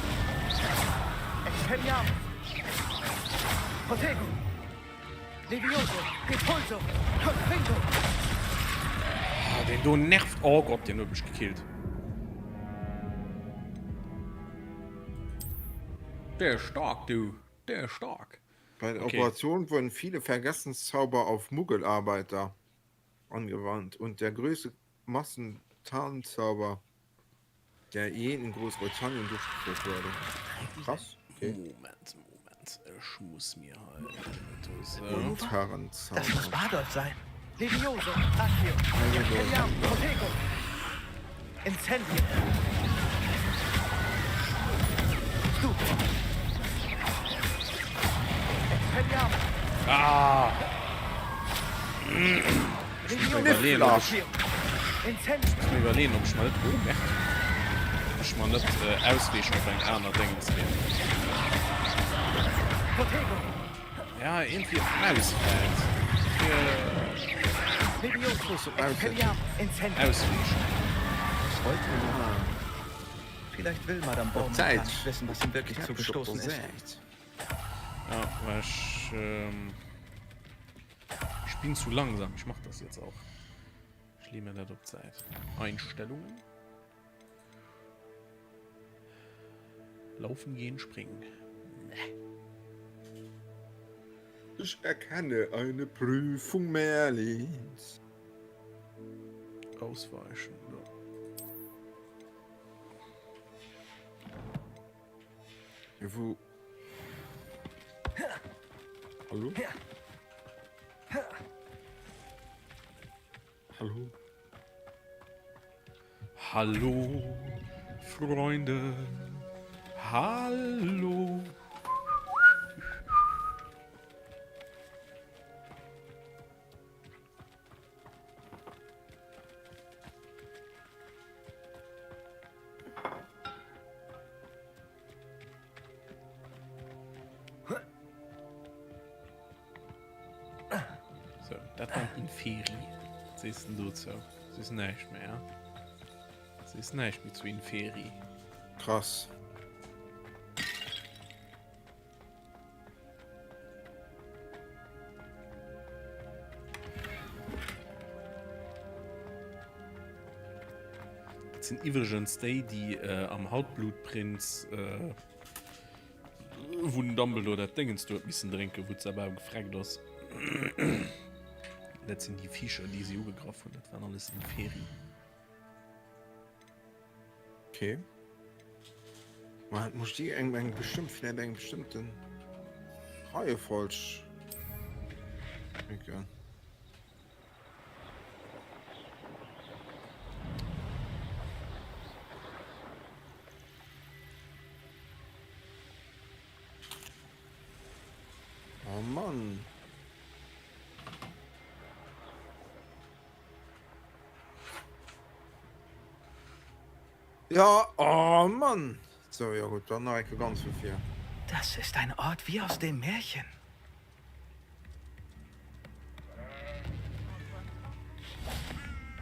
Ah, deen do nervt. Oh Gott, deen huet mech gekillt. Der ist stark, du. Der ist stark. Bei der Okay. Operation wurden viele Vergessenszauber auf Muggelarbeiter angewandt und der größte Massentarnzauber, der je in Großbritannien durchgeführt wurde. Krass, okay. Moment, Moment. Ech muss mir hei do Das Tarnzauber. muss Bardolph sein. Levioso, Accio, Expelliarmus, Protego. Incendio. Stupor. Expelliarmus. Ah! Ich muss mir überlegen, ob ich, Incendio. ich muss mir überlegen, ob ich mal net, oh, Merde. Ob ich mal net äh, ausweechen op eng aner Dingens ginn. Protego. Ja, irgendwie op d'Maus vläit. Fir Levioso, Expelliarmus, Incendio. ausweechen. Was wollt ihr? Vielleicht will Madame Bowman gar Zeit. nicht wissen, was ihm wirklich zugestoßen ist. Ja, well ech ähm, ich bin zu langsam. Ich mach das jetzt auch. Ich lee mir dat op d'Säit. Einstellungen. Laufen, gehen, springen. Nee. Ich erkenne eine Prüfung Merlins. Ausweichen. Ja. Ja, wou? Hallo? Hallo? Hallo, Freunde. Hallo. Sou, dat waren d'Inferi. Wat sees de dozou? Sees näischt méi, ja? Sees näischt méi zu Inferi. Krass. Dat sinn iwwregens déi, déi am Halbblutprinz, wou den Dumbledore dat Déngens do huet missen drénken, wou d'Sabau gefreckt ass. Dat sinn déi Viecher, déi si ugegraff hunn. Dat waren alles Inferi. Okay. Ma muss déi eng eng bestëmmt vläit eng bestëmmten Reiefolg drénken? Oh Mann. Ja, oh Mann. So, ja gut, dann nach eng Kéier ganz vu vir. Das ist ein Ort wie aus dem Märchen.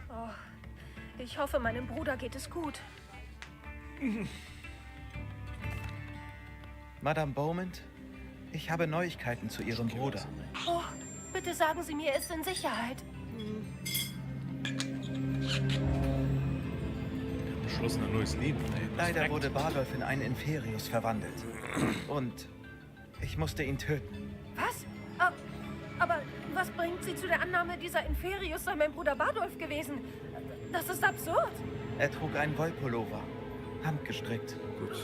Oh, ich hoffe, meinem Bruder geht es gut. Madame Beaumont, ich habe Neuigkeiten zu Ihrem Bruder. Oh, bitte sagen Sie mir, er ist in Sicherheit. Beschlossen ein neues Leben. Ey, Leider wurde Bardolph in einen Inferius verwandelt. Und ich musste ihn töten. Was? Aber was bringt Sie zu der Annahme, dieser Inferius sei mein Bruder Bardolph gewesen? Das ist absurd. Er trug einen Wollpullover, handgestrickt. Gut.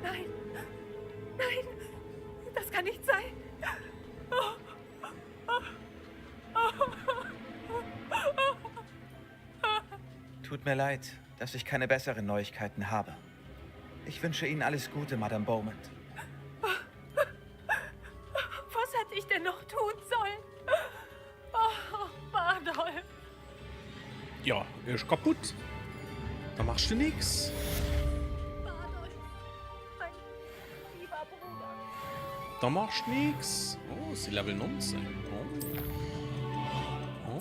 Nein. Nein. Das kann nicht sein. Tut mir leid, dass ich keine besseren Neuigkeiten habe. Ich wünsche Ihnen alles Gute, Madame Beaumont. Was hätte ich denn noch tun sollen? Bardolph! Jo, ech kaputt. Da machst du nix. Bardolph, mein lieber Bruder. Da machst nix. Oh, si Level 19. Oh. Oh.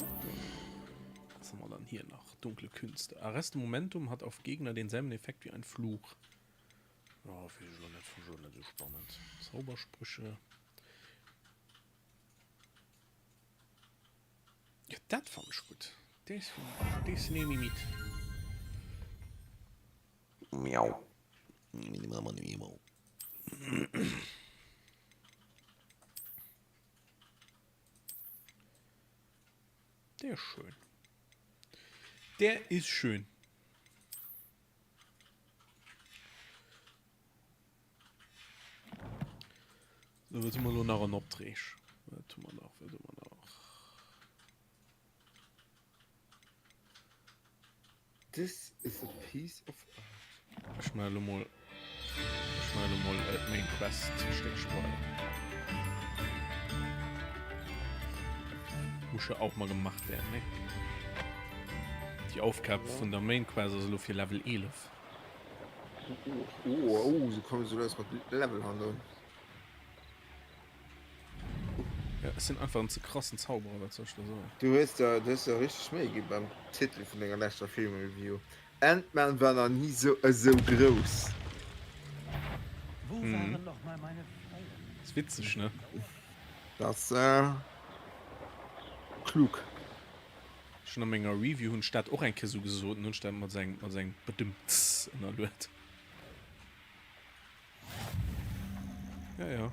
Was haben wir dann hier nach? Dunkle Künste. Arresto Momentum hat auf Gegner denselben Effekt wie ein Fluch. Oh, finde ich net, finde ich net so spannend. Zaubersprüche. Ja, dat fand ich gut. Das, das nehme ich mit. Miau. Der ist schön. Der ist schön. So, wat hu mer lo nach an Opträg? Wat hu mer nach? Wat hu mer nach? This is a piece of art. Ech maache lo mol, ech maache lo mol d'Main Quest Stéckche weider. Muss jo auch mal gemacht werden, ne? Déi Aufgab vun der Main Quest ass elo fir Level 11. Oh, oh, oh, so kommen se lues mat Level handeln. Ja, ech sinn einfach en ze krassen Zauberer, wat soll ech der soen? Du hues der, du hues der richteg Méi gi beim Titel vun denger leschter Filmreview. Ant-Man war nach ni sou esou grouss. Wo waren noch mal meine Feilen? Ass witzeg, ne? Dat ass klug. Schon a menger Review hunn ech dat och eng Kéier sou gesot, an hunn ech dat mat sengem, mat sengem Bedëmmts ënnerluet. Ja, ja.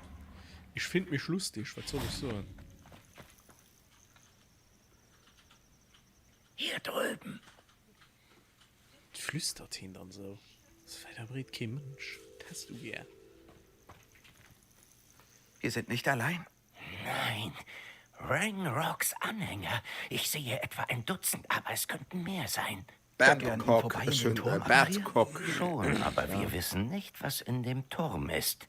Ich find mich lustig, wat soll ech soen? Hier drüben. Flüstert hien dann sou. Ass wäit a breet kee Mënsch. Dat häss du gär. Wir sind nicht allein. Nein, Rangrocks Anhänger. Ich sehe etwa ein Dutzend, aber es könnten mehr sein. Babcock, ech hunn Babcock. Schon, aber wir wissen nicht, was in dem Turm ist.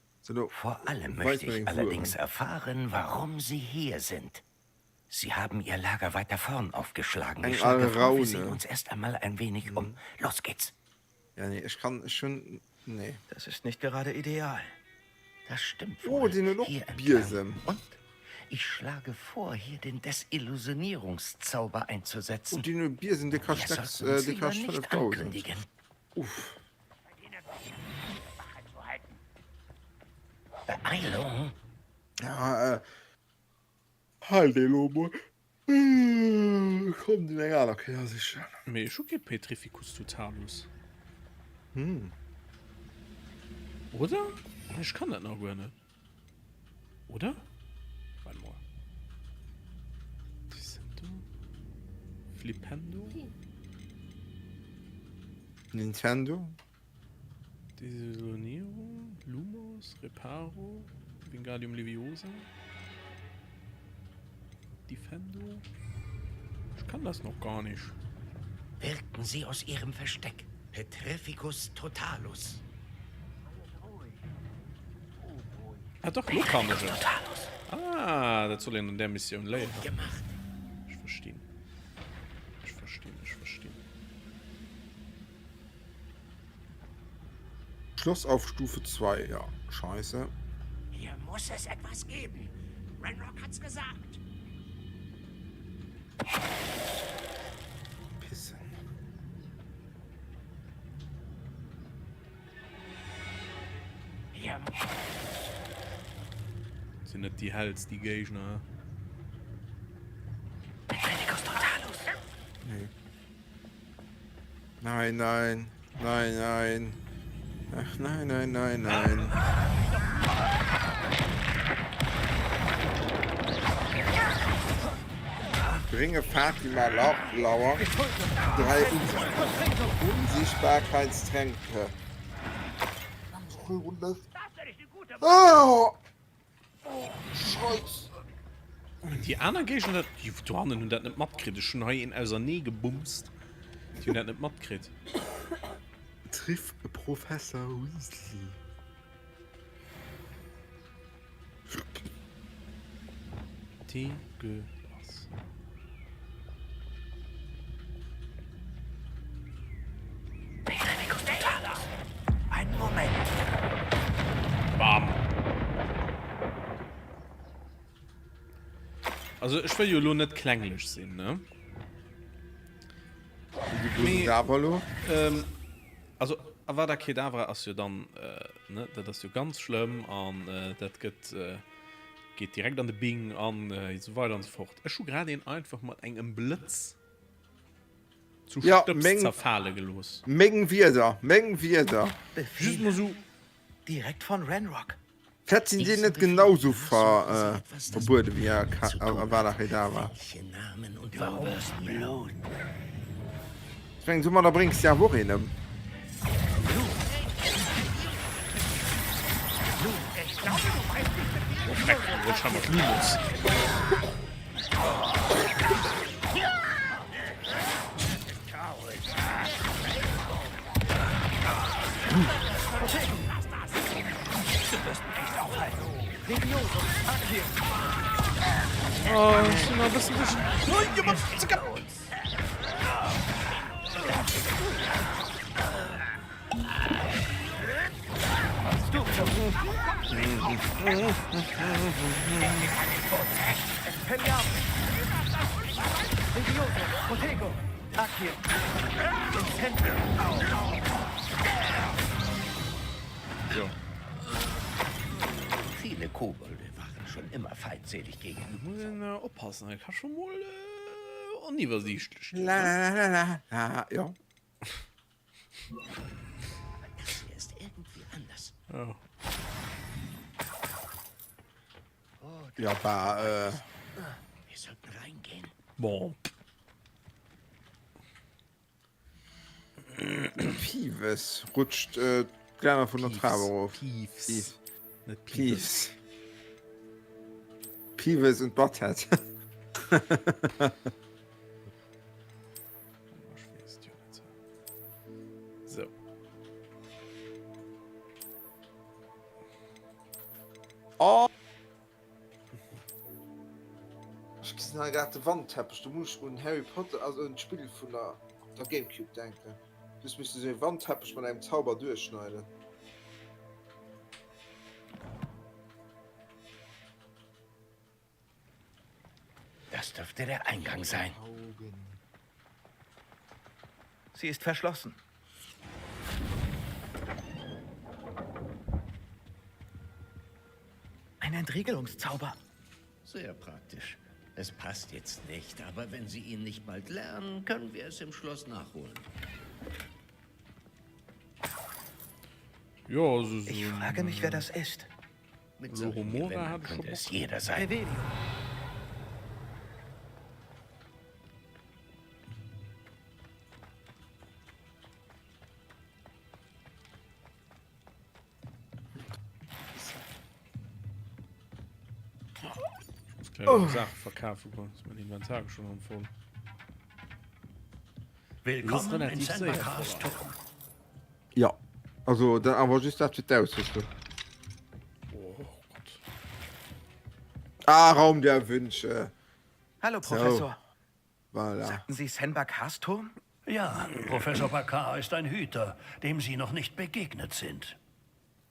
Vor allem möchte ich allerdings erfahren, warum Sie hier sind. Sie haben Ihr Lager weiter vorn aufgeschlagen. Ich schlage vor, wir sehen uns erst einmal ein wenig um. Los geht's. Ja, nee, ech kann, ech hunn, nee. Das ist nicht gerade ideal. Das stimmt Oh, wohl. deen huet och Hier entlang. Biesem. Und ich schlage vor, hier den Desillusionierungszauber einzusetzen. Oh, deen huet Biesem, dee Wir kascht 6, sollten uns dee lieber kascht nicht 5000. ankündigen. Uff. Beeilung! Ja, äh, Halt elo mol. Komm den eng aner Kéier sichen. Mee ech hu kee Petrificus Totalus. Hm. Oder? Ech kann dat nach guer net. Oder? Warte mol. Descendo? Flipendo? Nintendo? Desillusionierung, Lumos, Reparo, Wingardium Leviosa, Defendo. Ich kann das noch gar nicht. Wirken Sie aus Ihrem Versteck. Petrificus Totalus. Ah doch, lo kann ech et. Ah, dat soll een an där Missioun léieren. Ech verstinn. Ech verstinn, ech verstinn. Schloss auf Stufe 2, ja, scheiße. Hier muss es etwas geben. Renrock hat's gesagt. Pissen. Hier. Sinn net déi hellst, déi Géigner. Petrificus Totalus. Nee. Nein, nein, nein, nein. Ach, nein, nein, nein, nein. Bringe Fatima Lauer drei Unsichtbarkeitstränke. Oh! Oh, Scheiß. Déi aner Géigner, déi dohannen hunn dat net matkritt. Ech hunn hei een ausernee gebumst. Déi hunn dat net matkritt. Triff Professor Weasley. Degueulasse. Also ech wëll jo elo net klenglech sinn, ne? Mee, ähm, also Avada Kedavra ass jo dann, äh, ne, dat ass jo ganz schlëmm an äh, dat gëtt, äh, geet direkt an de Bing an äh, esou weider an esou fort. Ech hu grad een einfach mat engem Blëtz zu Ja, Stëbs meng, zerfale gelooss. meng Wierder, meng Wierder. Just mol Befehle. sou. Direkt von Ranrok. Vläit sinn déi net genau sou verbuede wéi Avada Kedavra. Ech mengen domadder bréngs de awer och een ëm. So. Viele Kobolde waren schon immer feindselig gegenüber. Muss een oppassen, dat ka scho mol oniwwersiichtlech ginn. Lalalala, jo. Aber das hier ist irgendwie anders. Oh. Ja, bah, äh. Wir sollten reingehen. Bon. Peeves rutscht äh, d'Glänner vun der Trap erof. Peeves. Net Peeves. Peeves und Butthead. So. Oh! Ech gesinn hei grad de Wandteppech, do muss ech un Harry Potter, also un d'Spill vun der op der Gamecube denken. Du hues misste sou ee Wandteppech mat engem Zauber duerchschneiden. Das dürfte der Eingang sein. Sie ist verschlossen. Ein Entriegelungszauber. Sehr praktisch. Es passt jetzt nicht, aber wenn Sie ihn nicht bald lernen, können wir es im Schloss nachholen. Ja, also so Ich frage mich, wer das ist. Mit solchen Lohomora Gewändern hat schon könnte es Bock. jeder sein. Revelio. Ich muss gleich oh. Sache verkaufen goen, ist mein Inventar schon am voll. Willkommen in relativ San séier Bakars Turm. Ja, also dann awer just dat fir d'Ausrüstung. Oh Gott. Ah, Raum der Wünsche. Hallo, Professor. So. Voilà. Sagten Sie San Bakars Turm? Ja, Professor Bakar ist ein Hüter, dem Sie noch nicht begegnet sind.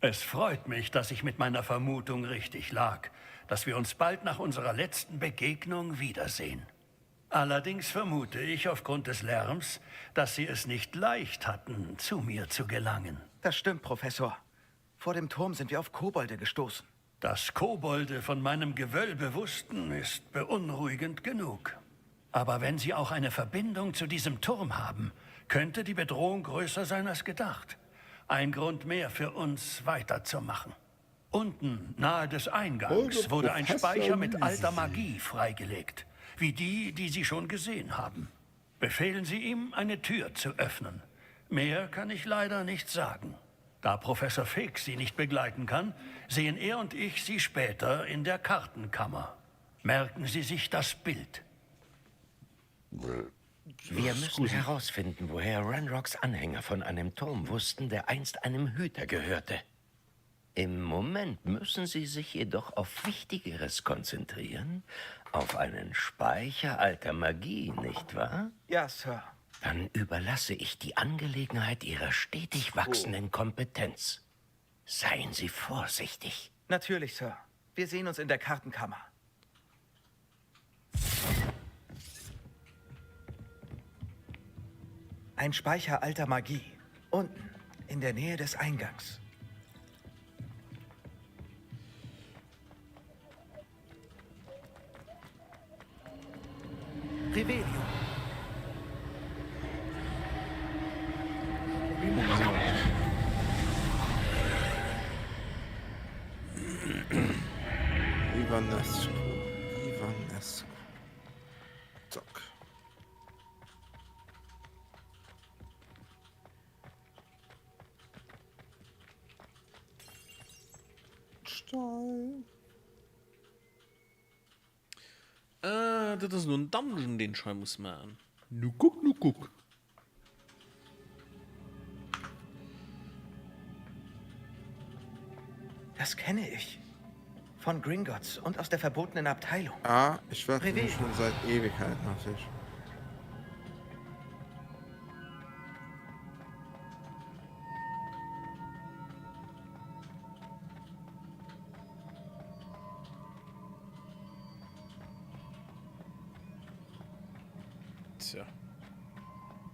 Es freut mich, dass ich mit meiner Vermutung richtig lag, dass wir uns bald nach unserer letzten Begegnung wiedersehen. Allerdings vermute ich aufgrund des Lärms, dass Sie es nicht leicht hatten, zu mir zu gelangen. Das stimmt, Professor. Vor dem Turm sind wir auf Kobolde gestoßen. Dass Kobolde von meinem Gewölbe wussten, ist beunruhigend genug. Aber wenn sie auch eine Verbindung zu diesem Turm haben, könnte die Bedrohung größer sein als gedacht. Ein Grund mehr für uns weiterzumachen. Unten, nahe des Eingangs, wurde ein Speicher mit alter Magie freigelegt, wie die, die Sie schon gesehen haben. Befehlen Sie ihm, eine Tür zu öffnen. Mehr kann ich leider nicht sagen. Da Professor Fig Sie nicht begleiten kann, sehen er und ich Sie später in der Kartenkammer. Merken Sie sich das Bild. Wir müssen herausfinden, woher Ranrocks Anhänger von einem Turm wussten, der einst einem Hüter gehörte. Im Moment müssen Sie sich jedoch auf Wichtigeres konzentrieren. Auf einen Speicher alter Magie, nicht wahr? Ja, Sir. Dann überlasse ich die Angelegenheit Ihrer stetig wachsenden Kompetenz. Seien Sie vorsichtig. Natürlich, Sir. Wir sehen uns in der Kartenkammer. Ein Speicher alter Magie. Unten, in der Nähe des Eingangs. Revelio. Ivanescu. Ivanescu. Zack. Stein. Äh, dat ass elo en Dungeon, deen ech hei muss maachen. Nu kuck, nu kuck. Das kenne ich. Von Gringotts und aus der verbotenen Abteilung. Ah, ich warte nur schon seit Ewigkeiten auf dich. Tja.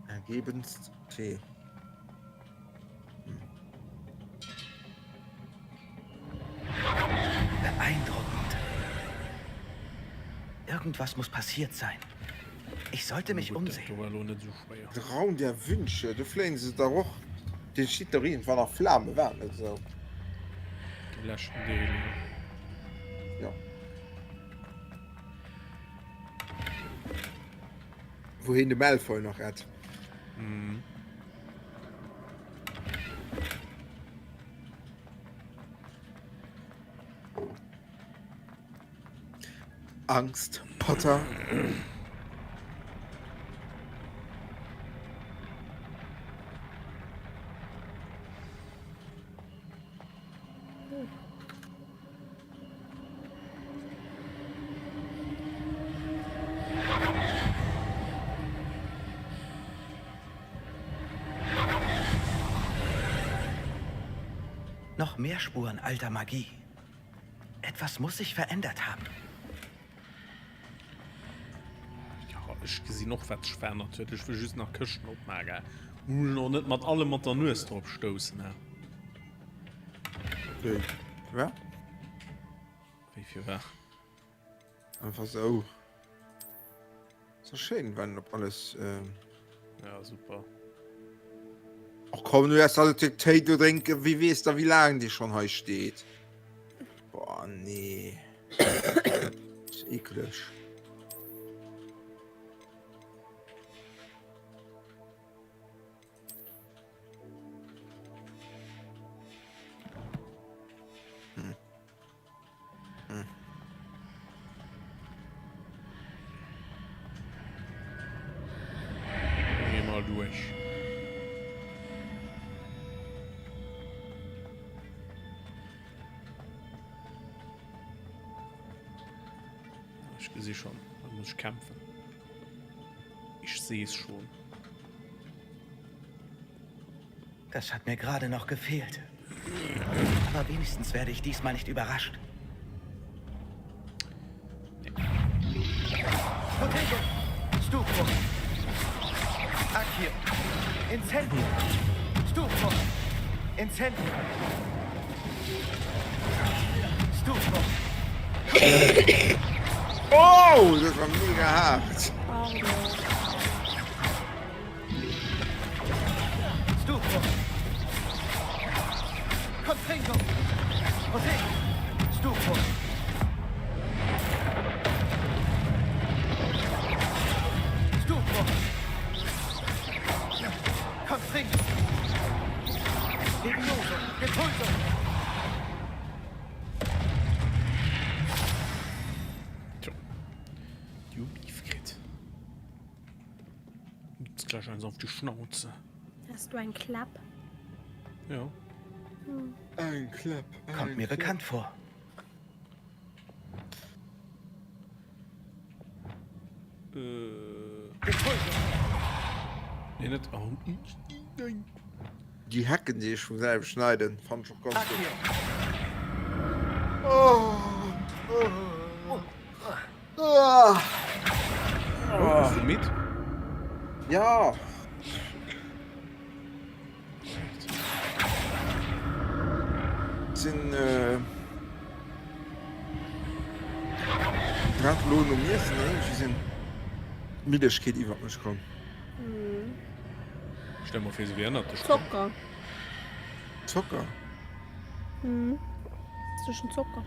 Ergebenst T. Beeindruckend. Irgendwas muss passiert sein. Ich sollte mich umsehen. De Raum der Wünsche, do fléien se dach och, dee steet doch iergendwann a Flame, war et net esou? De leschten Deel, jo. Jo. Wou heen de Malfoy nach rett. Mhm. Angst, Potter. Noch mehr Spuren alter Magie. Etwas muss sich verändert haben. Jo, ech gesinn och wat sech verännert huet. Ech wëll just nach Këschten opmaachen. Muss ech och net mat allem mat der Nues drop stoussen, he? Wéi firwat? Wéi firwat? Einfach sou. Ass doch schéin wann op alles ähm. Ja super. Och komm du erst alle Téi do drénken, wie weess da wéi laang déi schonn hei steet. Boah nee. Ass ekeleg. Hm. Hm. Geh mal durch. Ich sehe schon, da muss ich kämpfen. Ich sehe es schon. Das hat mir gerade noch gefehlt. Aber wenigstens werde ich diesmal nicht überrascht. Protego! Stupro! Accio! Incendio! Stupro! Incendio! Stupro! Oh, das war mega hart. Stupro! Confringo! Protego! Stupro! Stupro! Confringo! Levioso! Depulso! Tjo. Déi hu Beef kritt. Gibt's gleich eins auf die Schnauze. Hast du einen Klapp? Ja. Hm. Ein Klapp. Ein Kommt mir Klapp. bekannt vor. Äh. Nee, net. Oh, nein. Die Hecken, die ich vum selben schneiden, fand ich och ganz gutt. Oh, oh, oh. Ah. Ja! Sinn grad elo nom Iessen iergendwéi sinn Middegkeet iwwert mech komm. Stell mer vir se wier ënnert dech komm. Zocker. Zocker? Duerch den Zocker.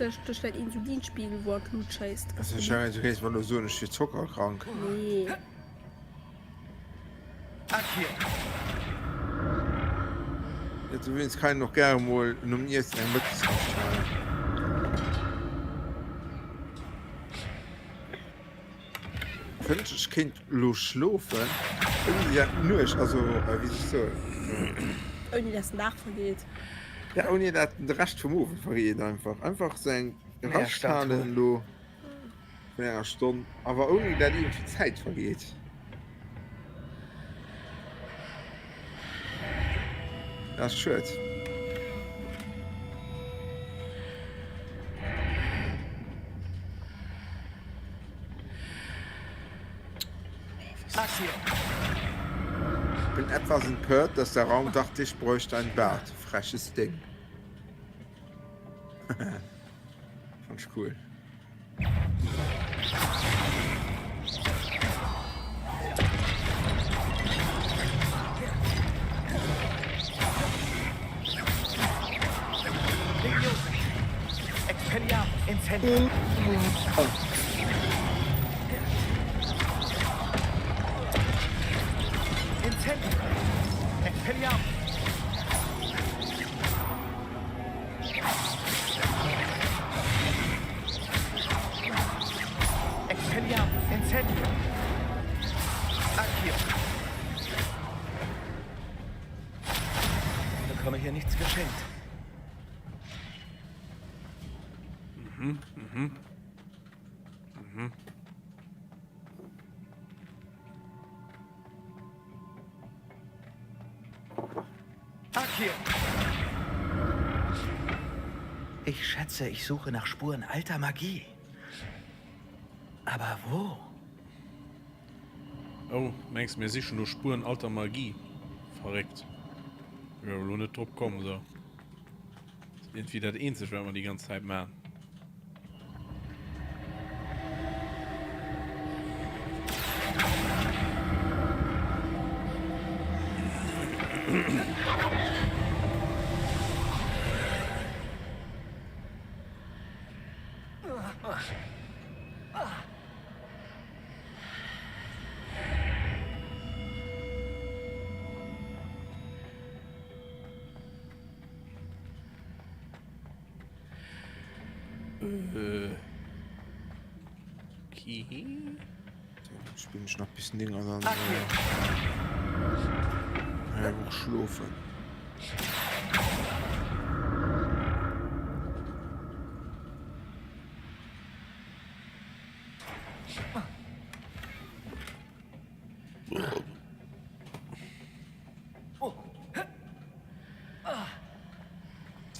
Duerch däin Insulinspiegel wou an d'Lut schéisst. Also ech mengen du kéints mer elo soen ech wier zockerkrank. Nee. Dowéinst kann een och gäre mol nom Iessen eng Mëttesrascht halen. Fënnt ech kéint lo schlofen ouni dat d'Nuecht, also wéi soll ech soen. Ouni dat den Dag vergeet. Ja ouni dat de Rescht vum Owend vergeet einfach. Einfach sou eng Rascht halen lo. Vun enger Stonn, awer ouni dat iergendwéi Zäit vergeet. Dat ass schued. Bin etwas empört, dass der Raum dachte, ich bräuchte ein Bad. Freches Ding. Fand ich cool. Bekomme hier nichts geschenkt. Mhm, mhm. Mhm. Ich schätze, ich suche nach Spuren alter Magie. Aber wo? Oh, mengs mir sichen no Spuren alter Magie? Verréckt. Wär elo net drop komm sou. Iergendwéi dat eenzegt wat mer déi ganz Zäit man. Okay. Spillen ech nach bis 9 an dann äh, och schlofen.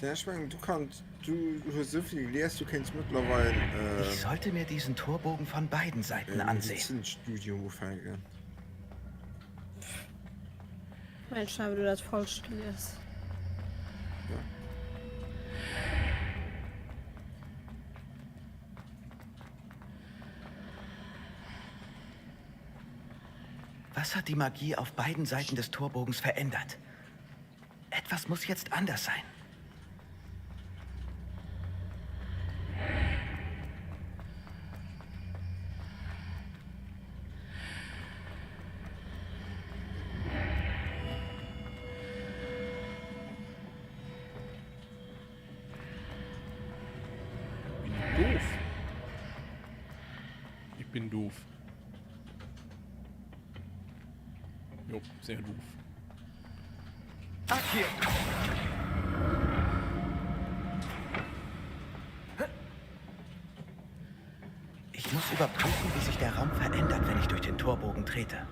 Ja, ech mengen, du kanns, du hues esou vill gelies, du kéints mëttlerweil Ich sollte mir diesen Torbogen von beiden Seiten e ansehen. Medizinstudium ufänken. Mensch, habe du dat falsch gelies. Ja. Was hat die Magie auf beiden Seiten des Torbogens verändert? Etwas muss jetzt anders sein. Bin ich doof? Ich bin doof. Jo, sehr doof. Ich muss überprüfen, wie sich der Raum verändert, wenn ich durch den Torbogen trete.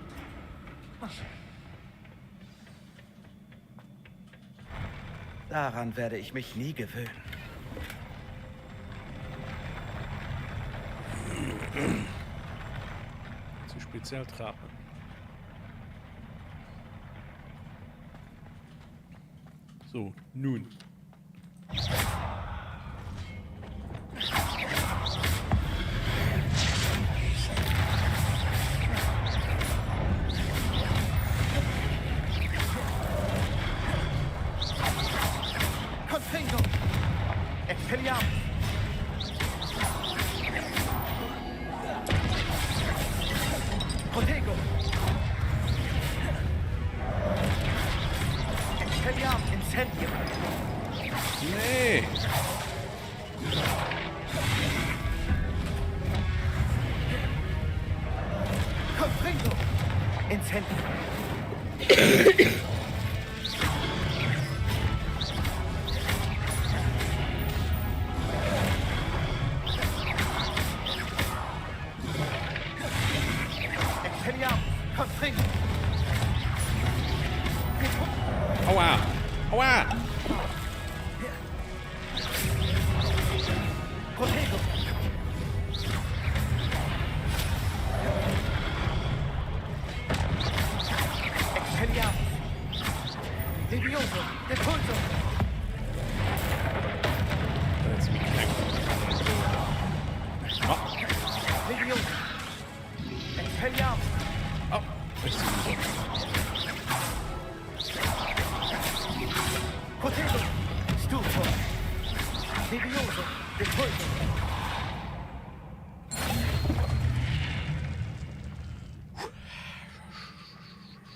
Daran werde ich mich nie gewöhnen. Zu speziell Trapen. So, nun. Confringo! Expelliarmus! Protego! Expelliarmus! Incendio! Nee! Confringo! Incendio! Aua! Aua!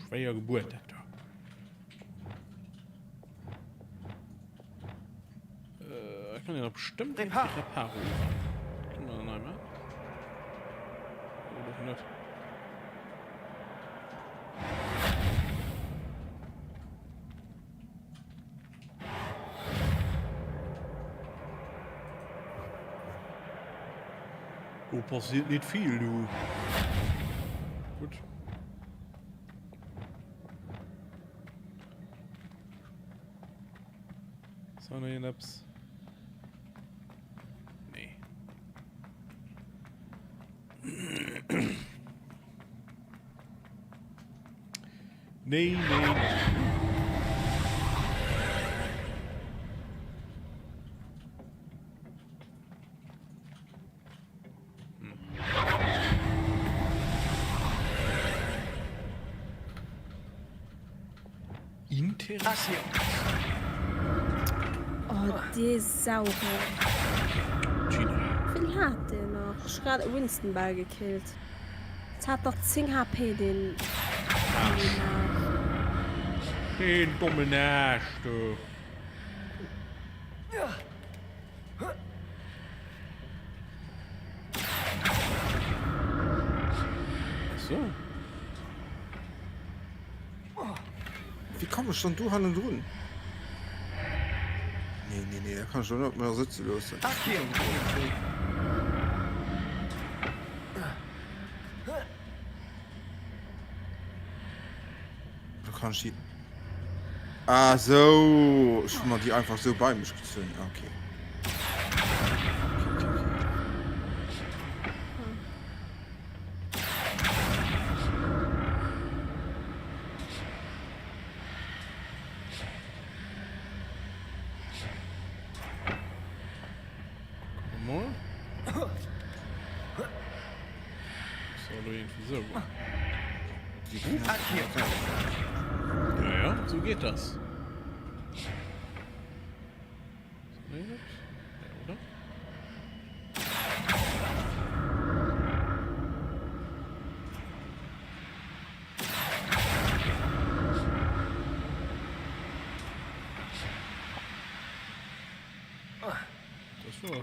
Schwéier Gebuert dat do. Äh, kann een doch bestimmt irgendwie Reparo. Kann man das einmal? Oder doch net? Do passiert nicht viel, du. Gut. Ist auch noch irgendetwas? Nee. Nee, nee, nee. Interessant. Oh, dee Sauhond. Wéivill hat deen nach? Ech hu grad e Winston bal gekillt. Et hat nach 10 HP deen Aarsch. Deen dommen Aarsch do. So. Wéi komm ech dann do hannendrun? Nee, nee, nee, da kann ech doch net op mer sëtze loossen. Da kann ech déi. Ah sou, ech hu mer déi einfach sou bei mech gezunn. Okay. Okay, okay, okay. Ja, ja, so geht das.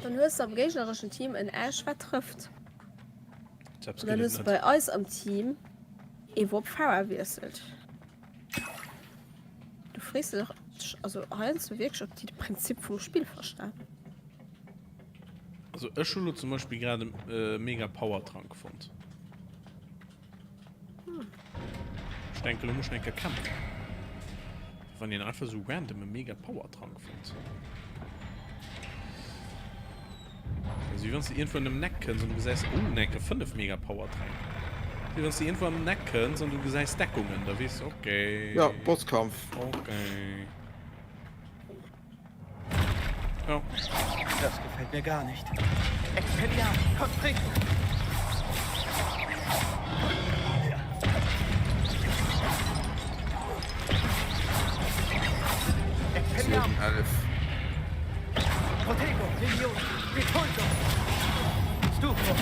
Dann hues de am géignereschen Team en Ash wat trëfft. An dann hues de bei eis am Team ee wou op Pharah wiesselt. Du frees dech also heiansdo wierklech ob déi de Prinzip vum Spill verstan. Also ech hu lo zum Beispill grad e mega Powertrank fonnt. Ech denken lo muss ech eng Kéier kämpfen. Wann een einfach sou random e mega Powertrank fënnt. Also wéi wann s de iergendwou an dem Neck kënns an du gesäis, oh, en enke 5 mega Powertränk. Wéi wann s de iergendwou am Neck kënns an du gesäis Deckungen, da weess de, okay. Ja, Bosskampf. Okay. Ja. Das gefällt mir gar nicht. Expelliarmus! Confringo! Expelliarmus! Protego! Levioso! Depulso! Stupro!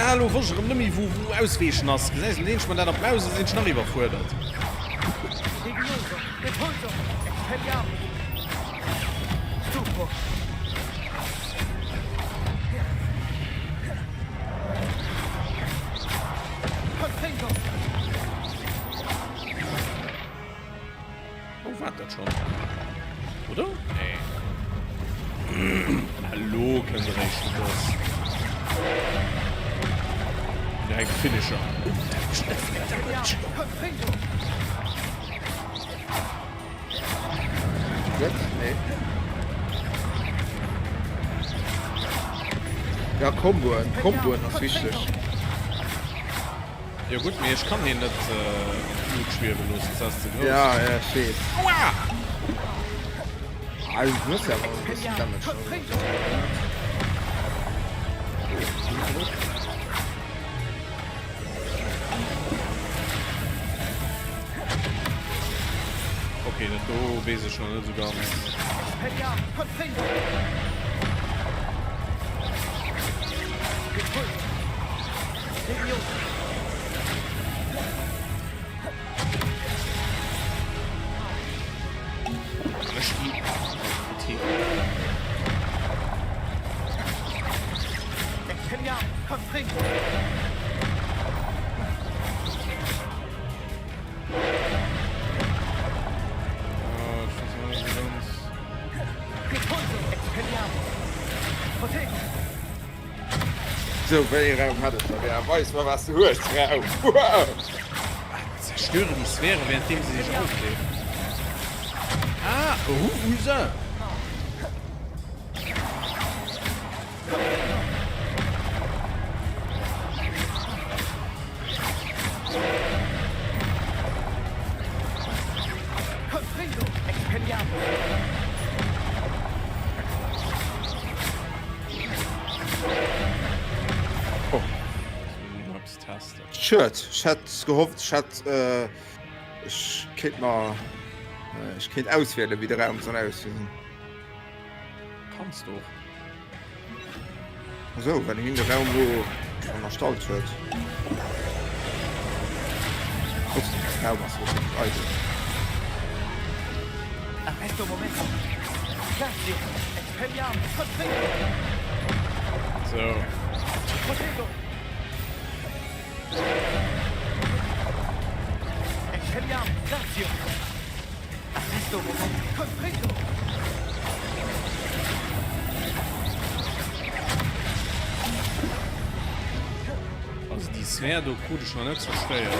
Elo wosst ech erëm net méi wou wou ausweechen ass. Gesäis de, leen ech mer dat op d'Maus, da sinn ech nach iwwerfuerdert. Oh, war dat schon? Oder? Nee. Hallo, kënnt der eréischt de Boss. Direkt Finisher. Oh, dat ist Damage. Gutt? Nee. Ja, Komboen. Komboen ass wichteg. Jo gutt, mee ech kann hien net an d'Lut schwiewe loossen, dat ass ze grouss. Ja, ja, ech weess. Aua! Ah, du muss ja awer e bëssen Damage huelen. Okay, dat do weess ech nach net esou ganz. Sou, wéi ee Raum hat ech da gär? Weis mer, wat s du hues, Raum! Zerstöre die Sphäre, währenddem sie sich auflädt. Ah, Huusa! Schued, ech hätt gehofft ech hätt ech kéint mer ech kéint auswielen wéi de Raum soll ausgesinn. Kanns de och. Esou, well hien de Raum lo schonn erstallt huet. Trotzdem, de Raum ass wierklech eidel. Arresto momento. Glacio. Expelliarmus. Confringo. So. Protego. Expelliarmus. Glacio. Arresto momento. Confringo. Also déi Sphär do krut ech nach net zerstéiert.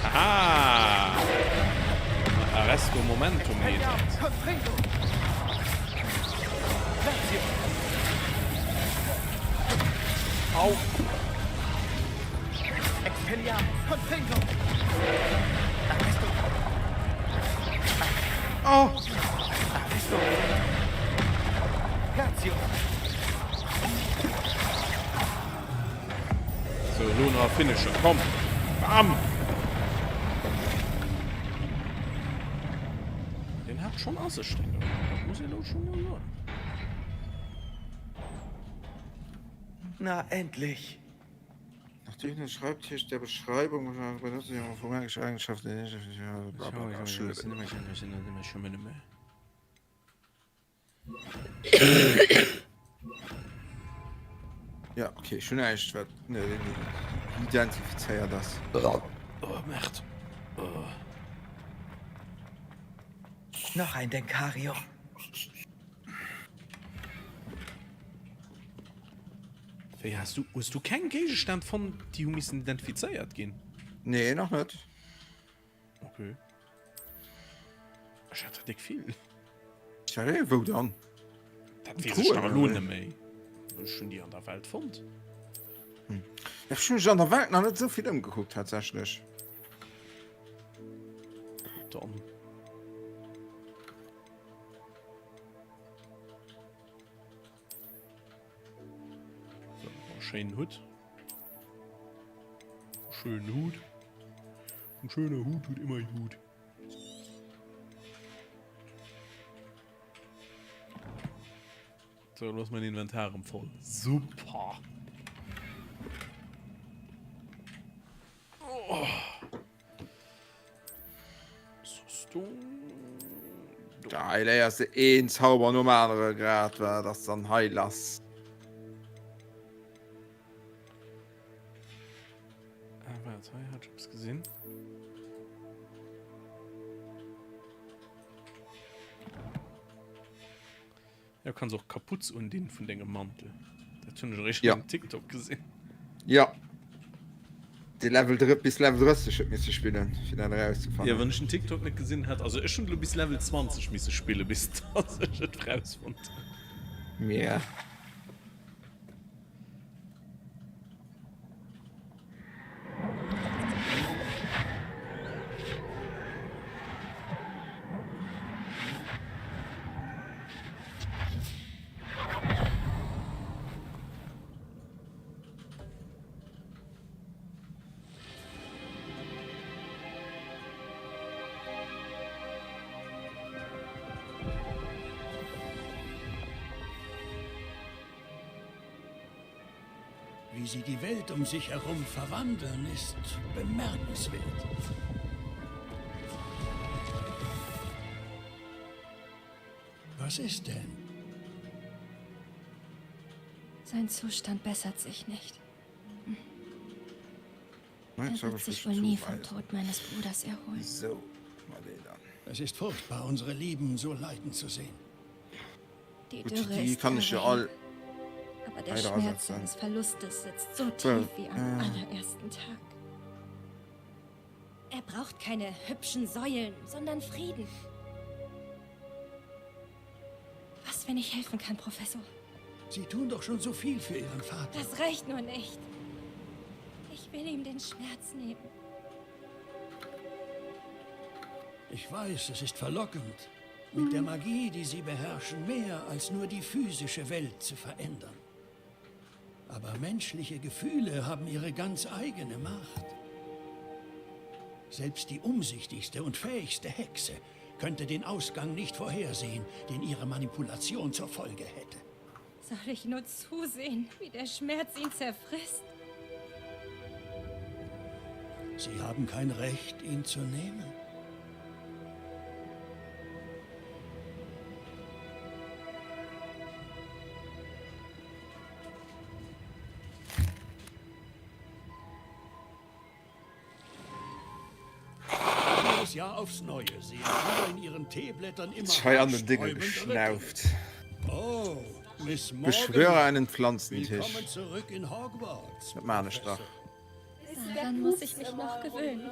Aha! Arresto Momentum heet dat. Au! Oh! So, elo nach Finisher, komm! Bam! Den hat schon a sech, den do. Dat muss een elo schon mol soen. Na endlich! Nachdem den Schreibtisch der Beschreibung benutze ich auch magische Eigenschaften. Ja, okay, ech hunn näischt, wat identifizéiert ass. Oh, Merde. Oh. Noch ein Denkarium. Wéi, has du, hues du keng Géigestänn fonnt, déi hu missen identifizéiert ginn? Nee, nach net. Okay. Ech hat der déck vill. Sérieux, wou dann? Dat weess ech nach elo net méi. Ech hunn déi an der Welt fonnt. Hm. Ech hunn mech an der Welt nach net esou vill ëmgekuckt tatsächlech. Dann. So, schéinen Hutt. Schönen Hut. Ein schöner Hut tut immer gut. So, los mein Inventar im voll. Super. Oh. Da hei léiers de een Zauber nom anere grad, wat ass dann hei lass? Ah, waart, hei hat ech eppes gesinn. Ja, du kanns och Kaputz undinn vun dengem Mantel. Dat hunn ech eréischt Ja. am TikTok gesinn. Ja. De Level 3 bis Level 30 huet misse spillen, fir dat erauszefannen. Ja, wann ech den TikTok net gesinn hätt. Also ech hunn elo bis Level 20 misse spillen, bis dass ech et erausfonnt hunn. Ja. Wie sie die Welt um sich herum verwandeln, ist bemerkenswert. Was ist denn? Sein Zustand bessert sich nicht. Mein Er wird sich wohl nie vom Tod meines Bruders erholen. So, Marlena. Es ist furchtbar, unsere Lieben so leiden zu sehen. Die Gut, Dürre die ist kann ich ja Jahre all her. Aber der weiter Schmerz ersetzen. seines Verlustes sitzt so So, tief wie am äh. allerersten Tag. Er braucht keine hübschen Säulen, sondern Frieden. Was, wenn ich helfen kann, Professor? Sie tun doch schon so viel für Ihren Vater. Das reicht nur nicht. Ich will ihm den Schmerz nehmen. Ich weiß, es ist verlockend, mit der Magie, die Sie beherrschen, mehr als nur die physische Welt zu verändern. Aber menschliche Gefühle haben ihre ganz eigene Macht. Selbst die umsichtigste und fähigste Hexe könnte den Ausgang nicht vorhersehen, den ihre Manipulation zur Folge hätte. Soll ich nur zusehen, wie der Schmerz ihn zerfrisst? Sie haben kein Recht, ihn zu nehmen. Jedes Jahr aufs Neue sehen wir in ihren Teeblättern immer Hei an den Dinge haarsträubendere geschnauft. Dinge. Oh, Miss Morgan. Beschwöre einen Pflanzentisch. Willkommen zurück in Hogwarts. Dat maan ech dach. Daran muss ich mich noch gewöhnen.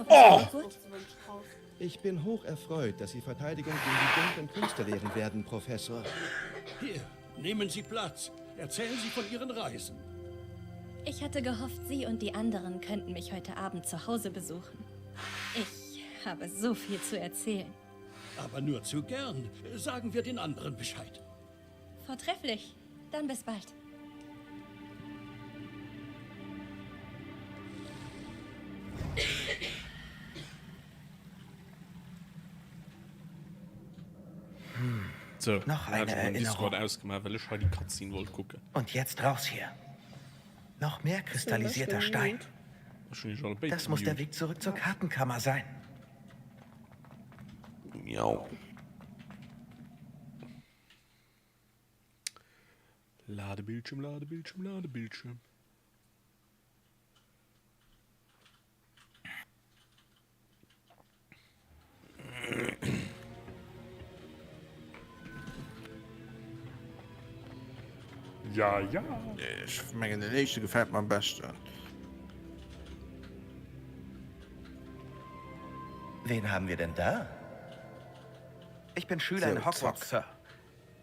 Oh! Ich bin hoch erfreut, dass Sie Verteidigung gegen die dunklen Künste lehren werden, Professor. Hier, nehmen Sie Platz. Erzählen Sie von Ihren Reisen. Ich hatte gehofft, Sie und die anderen könnten mich heute Abend zu Hause besuchen. Ich habe so viel zu erzählen. Aber nur zu gern. Sagen wir den anderen Bescheid. Vortrefflich. Dann bis bald. So, Noch dann hat eine ich meinen Discord Erinnerung. ausgemacht, well ech hei déi Cutscene wollt kucken. Und jetzt raus hier. Noch mehr kristallisierter Stein. Das muss der Weg zurück zur Kartenkammer sein. Miau. Ladebildschirm, Ladebildschirm, Ladebildschirm. Ja, ja. Ech mengen den éischte gefält mer am beschten. Wen haben wir denn da? Ich bin Schüler in So, Hogwarts, zack. Sir.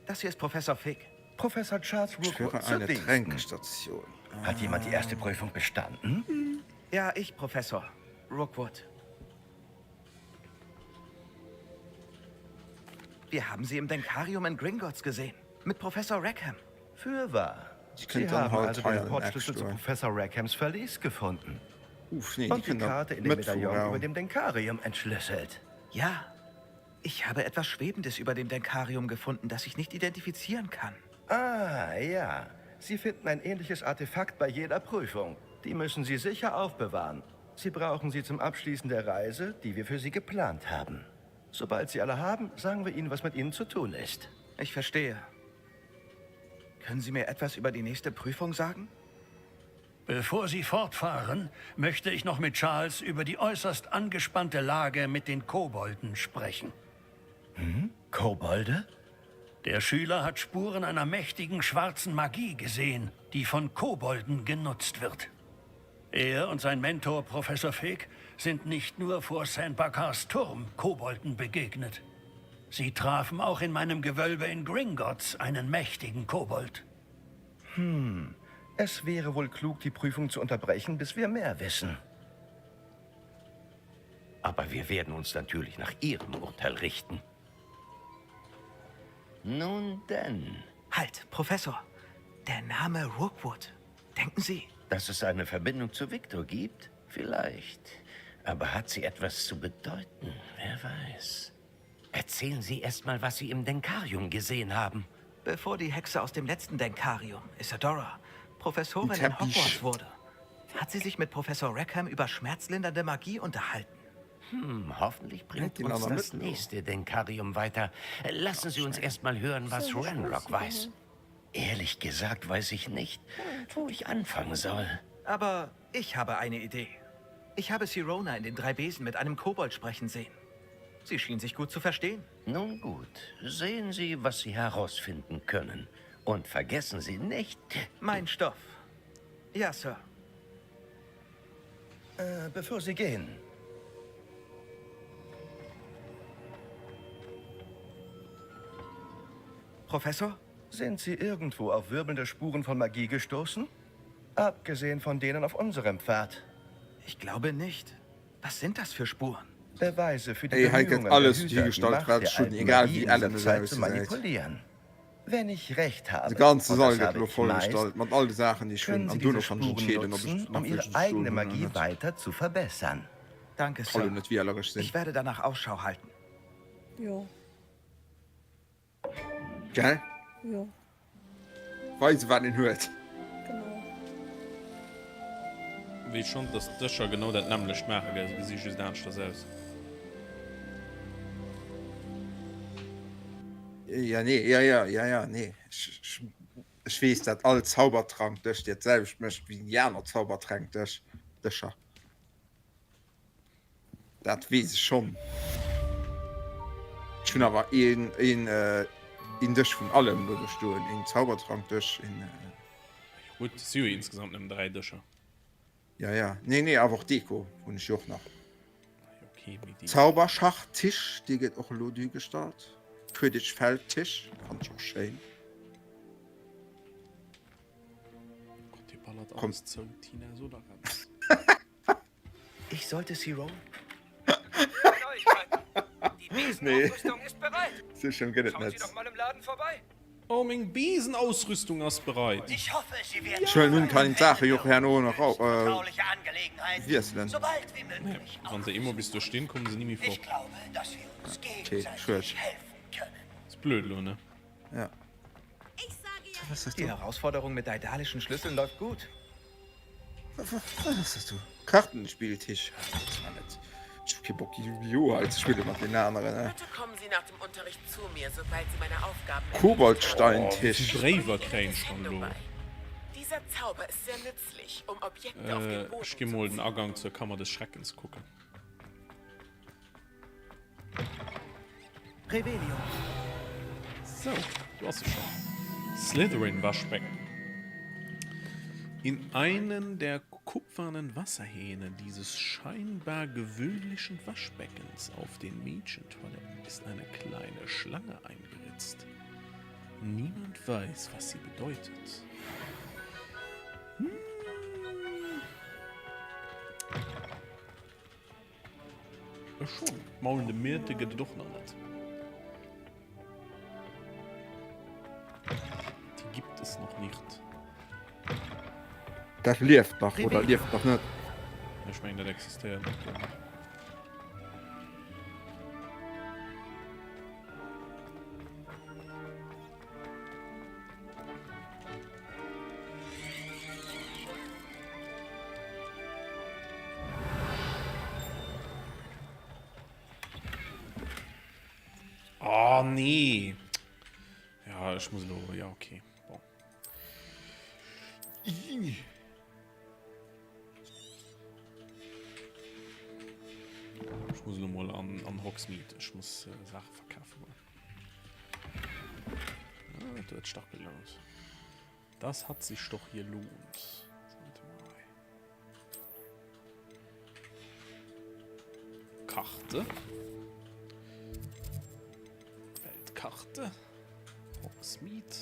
Das hier ist Professor Fig. Professor Charles Ich Rookwood höre zu eine Diensten. Tränkestation. Hat jemand die erste Prüfung bestanden? Ja, ich, Professor Rookwood. Wir haben sie im Denkarium in Gringotts gesehen. Mit Professor Rackham. Fürwahr. Die Sie könnt dann haben halt also hei den an den Portschlüssel zu Eck stoen. Professor Rackhams Verlies gefunden. Uff, nee, die Und die kënnt am Karte in dem Medaillon über Mëttwochraum. dem Denkarium entschlüsselt. Ja. Ich habe etwas Schwebendes über dem Denkarium gefunden, das ich nicht identifizieren kann. Ah, ja. Sie finden ein ähnliches Artefakt bei jeder Prüfung. Die müssen Sie sicher aufbewahren. Sie brauchen sie zum Abschließen der Reise, die wir für Sie geplant haben. Sobald Sie alle haben, sagen wir Ihnen, was mit Ihnen zu tun ist. Ich verstehe. Können Sie mir etwas über die nächste Prüfung sagen? Bevor Sie fortfahren, möchte ich noch mit Charles über die äußerst angespannte Lage mit den Kobolden sprechen. Hm? Kobolde? Der Schüler hat Spuren einer mächtigen schwarzen Magie gesehen, die von Kobolden genutzt wird. Er und sein Mentor Professor Fig sind nicht nur vor St. Bakars Turm Kobolden begegnet. Sie trafen auch in meinem Gewölbe in Gringotts einen mächtigen Kobold. Hm. Es wäre wohl klug, die Prüfung zu unterbrechen, bis wir mehr wissen. Aber wir werden uns natürlich nach Ihrem Urteil richten. Nun denn. Halt, Professor. Der Name Rookwood. Denken Sie. Dass es eine Verbindung zu Victor gibt? Vielleicht. Aber hat sie etwas zu bedeuten? Wer weiß. Erzählen Sie erst mal, was Sie im Denkarium gesehen haben. Bevor die Hexe aus dem letzten Denkarium, Isadora, Professorin Ein in Teppich. Hogwarts wurde, hat sie sich mit Professor Rackham über schmerzlindernde Magie unterhalten. Hm, hoffentlich bringt Hätt ihn uns aber das mit- nächste Denkarium weiter. Lassen Sie uns erst mal hören, was So, Ranrock weiß. Ehrlich gesagt weiß ich nicht, wo ich anfangen soll. Aber ich habe eine Idee. Ich habe Sirona in den drei Besen mit einem Kobold sprechen sehen. Sie schien sich gut zu verstehen. Nun gut, sehen Sie, was Sie herausfinden können. Und vergessen Sie nicht. Mein Stoff. Ja, Sir. Äh, bevor Sie gehen. Professor? Sind Sie irgendwo auf wirbelnde Spuren von Magie gestoßen? Abgesehen von denen auf unserem Pfad. Ich glaube nicht. Was sind das für Spuren? Beweise für die Ey, hei gëtt Bemühungen alles der déi Hüter, die gestallt Macht wat der schon alten egal Magie wie in ellen dieser es Zeit zu ausgesäit. manipulieren. Wenn ich recht habe, De ganze und Sall das gëtt habe elo ich voll meist, gestallt mat all de Saachen déi ech hunn können an Sie duerno diese kann ech Spuren entscheeden ob ech nutzen, nach um Ihre welchen eigene gestohlen hunn oder Magie net. weiter zu verbessern. Danke, Kann Sir. jo net wieleresch sinn. Ich werde danach Ausschau halten. Jo. Gell? Jo. Weise wat een huet. Genau. Wees schon dass d'Dëscher genau dat nämmlecht maachen, gell? Se gesi just aneschters aus. Ja nee, ja ja ja ja nee. Ech, ech, ech weess dat all Zaubertrankdësch dat selwecht mécht wéi déi aner Zaubertränkdësch Dëscher. Dat weess ech schonn. Ech hunn awer een, een, een Dësch vun allem do do stoen, een Zaubertrankdësch, een. Jo gutt, et si jo insgesamt nëmmen 3 Dëscher. Ja, ja. Nee, nee, awer och Deko hunn ech jo och nach. Okay, mee déi. Zauberschachtisch, dee gëtt och elo duergestallt. Quidditch-Feldtisch, fannen ech och schéin. Gott, dee ballert Komm. alles zou, Tina, so dach eppes. Ich sollte Cyrone. Nee, sou schlëmm gëtt et net. Oh, meng Besenausrüstung ass bereit. Ech huelen nun kann een d'Saache jo och herno nach wiesselen. Nee, wann se eemol bis do stinn, kommen se ni méi fort. Okay, schued. Ass blöd elo, ne? Ja. Die Herausforderung mit daedalischen Schlüsseln läuft gut. Wat ass dat do? Kartenspilltisch? Dat war net. Ech hu kee Bock Yu-Gi-Oh! hei ze spille mat deenen aneren. Bitte kommen Sie nach dem Unterricht zu mir, sobald Sie meine Aufgaben erledigt haben. Koboldsteintisch. Oh, wéi Bréiwer kréien ech dann elo? Dieser Zauber ist sehr nützlich, um Objekte auf dem Boden Ech gi zu mol den ziehen. Agang zur Kammer des Schreckens kucken. Revelio. Sou, do ass se schonn. Slytherin Waschbecken. In einen der kupfernen Wasserhähne dieses scheinbar gewöhnlichen Waschbeckens auf den Mädchentoiletten ist eine kleine Schlange eingeritzt. Niemand weiß, was sie bedeutet. Hm. Schon. Maulende Myrte gëtt et och nach net. Die gibt es noch nicht. Dat lieft nach oder lieft nach net? Ech mengen dat existéiert nach guer net. Oh nee. Ja, ich muss lo. Ja, okay. Bon. Ich muss lo mal an, an Hogsmeade. Ich muss äh, Sachen verkaufen. Ah, du huet stark gelount. Das hat sich doch gelohnt. Karte. Weltkarte. Hogsmeade.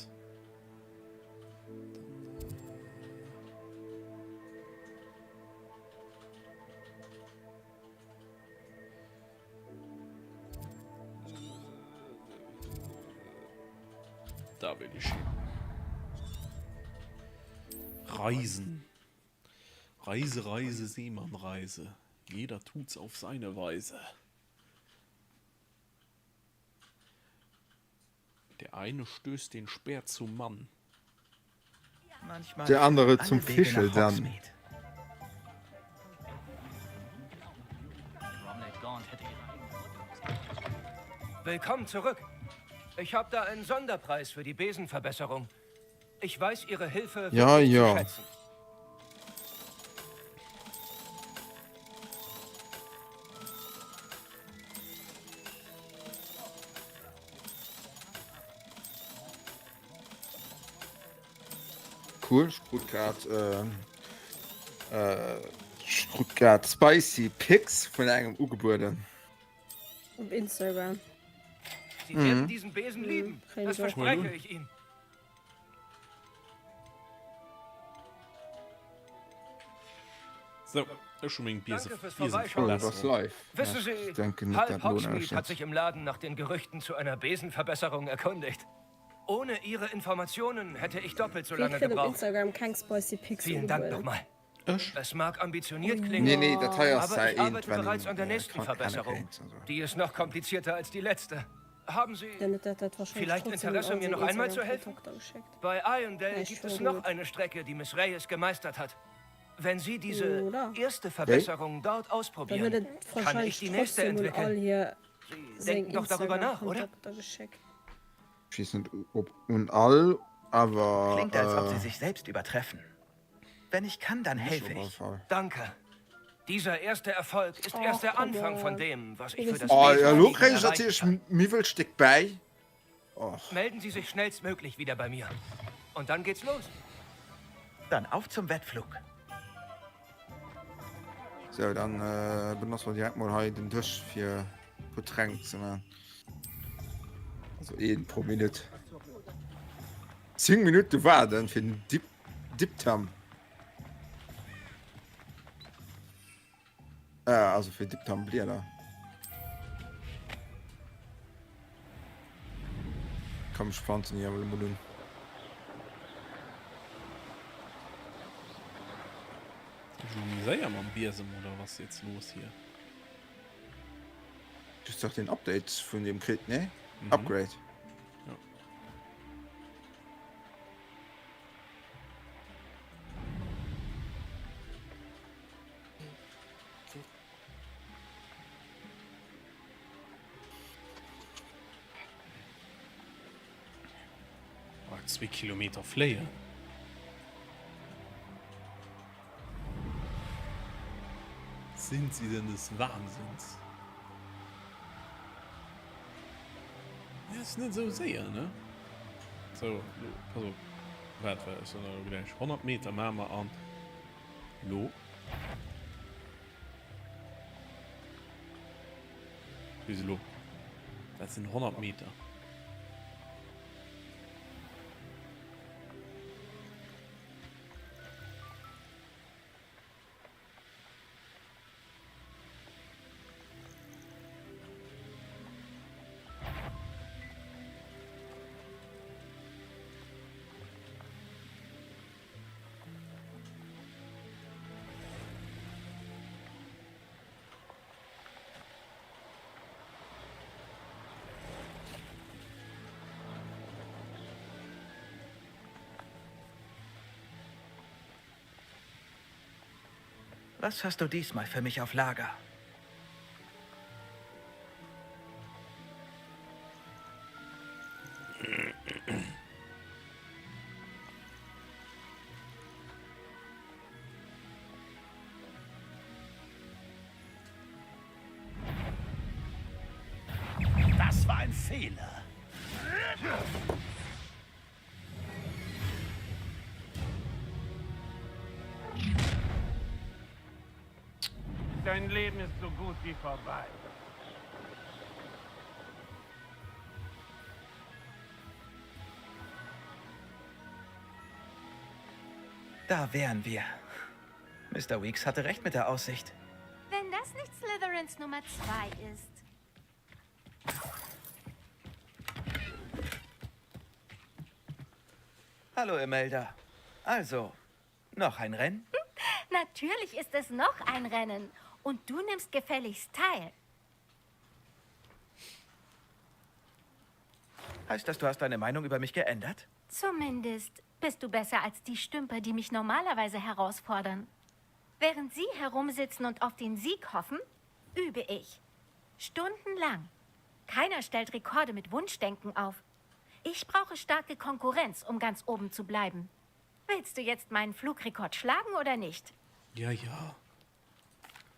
Da will ich hin. Reisen. Reise, Reise, Seemannreise. Jeder tut's auf seine Weise. Der eine stößt den Speer zum Mann. Manchmal Der andere führen zum alle Wege Fischel nach dann. Hogsmeade. Willkommen zurück. Ich habe da einen Sonderpreis für die Besenverbesserung. Ich weiß Ihre Hilfe Ja, wirklich zu ja. schätzen. Cool, ech krut grad ech krut grad spicy Pics vun engem ugebueden. Op Instagram. Sie werden diesen Besen lieben. Das verspreche ich Ihnen. So, ech hu meng Biese Danke fürs Biesen Vorbeischauen. Oh, das verbessert. live. Wissen Sie, Ich denke nicht, halb dat lohnt Hogsmeade sich hat net. sich im Laden nach den Gerüchten zu einer Besenverbesserung erkundigt. Ohne Ihre Informationen hätte ich doppelt so Wie lange kritt op gebraucht. Instagram keng spicy Pics Vielen Dank ugebueden? nochmal. Es mag ambitioniert klingen, Nee, nee, dat hei ass aber säi ich eent, arbeite wann bereits een an der nächsten kann kenne Verbesserung. kéint. Also. Die ist noch komplizierter als die letzte. Haben Sie Dann huet dat dat wahrscheinlech vielleicht trotzdem Interesse, all mir seng noch einmal zu helfen? Instagram-Kontakter geschéckt. Bei Arendelle Vläicht gibt es voll noch gutt. eine Strecke, die Miss Reyes gemeistert hat. Wenn Sie diese Oder? erste Verbesserung dort Dann huet ausprobieren, et kann ich wahrscheinlech die nächste trotzdem un all entwickeln. hir Sie seng denken doch darüber nach, oder? Instagram-Kontakter geschéckt. Ich weess net ob un all, awer Klingt, als ob sie äh, sich selbst übertreffen. Wenn ich kann, dann mech helfe op alle ich. Fall. Danke. Dieser erste Erfolg ist Och, erst der come Anfang von on. dem, was Wir ich für wissen das Oh, Wesen ja, lo Anliegen kréien ech erreichen natierlech kann. Miwwelstéck bäi. Och. Melden Sie sich schnellstmöglich wieder bei mir. Und dann geht's los. Dann auf zum Wettflug. Sou, dann benotze mer direkt mol hei den Dësch fir e puer Tränk ze man. Also een pro Minutt. 10 Minutte waarden fir den Dip Diptam. Äh, also fir Diptam-Blieder. Komm, ech planzen déi awer elo mol un. Ech elo méi séier mam Biesem oder was jetzt los hier? Du hues dach den Update vun deem kritt, nee? Upgrade. Ja. Oh, zwee Kilometer fléien. Sind sie denn des Wahnsinns? Ja, ist net sou séier, ne? So, lo, pass op. Waart, waart, ech soen der elo gläich. 100 Meter maache mer an lo. Bis elo. Dat sinn 100 Meter. Was hast du diesmal für mich auf Lager? Das war ein Fehler. Dein Leben ist so gut wie vorbei. Da wären wir. Mr. Weeks hatte recht mit der Aussicht. Wenn das nicht Slytherins Nummer 2 ist. Hallo, Imelda. Also, noch ein Rennen? Natürlich ist es noch ein Rennen. Und du nimmst gefälligst teil. Heißt das, du hast deine Meinung über mich geändert? Zumindest bist du besser als die Stümper, die mich normalerweise herausfordern. Während sie herumsitzen und auf den Sieg hoffen, übe ich. Stundenlang. Keiner stellt Rekorde mit Wunschdenken auf. Ich brauche starke Konkurrenz, um ganz oben zu bleiben. Willst du jetzt meinen Flugrekord schlagen oder nicht? Ja, ja.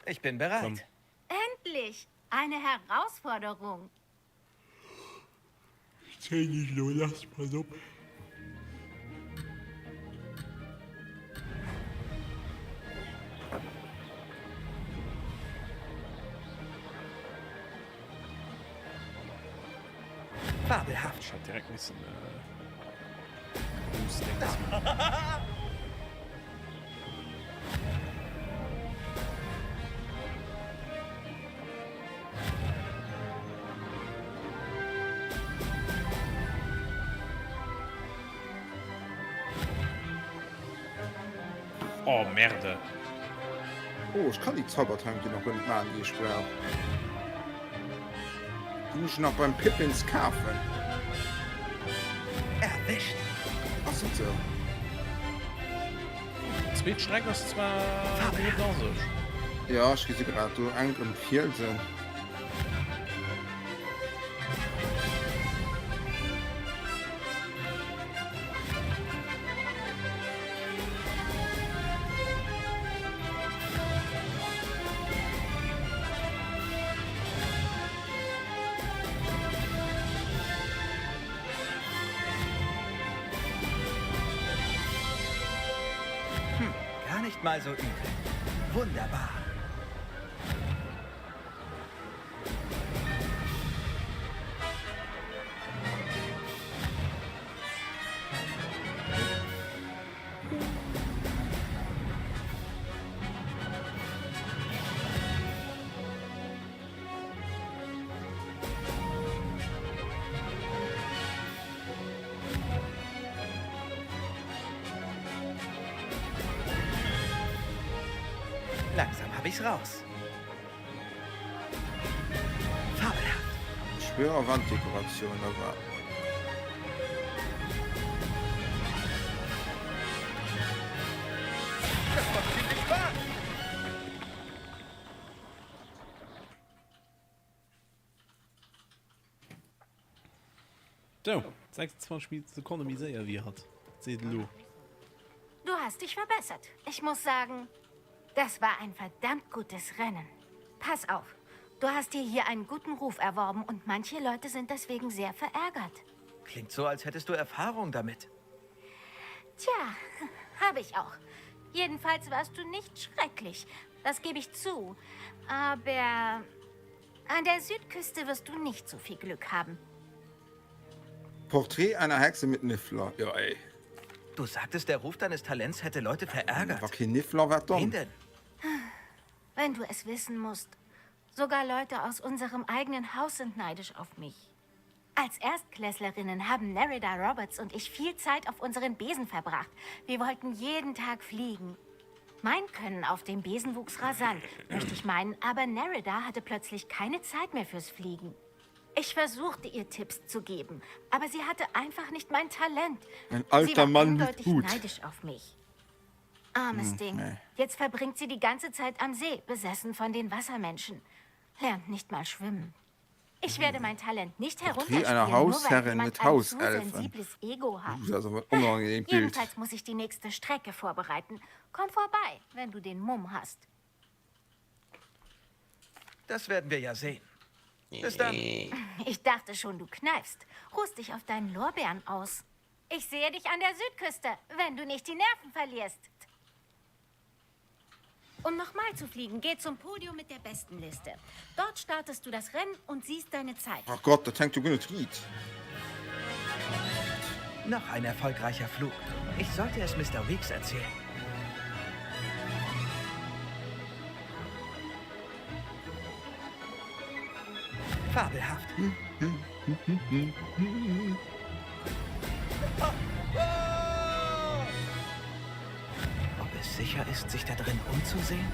Ich bin bereit. Komm. Endlich! Eine Herausforderung. Ich zähl nicht lo, lass mal op. Fabelhaft. Ich hat direkt missen äh, Boost Dings machen. Oh merde. Oh, ech kann déi Zaubertränke nach guer net maachen, déi ech brauch. Déi muss ech nach beim Pippins kafen. Erwischt! Ass et sou? Zweet Streck ass zwar net a sech. Jo, ech gesi grad do enk ëm d'Fielsen. Hm, gar nicht mal so übel. Wunderbar. Langsam habe ich's raus. Fabelhaft. Schwörer Wanddekoration, da war. Das macht ziemlich Spaß. Sou, 26 Sekonne méi séier wéi hatt. Seet elo. Du hast dich verbessert. Ich muss sagen, das war ein verdammt gutes Rennen. Pass auf, du hast dir hier einen guten Ruf erworben und manche Leute sind deswegen sehr verärgert. Klingt so, als hättest du Erfahrung damit. Tja, habe ich auch. Jedenfalls warst du nicht schrecklich. Das gebe ich zu. Aber an der Südküste wirst du nicht so viel Glück haben. Porträt einer Hexe mit Niffler. Ja, ey. Du sagtest, der Ruf deines Talents hätte Leute verärgert. War kein Niffler, was Wen denn? Wenn du es wissen musst. Sogar Leute aus unserem eigenen Haus sind neidisch auf mich. Als Erstklässlerinnen haben Nerida Roberts und ich viel Zeit auf unseren Besen verbracht. Wir wollten jeden Tag fliegen. Mein Können auf dem Besen wuchs rasant, möchte ich meinen, aber Nerida hatte plötzlich keine Zeit mehr fürs Fliegen. Ich versuchte ihr Tipps zu geben, aber sie hatte einfach nicht mein Talent. Ein alter sie war Mann mit eindeutig Hut. neidisch auf mich. Armes Hm, Ding. nee. Jetzt verbringt sie die ganze Zeit am See, besessen von den Wassermenschen. Lernt nicht mal schwimmen. Ich werde mein Talent nicht Porträt herunterspielen, einer nur weil Hausherrin jemand mit ein zu Hauselfen. sensibles Ego hat. Uh, das ist aber ein unangenehmes Bild. Jedenfalls muss ich die nächste Strecke vorbereiten. Komm vorbei, wenn du den Mumm hast. Das werden wir ja sehen. Bis dann. Ich dachte schon, du kneifst. Ruhst dich auf deinen Lorbeeren aus. Ich sehe dich an der Südküste, wenn du nicht die Nerven verlierst. Um nochmal zu fliegen, geh zum Podium mit der besten Liste. Dort startest du das Rennen und siehst deine Zeit. Ach Gott, das hängt jo guer net riit. Noch ein erfolgreicher Flug. Ich sollte es Mr. Weeks erzählen. Fabelhaft. Ob es sicher ist, sich da drin umzusehen?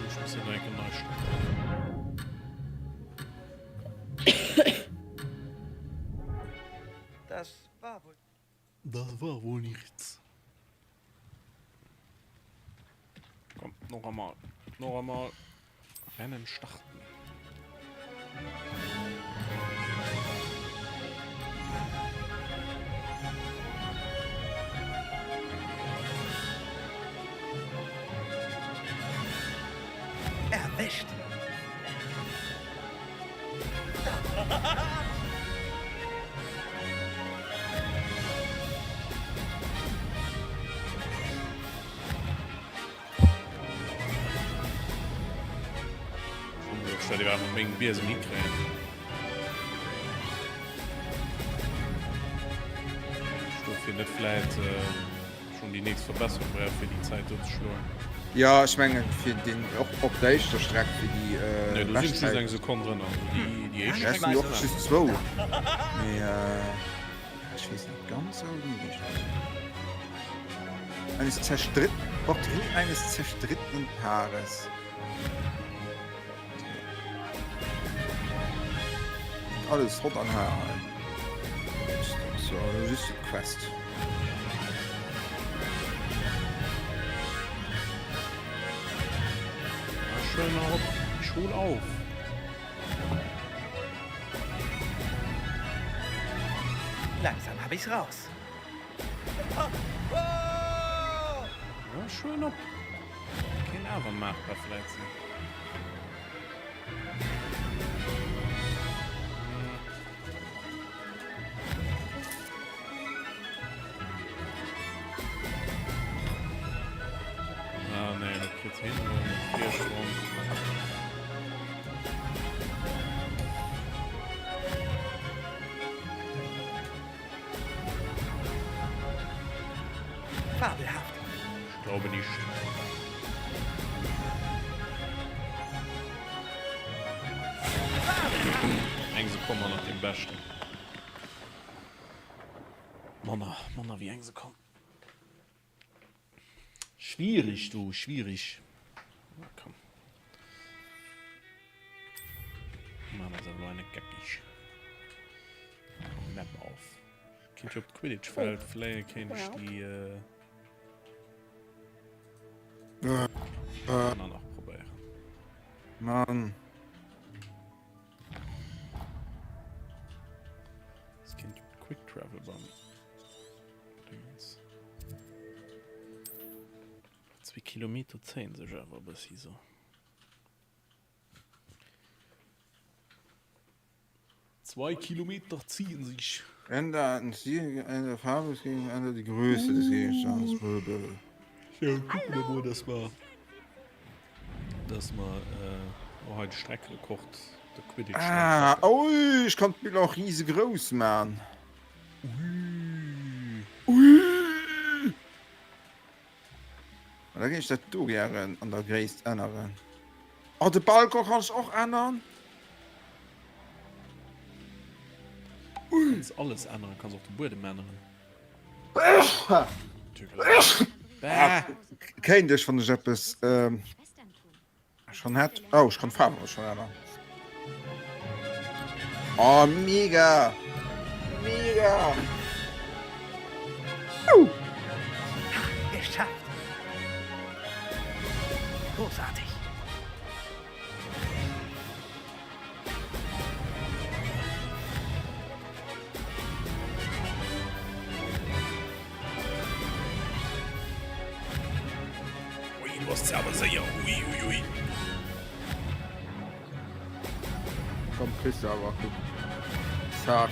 Ech muss nach eng Kéier nei starten. Das war wohl. Das war wohl nichts. Komm, noch einmal. Noch einmal. Rennen starten. Erwischt! Ech dat iwwerhaapt mat mengem Biesem hikréien. Ech dofir net vläit schonn déi nächst Verbesserung brauch fir déi Zäit do ze schloen. Jo, ech mengen fir den och op der éischter Streck fir déi Nee, do sinn bescht just eng Zäit. Sekonn drënner. Also déi déi éischt Ja, Streck sinn ass och dran. just zwou. Mee ech weess net ganz sou wéi ech. Eines zerstritt Porträt eines zerstrittenen Paares. Alles hot an haar hei. So, just die Quest. Ja, schön auf. Ich hol auf. Langsam habe ich's raus. Ja, schön op. Kéint awer maachbar vläit sinn. Ah nee, dat kritt heen elo mat Virsprong. Fabelhaft. Ich glaube nicht. Eng Sekonn war nach dem Beschten. Manner, manner wéi eng Sekonn. Schwierig, du, schwierig. Na komm. Machen wir es eine geckig. Map auf. Kéint jo op d'Quidditch-Feld fléie, kéint ech déi aner nach probéieren. Mann. Es kéint Quick Travel beim Dingens. Zwee Kilometer zéien sech awer e bëssi sou. Zwei Kilometer ziehen sich. Änder den Stil, änder Farbe des Gegenstands, änder die Größe des Gegenstands. Jo, kucke mer mol, dass mer, dass mer och hei de Streckerekord, de Quidditch. Ah, ui, ech kann d'Bild och riesegrouss man. Ui. Ui. Da géing ech dat do gären an der Gréisst änneren. Oh, de Balcon kann ech och ännern. Ui. Kanns alles änneren, kanns och de Buedem änneren. Kéint ech, wann ech eppes schon hätt. Oh, ech kann d'Faarwen och schon ännern. Oh, mega! Mega! Uh. Geschafft! Großartig! Ui, du bass awer séier. Ui, ui, ui. Komm, kriss du awer. Guck. Zack.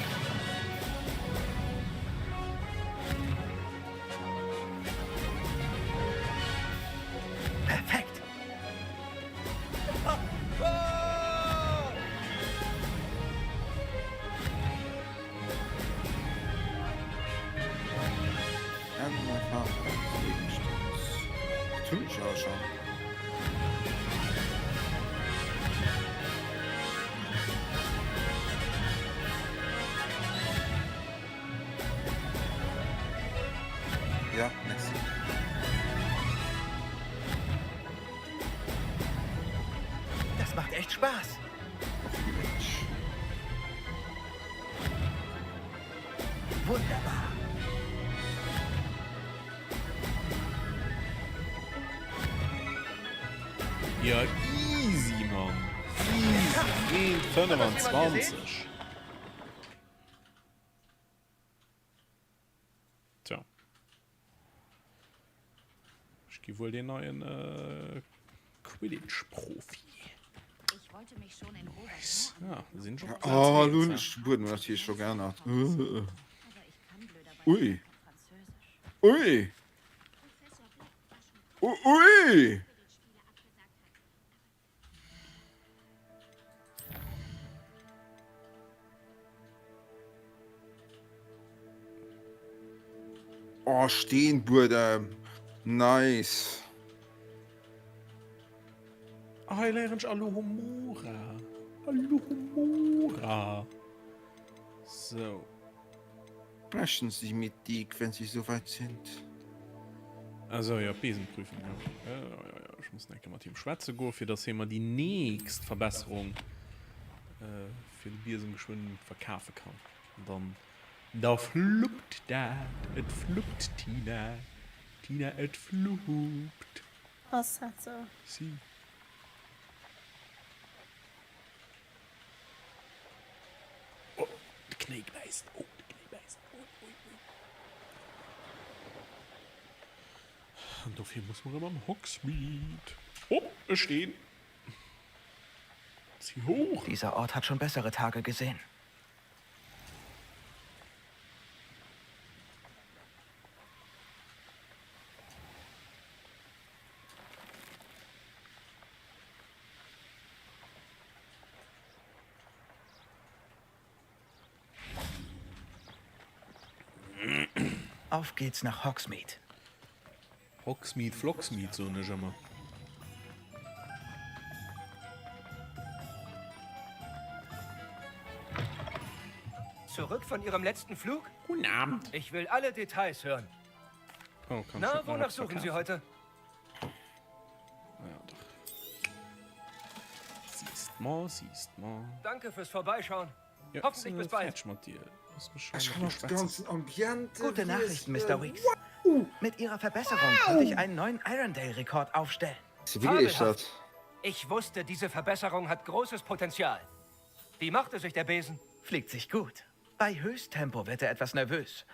Perfekt. Ja, merci. Das macht echt Spaß. Wunderbar. Ja, easy, Mann. Easy. 1,25. Tja. Ech gi wuel den neien äh, Quidditch-Profi. Nice. Ja, sinn schon Platz Oh, 1, nun ja. ech Buedem natierlech scho geännert. Ui. Ui. Ui. Oh, Steenbuedem. Nice. Ah, hei léieren ech Alohomora. Alohomora. So. Sprechen Sie mit Dick, wenn Sie soweit sind. Also ja, Besenprüfung. Ja. Ja, ja, ja. Ich muss enke mat him schwätze goen, fir dass hie mer déi nächst Verbesserung äh, fir de Biesem geschwënn verkafe kann. An dann da fluppt dat, et fluppt Tina, Tina et fluppt. Ass dat sou? Si. Oh, de Knéi bäisst. Oh, de Knéi bäisst. Ui, ui, ui. An dofir muss mer erëm am Hogsmeade. Oh, e Steen. Zieh hoch. Dieser Ort hat schon bessere Tage gesehen. Auf geht's nach Hogsmeade. Hogsmeade, Flogsmeade soen ech ëmmer. Zurück von Ihrem letzten Flug? Guten Abend. Ich will alle Details hören. Oh, kann Na, wonach suchen Sie heute? Ja, doch. Siehst mal, siehst mal. Danke fürs Vorbeischauen. Ja, Hoffentlich bis bald. Mat dir. Ech kann och de ganzen Ambiente. Gute Nachrichten, Mr. Weeks. Mit Ihrer Verbesserung konnte ich einen neuen Irondale-Rekord aufstellen. Wéi geet dat? Ich wusste, diese Verbesserung hat großes Potenzial. Wie machte sich der Besen? Fliegt sich gut. Bei Höchsttempo wird er etwas nervös.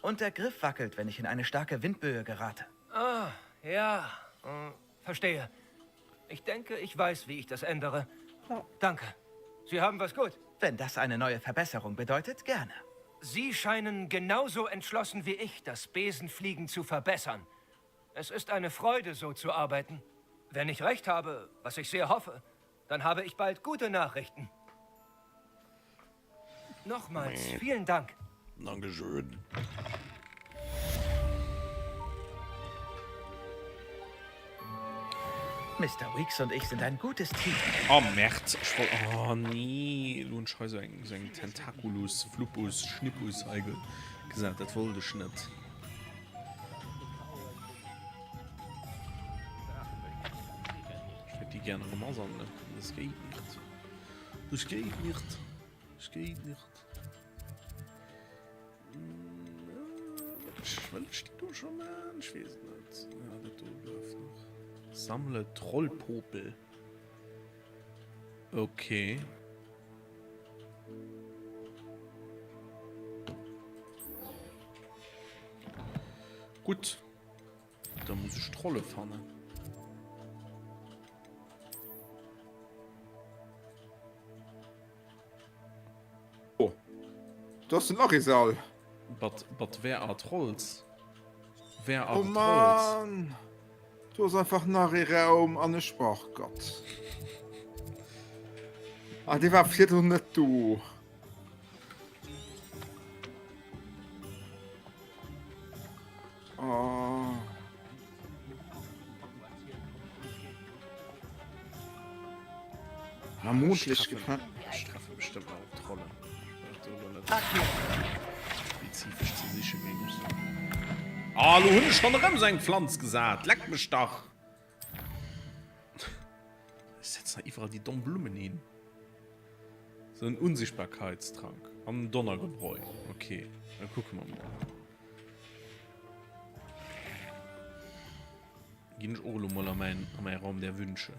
Und der Griff wackelt, wenn ich in eine starke Windböe gerate. Ah, ja, hm, verstehe. Ich denke, ich weiß, wie ich das ändere. Danke. Sie haben was gut. Wenn das eine neue Verbesserung bedeutet, gerne. Sie scheinen genauso entschlossen wie ich, das Besenfliegen zu verbessern. Es ist eine Freude, so zu arbeiten. Wenn ich recht habe, was ich sehr hoffe, dann habe ich bald gute Nachrichten. Nochmals vielen Dank. Dankeschön. Mister Weeks und ich sind ein gutes Team. Oh Merd, ech wollt, oh nee, elo hunn ech hei sou eng, sou eng Tentaculus, Fluppus, Schnippus hei gesat, dat wollt ech net. Ech wéilt déi gären erëm asammelen, das geht nicht. Das geht nicht. Das geht nicht. Wëll ech déi do scho man? Ech weess et net. Ja, dat do bleift nach. Sammle Trollpopel. Okay. Gutt. Da muss ech Trolle fannen. Oh, do ass den Arisal. But, but where are trolls? Where are oh the trolls? Mann! Do ass einfach nach ee Raum an ech brauch Gott. Ah, dee war virdrun net do. Oh. Ah, Mondlicht gefallen. Ech treffe bestimmt nach op Trollen. Spezifesch ze siche géing ech soen. Ah, lo hunn ech schonn erëm sou eng Pflanz gesat. Leck mech dach! Ech setzen hei iwwerall déi domm Blummen hin. Sou en Unsichtbarkeitstrank an en Donnergebräu. Ok, da kucke mer mol. Ginn ech och elo mol a mäin, a mäi Raum der Wünsche.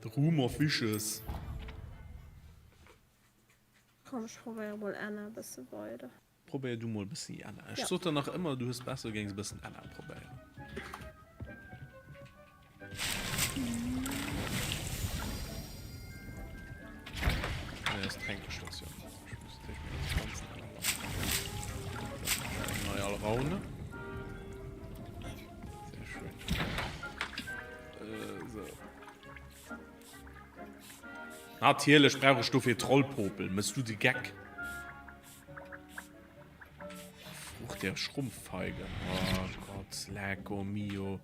The Room of Wishes. Komm, ech probéiere mol Anna e bësse weider. Probéier du mol bëssi Anna. Ech sot der nach ëmmer, du hues besser, du géings e bëssen Anna probéieren. Nee, ass Tränkestation. Ech muss natürlich meng ganz Pflanzen änneren. Eng nei Alraune. Sehr schön. Äh, so. Natierlech brauch ech dofir Trollpopel. Mëss du de Geck? Frucht der Schrumpffeige. Oh Gott, lecco mio.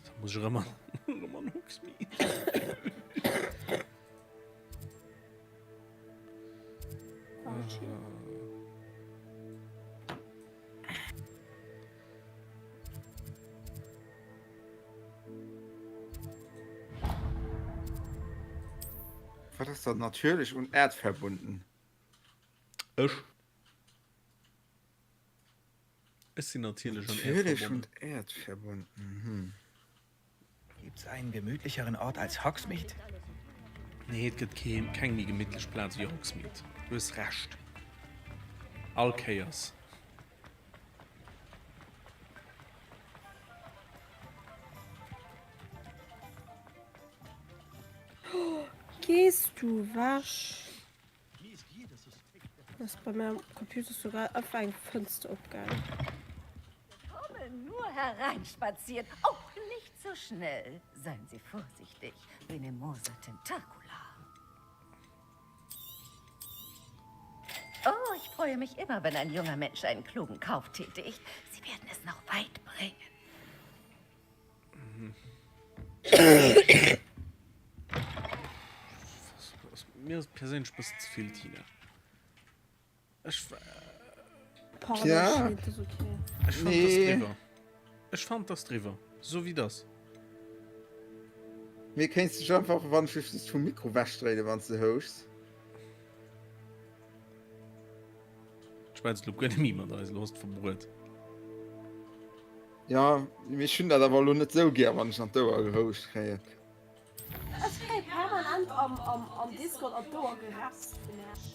Da muss ich immer, immer an Hogsmeade. Was ist das natürlich und erdverbunden? Ech. Ech sinn natierlech an Natierlech und erdverbunden. Hm. Gibt's einen gemütlicheren Ort als Hogsmeade? Nee, et gëtt keen, keng méi gemittlech Plaz wéi Hogsmeade. Du hues Recht. All Kéiers. Gees du wech? Ass bei mir am Computer souguer einfach eng Fënster opgaangen. Kommen nur hereinspaziert. Oh, nicht so schnell. Seien Sie vorsichtig. Venemosa tentacula. Oh, ich freue mich immer, wenn ein junger Mensch einen klugen Kauf tätigt. Sie werden es noch weit bringen. Mir ass perséinlech bëssen ze vill Tina. Ech Ja. Ech fand das driwwer. Ech fand das driwwer. So wéi das. Mir kéinst dech einfach wann ech just vum Mikro wechdréinen wann s de houschs. Schwätzt lo guer net méi mat eis, lo ass et verbruet. Ja, mee ech hunn dat awer elo net sou gär, wann ech an d'Ouer gehouscht kréien. Ech kréie permanent am Discord an d'Ouer gerapst vun Äech.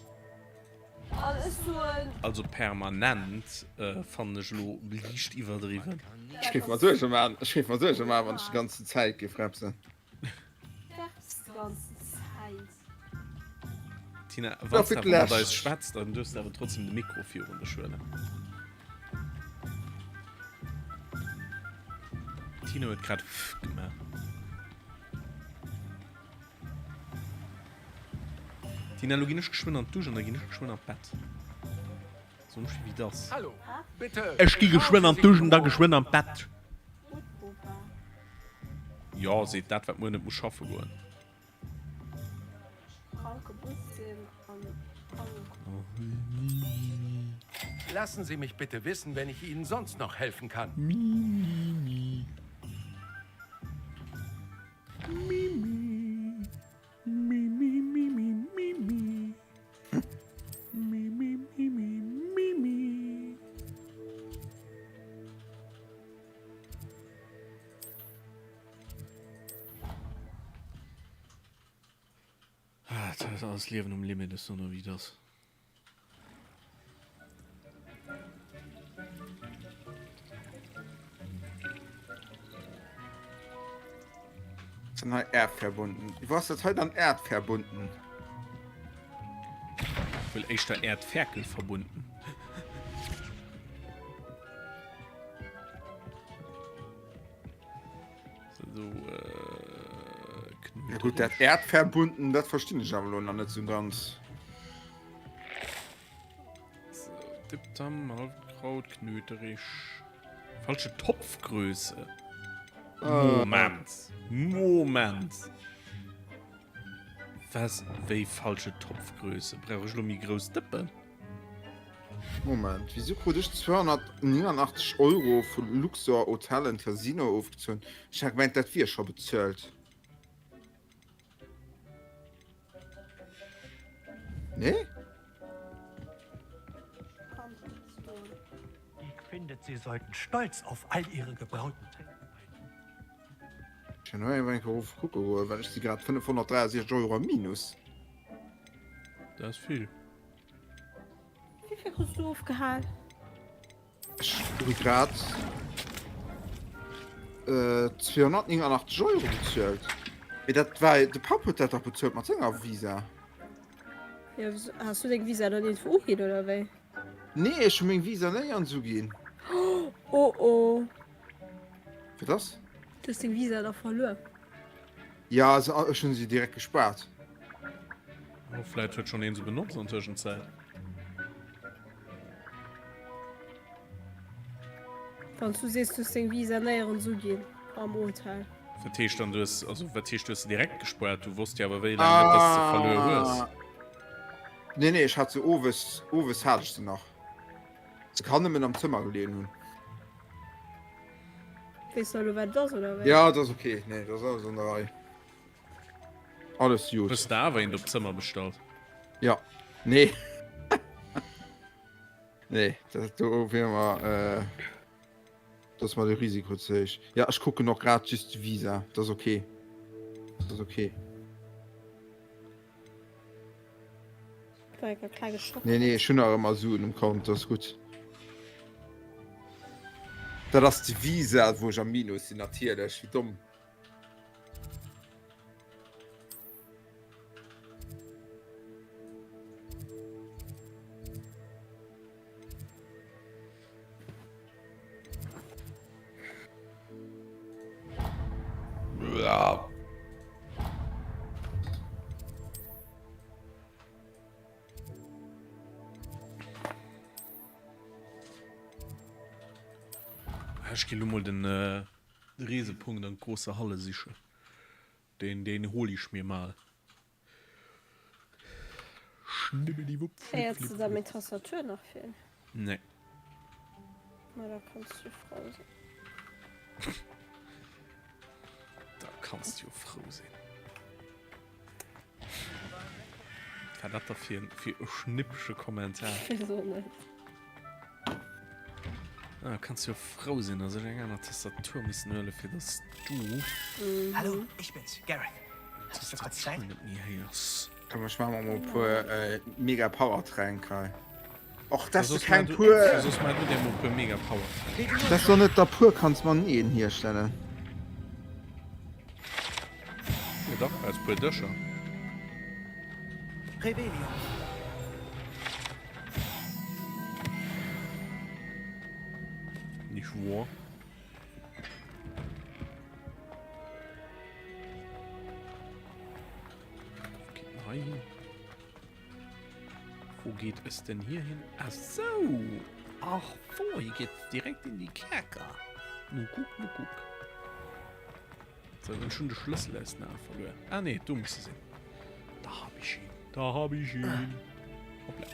An ech soen. Also permanent fannen ech elo liicht iwwerdriwwen. Ech géif mer Suerge maachen, ech géif mer Suerge maachen, wann ech déi ganzen Zäit géif repsen. Reps déi ganzen Zäit. Tina, wann s de awer mat eis schwätz, dann duerfs de awer trotzdem de Mikro virun dech huelen. D'Tina huet grad ff gemaach. Tina, elo ginn ech geschwënn an d'Dusch an da ginn ech geschwënn an d'Bett. Soen ech wéi dass. Hallo, bitte. Ech gi geschwënn an d'Dusch an da geschwënn an d'Bett. Jo, seet dat, wat muer net muss schaffe goen. Lassen Sie mich bitte wissen, wenn ich Ihnen sonst noch helfen kann. Ah, dat ass alles Liewen um Limit, ech soen der wéi et ass. Dann hei Erdverbunden. Wou ass dat hei dann Erdverbunden? Wuel éischter Erdferkel verbunden. So, äh, Ja gut, dat Erdverbunden, dat verstinn ech awer elo nach net sou ganz. So, Diptam, Malvenkraut, Knöterich. Falsche Topfgröße. Moment. Moment. Was? Wéi falsche Topfgröße? Brauch ech lo méi grouss Dëppen? Moment, wieso krut ech 289 Euro vu Luxor Hotel and Casino ofgezunn? Ech hat gemengt, dat wier scho bezuelt. Nee? Ich findet, Sie sollten stolz auf all Ihre gebrauten Tränke sein. Ech kann nur eng Kéier kucke goen, well ech si grad 563 Euro am Minus. Dat ass vill. Wéi vill krus du ofgehal? Ech hu grad 289 Euro bezuelt. Mee dat war, de Papp huet dat dach bezuelt mat senger Visa. Ja, wieso, has du deng Visa dann iergendwou uginn oder wéi? Nee, ech hu meng Visa néierens uginn. Oh oh. Wat ass? Du hues deng Visa da verluer. Ja, also ech hunn se direkt gespaart. Oh, vläit huet schonn een se benotzt an Tëschenzäit. Wann s du sees, du hues deng Visa néierens uginn am Hotel. Wat heescht dann, du hues, also wat heescht, du hues se direkt gespuert? Du wosst jo awer wéi laang net, dass de se verluer hues. Nee, nee, ech hat se owes, owes hat ech se nach. Se kann nëmmen am Zëmmer geleeën hunn. Weess de elo wat et ass oder wéi? Ja, dat ass ok. Nee, dat ass alles an der Rei. Alles jut. Hues de awer eent op d'Zëmmer bestallt? Ja. Nee. Nee, dat do wier mer, äh, dat ass mer de Risiko ze héich. Ja, ech kucken och grad just de Visa. Dat ass ok. Dat ass ok. Nee, nee, ech hunn nach ëmmer Suen um Kont, dat ass gutt. Dat ass de Visa, wou ech am Minus sinn, natierlech, wéi domm. Ech ginn lo mol den Reesepunkt an d'große Halle sichen. Den, den hol ich mir mal. Schnibbeliwupp, flipp, Héiers flipp, de da flupp. meng Tastatur nach vill? Nee. Ma da kanns du frou sinn. Da kanns du jo frou sinn. Wat war dat da fir en, fir e schnippege Kommentar? Wieso net? Ah, kanns jo frou sinn, dass ech eng aner Tastatur missen huelen, fir dass du. Hallo, ich bin's, Gareth. Hast du kurz Zeit? Net méi héiers. Komm ech maache mer mol e puer mega Power Tränk hei. Och dass du keng puer. Soss mat du dir puer mega power. Dass du net der puer kanns mateneen hierstellen. Jo dach, aus puer Dëscher. Revelio. Nicht wahr? Wo geht denn hei hin? Wo geht es denn hier hin? Ach so! Ach so, hier geht's direkt in die Kerker. Nu guck, nu guck. So, dann schon de Schlüssel aus den Aen verluer. Ah nee, do muss se sinn. Da hab ich ihn. Da hab ich ihn. Hoppla.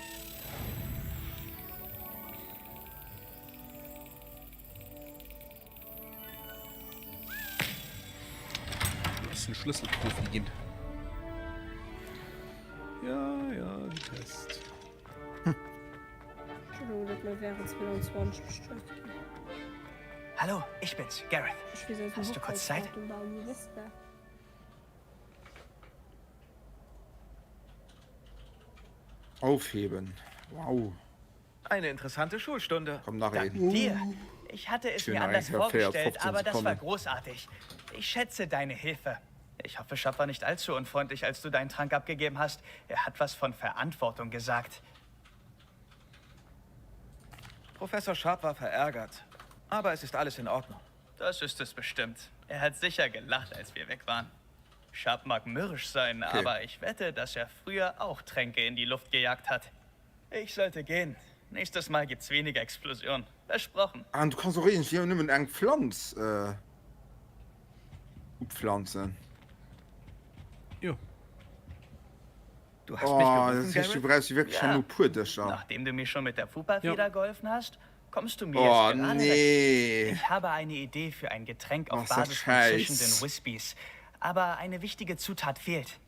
Du bist ein Schlüsselprofi ginn. Ja, ja, die Pest. Entschuldigung, dat mir während 2020 bestellt ginn. Hallo, ich bin's, Gareth. Ich weess aus dem Hast du kurz Zeit? Hochzeitsdatum bal ni wësst der. Aufheben. Wow. Eine interessante Schulstunde. Komm nach Dank eben. dir. Ich hatte es Schön, mir anders eigentlich fair, vorgestellt, 15 aber das war Sekunden. großartig. Ich schätze deine Hilfe. Ich hoffe, Schaff war nicht allzu unfreundlich, als du deinen Trank abgegeben hast. Er hat was von Verantwortung gesagt. Professor Sharp war verärgert. Aber es ist alles in Ordnung. Das ist es bestimmt. Er hat sicher gelacht, als wir weg waren. Sharp mag mürrisch sein, Okay. aber ich wette, dass er früher auch Tränke in die Luft gejagt hat. Ich sollte gehen. Nächstes Mal gibt's weniger Explosionen. Versprochen. An du kanns och iergendwéi nëmmen eng Pflanz äh, upflanzen. Jo. Du hast mich Oh, gerufen, das heescht, du Gareth? brauchst wierklech Ja. schon no puer Dëscher. Nachdem du mir schon mit der Fupa-Feder Ja. geholfen hast, kommst du mir Oh, jetzt gerade nee. recht. Ich habe eine Idee für ein Getränk auf Was ist das Basis von Scheiß? zischenden Wispies. Aber eine wichtige Zutat fehlt.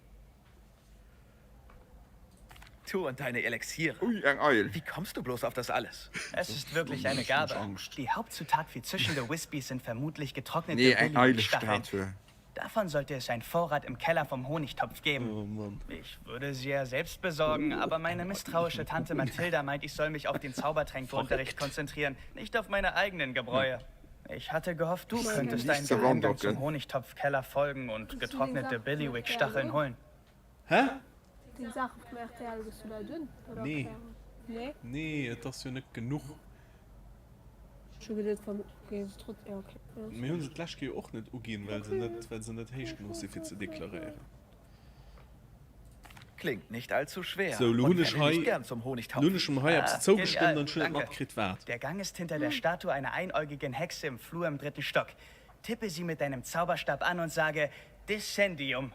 Du und deine Elixiere. Ui, eng Eil. Wie kommst du bloß auf das alles? Es ist wirklich eine Gabe. Die Hauptzutat für zischende Wispies sind vermutlich getrocknete Nee, eng Billigstacheln. Eilstatue. Davon sollte es einen Vorrat im Keller vom Honigtopf geben. Oh Ich würde sie ja selbst besorgen, aber meine misstrauische Tante Mathilda meint, ich soll mich auf den Zaubertränkeunterricht konzentrieren, nicht auf meine eigenen Gebräue. Ich hatte gehofft, du könntest deinen Nicht so Geheimgang Roundocken. zum Honigtopfkeller folgen und getrocknete Billiwig-Stacheln holen. Hä? Déi Saache vum rtl, gëss du dat un? Oder Nee. Nee? Nee, et ass jo net genuch. Ech hu geduet wann okay, se trotz ja okay. Ja. Mir hunn se d'lescht Kéier och net uginn, well se net, well se net héich genuch si fir ze deklaréieren. Klingt nicht allzu schwer. Sou, lo Und hunn ech wer will hei, nicht gern zum Honigtopf? lo hunn ech em hei eppes Ah, zougestëmmt genial, an ech hunn net danke. matkritt wat. Der Gang ist hinter der Statue einer einäugigen Hexe im Flur im dritten Stock. Tippe sie mit deinem Zauberstab an und sage Descendium.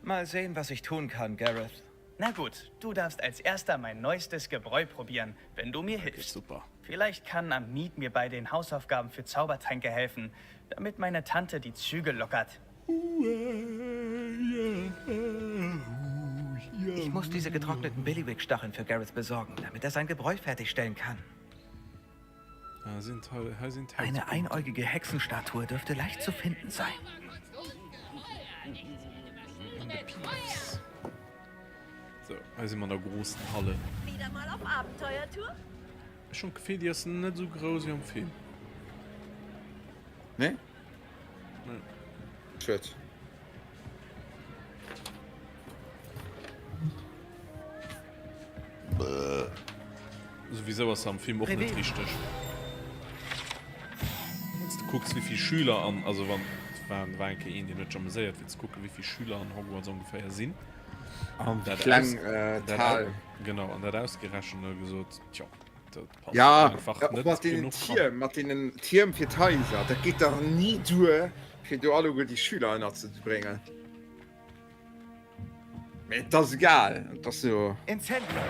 Mal sehen, was ich tun kann, Gareth. Na gut, du darfst als erster mein neuestes Gebräu probieren, wenn du mir hilfst. Super. Vielleicht kann Amit mir bei den Hausaufgaben für Zaubertränke helfen, damit meine Tante die Zügel lockert. Ich muss diese getrockneten Billiwig-Stacheln für Gareth besorgen, damit er sein Gebräu fertigstellen kann. Hei sinn d'Hau- hei sinn Eine d'Hauptpunkte. einäugige Hexenstatue dürfte leicht zu finden sein. An de Piefs. Sou, hei si mer an der großen Halle. Wieder mal auf Abenteuertour? Ech hunn d'Gefill, déi ass net esou grouss wéi am Film. Nee? Nee. Schued. Souwisou ass se am Film och net Reveal. richteg. Wann s de kucks, wéi vill Schüler an, also wann, et war, war eng Kéier een, deen huet sech ameséiert, fir ze kucken, wéi vill Schüler an Hogwarts ongeféier sinn. An Dat kleng aus, äh, dat, Tal. genau, an dat ausgerechent a gesot, tjo, dat passt Ja, einfach och net mat deenen genuch ran. Tierm, mat deenen Tierm fir d'Haiser, dat geet dach ni duer, fir do alleguer déi Schüler ënnerzebréngen. Mee et ass egal, et ass jo. Incendio!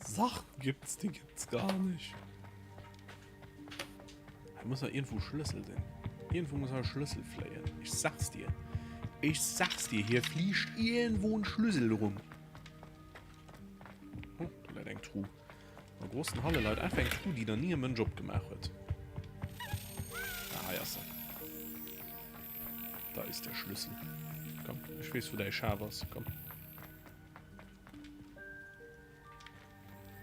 Sachen gibt's, die gibt's gar nicht. Hei muss nach irgendwo Schlüssel sinn. Irgendwo muss ein Schlüssel fléien. Ich sag's dir. Ich sag's dir, hier fliegt irgendwo ein Schlüssel rum. Oh, da lädt eng Truh. Der großen Halle leit einfach eng Truh, déi nach ni e Mënsch opgemaach huet. Ah, hei ass se. Da ist der Schlüssel. Komm, ech weess, wou däi Schaf ass. Komm.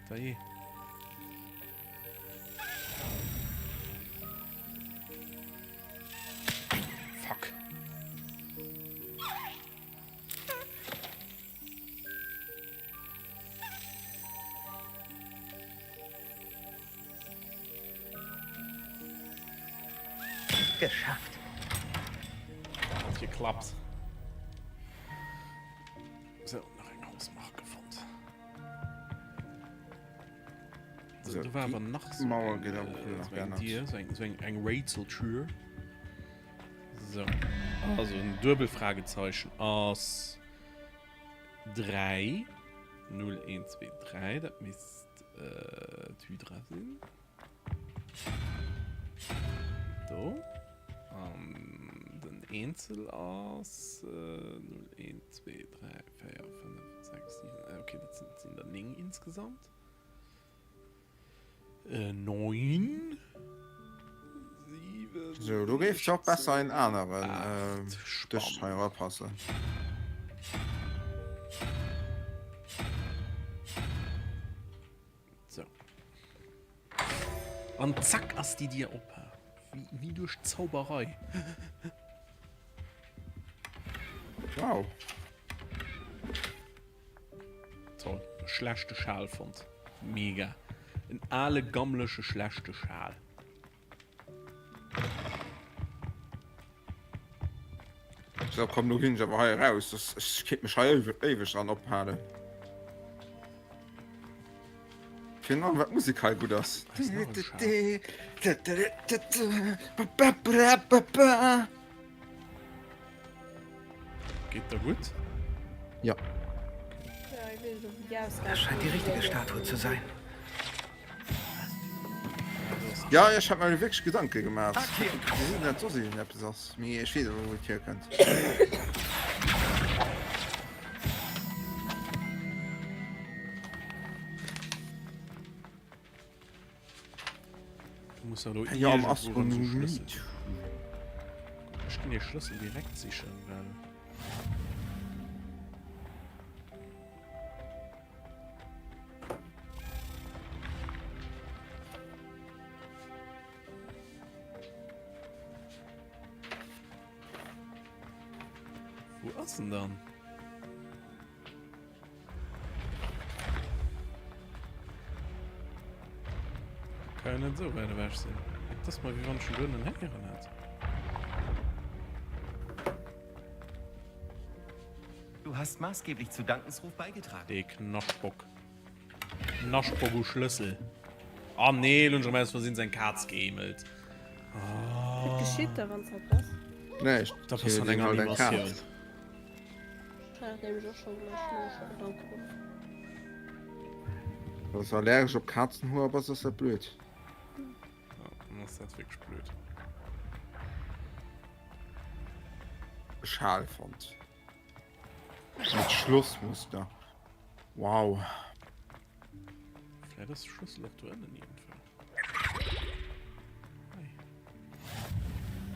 Dajee. Fuck. Geschafft. Hat geklappt. So, nach eng Hausmarke fonnt. So, do war awer nach so Mauer eng, geet awer äh, nach so eng geännert. Dier, so eng, so eng, eng Rätseltür. So, also en Duebelfragezeichen ass 3, 0, 1, 2, 3, dat misst äh, d'Hydra sinn. Do. An den Eenzel ass 0, 1, 2, 3, 4, 5, 6, 7, okay, dat sinn, sinn der 9 insgesamt. Äh, 9, 7, So, do géif ech och besser en aneren äh, Dësch hei erapassen. So. An zack ass déi Dier op. Wéi, wéi duerch Zauberei. Wow. Toll. E schlechte Schal fonnt. Mega. En ale gammleche schlechte Schal. So, komm, lo ginn ech awer hei eraus. Das, ech kéint mech hei éiweg dran ophalen. Virun allem, wat d'Musek hei gutt ass. Geet der gutt? Ja. Das scheint die richtige Statue zu sein. Ja, ech hat mir wierklech Gedanke gemaach. Wéi dat soss iergendeppes ass. Mee ech weess awer, wou et hierkënnt. Du muss ja do Ja, am iergendwou erëm zum Schlëssel. Astronomie. Ech ginn dee Schlëssel direkt sichen, well. Wo ass denn dann? Kann ja net esou wäit ewech sinn. Et ass mer wéi wann ech en duernen héieren hätt. Du hast maßgeblich zu Duncans Ruf beigetragen. Dee Knaschtbock. Knaschtbock u Schlëssel. Ah nee, lo hunn ech erëm aus Versinn seng Kaz geheemelt. Wat geschitt da wann s dat bass? Näischt. Da bass du an enger Animatioun. Ech hat dat nämlech och scho gemaach, ech hunn och scho Gedanke gemaach. Wann s du allergesch op Kazenhoer bass, ass dat blöd. Ja, dann ass dat wierklech blöd. Schal fonnt. Mat Schlossmuster. Wow. Vläit ass de Schlëssel och do ënnen iergendwou. Hei.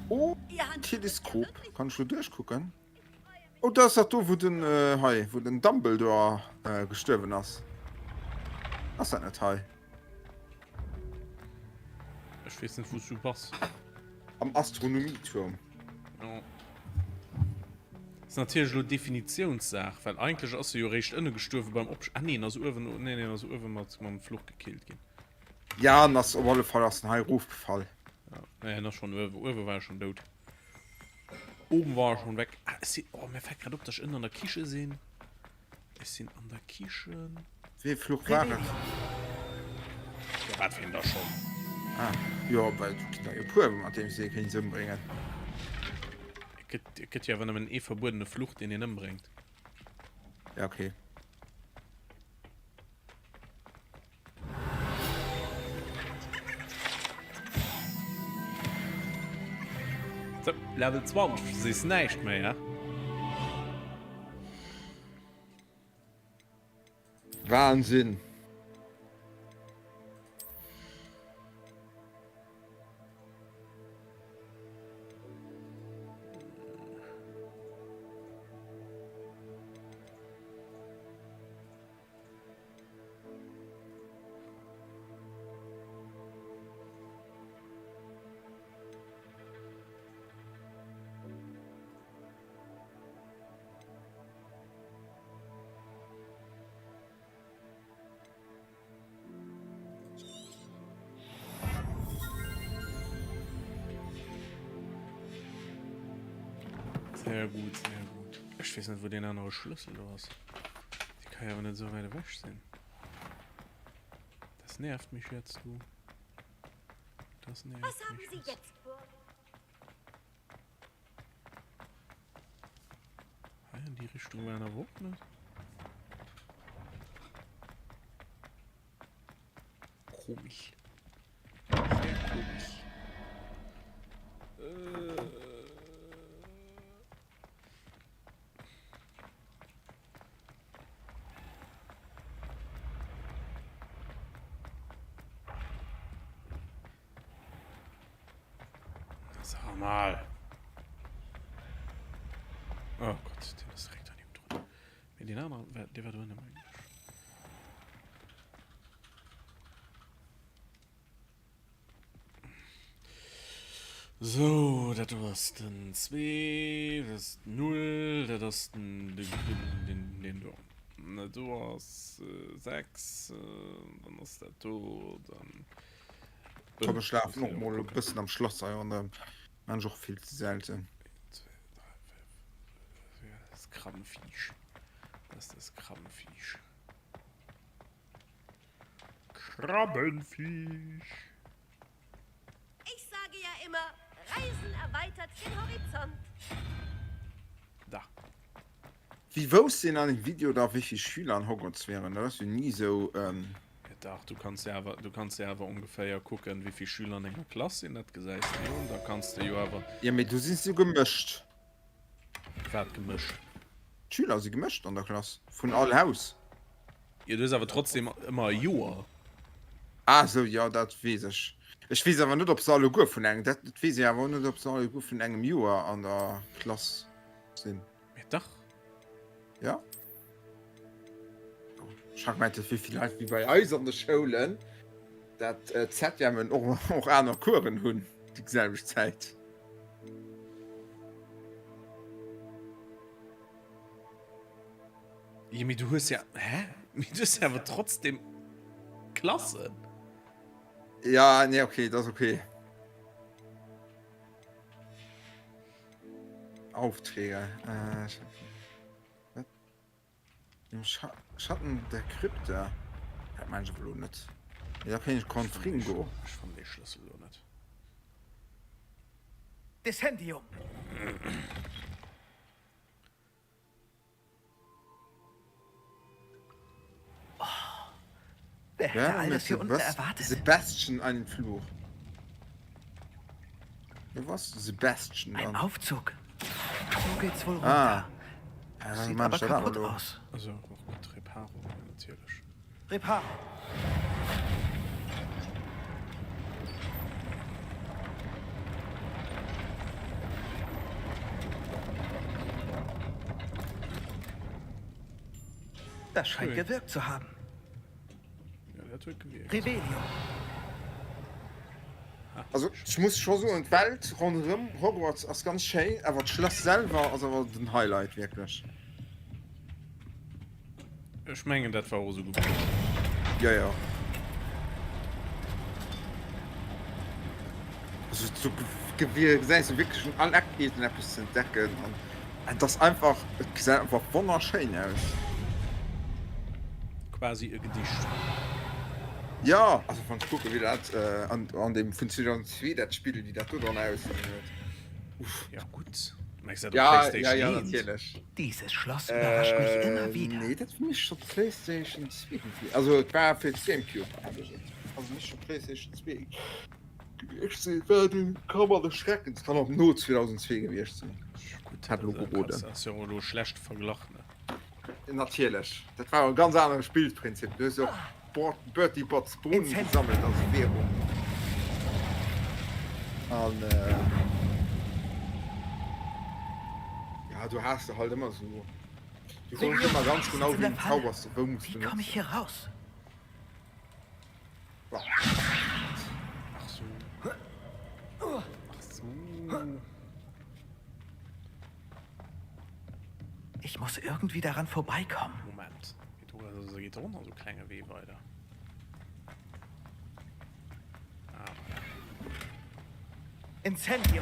Oh, Teleskop. Kann ech do duerchkucken? Oh, dat ass dat do, wou den, hei, wou den Dumbledore gestuerwen ass. Ass dat net hei? Ech weess net, wou s du bass. Am Astronomieturm. Jo. Ass natierlech elo Definitiounssaach, well eigentlech ass e jo eréischt ënne gestuerwe beim Opsch-, ah nee, en ass uewen, nee, nee, en ass uewe mat mam Fluch gekillt ginn. Ja, en ass op alle Fall ass en hei erofgefall. Ja, nee, en ass schonn uewe, uewe war e schonn dout. Oben war er schon weg. Ah, ech sinn, oh, mir fällt grad op, dass ech ënnen an der Kiche sinn. Ech sinn an der Kichen. Wee Fluch war et? Ja, wat fir een da schonn? Ah, jo, well et ginn der jo puer, mat deem s de ee kéints ëmbréngen. Et gëtt, et gëtt jo awer nëmmen ee verbuedene Fluch, deen een ëmbréngt. Ja, okay. So, Level 20, sees näischt méi, he? Wahnsinn! Sehr gut, sehr gut. Ech weess net, wou deen anere Schlëssel do ass. Dee ka jo awer net esou wäit ewech sinn. Das nervt mich jetzt, du. Das nervt Was haben mich Sie jetzt. jetzt vor? Hei an déi Richtung war en awer och net. Komisch. Sehr komisch. Äh. Sag mal. Oh Gott, den ist direkt daneben drin. Mee deen aneren, dee war dohinne mengen ech. Sou, dat do ass den 2, dat ass 0, dat ass den, den, den do. Dat do ass 6, dann ass dat do, dann. Komm, ech lafen och mol e bëssen am Schlass hei ronderëm. Maan ech och vill ze selten. 1, 2, 3, 4, 5, das Krabbenviech. Das ist das Krabbenviech. Krabbenviech. Ich sage ja immer, Reisen erweitert den Horizont. Da. Wéi wousst deen an dem Video da wéivill Schüler an Hogwarts wären? Dat ass jo ni sou. Ja dach, du kanns jo awer, du kanns jo awer ongeféier kucken wéivill Schüler an enger Klass sinn, dat gesäis de jo, an da kanns de jo awer. Jo mee do si se jo gemëscht. Wat gemëscht? D'Schüler si gemëscht an der Klass, vun all Haus. Jo du hues awer trotzdem ëmmer e Joer. Ah sou, jo dat weess ech. Ech weess awer net ob se alleguer vun engem, dat weess ech awer och net ob se alleguer vun engem Joer an der Klass sinn. Mee dach. Ja. Ech hat gemengt, dat wier villäicht wéi bei eis an de Schoulen, dat d'Septièmen och, och aner Coursen hunn déi selwecht Zäit. Jo, mee du hues ja, hä? Mee du hues ja awer trotzdem Klassen. Ja, nee, okay, dat ass okay. Aufträge. Äh, wat? Im Scha Schatten der Krypta. Dat mein ich awer lo net. Nee, da kenn ich Confringo. Ech fannen dee Schlëssel lo net. Descendium. Oh, wer hätte all das hier unten erwartet? Sebastian einen Fluch. Ja, was? Sebastian. Ein Aufzug. So geht's wohl runter. Ah. Ja, Sieht aber kaputt aus. Also, och gutt Reparo, natierlech. Reparo. Das scheint Schön. gewirkt zu haben. Ja, dat huet gewierkt. Revelio. Also ech muss scho soen, d'Welt ronderëm Hogwarts ass ganz schéin, awer d'Schlass selwer ass awer den Highlight wierklech. Ech mengen dat war och esou geplangt. Jo jo. Also du gesäis jo wierklech un all Eck iergend eppes ze entdecken an et ass einfach, et gesäit einfach wonnerschéin aus. Quasi e Gedicht. Jo, also wann ech kucken wéi dat an deem vun 2002 dat Spill, wéi dat do dran ausgesinn huet. Uff. Ja gutt, du mengs dat op Playstation 1? Ja, ja, natierlech. Dieses Schloss überrascht mich immer wieder. Nee, dat war nicht scho Playstation 2. Also et war fir d'Gamecube hat ech et. Also nicht scho Playstation 2 gewiescht sinn. War de Kammer des Schreckens. Kann och no 2002 gewiescht sinn. Gutt, Hat elo geroden. Dat ass jo elo schlecht verglach, ne? Natierlech. Dat war e ganz anere Spillprinzip. Du hues jo och Bertie Botts Bohnen gesammelt als Währung. An ja, du has de halt ëmmer sou, du wousst ëmmer ganz genau, wéi den Zauber s de wou muss Wie komme ich benutzen. hier raus? Ach so. Ach so. Ich muss irgendwie daran vorbeikommen. Moment. Do geet och nach esou klenge Wee weider. Ah, voilà. Incendio!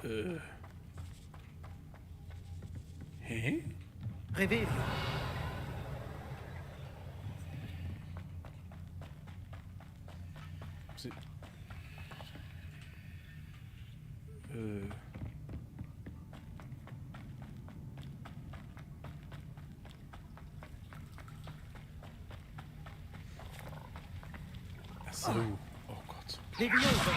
Äh. Hä? Revelio. Si äh. Ach so. Oh Gott. Levioso.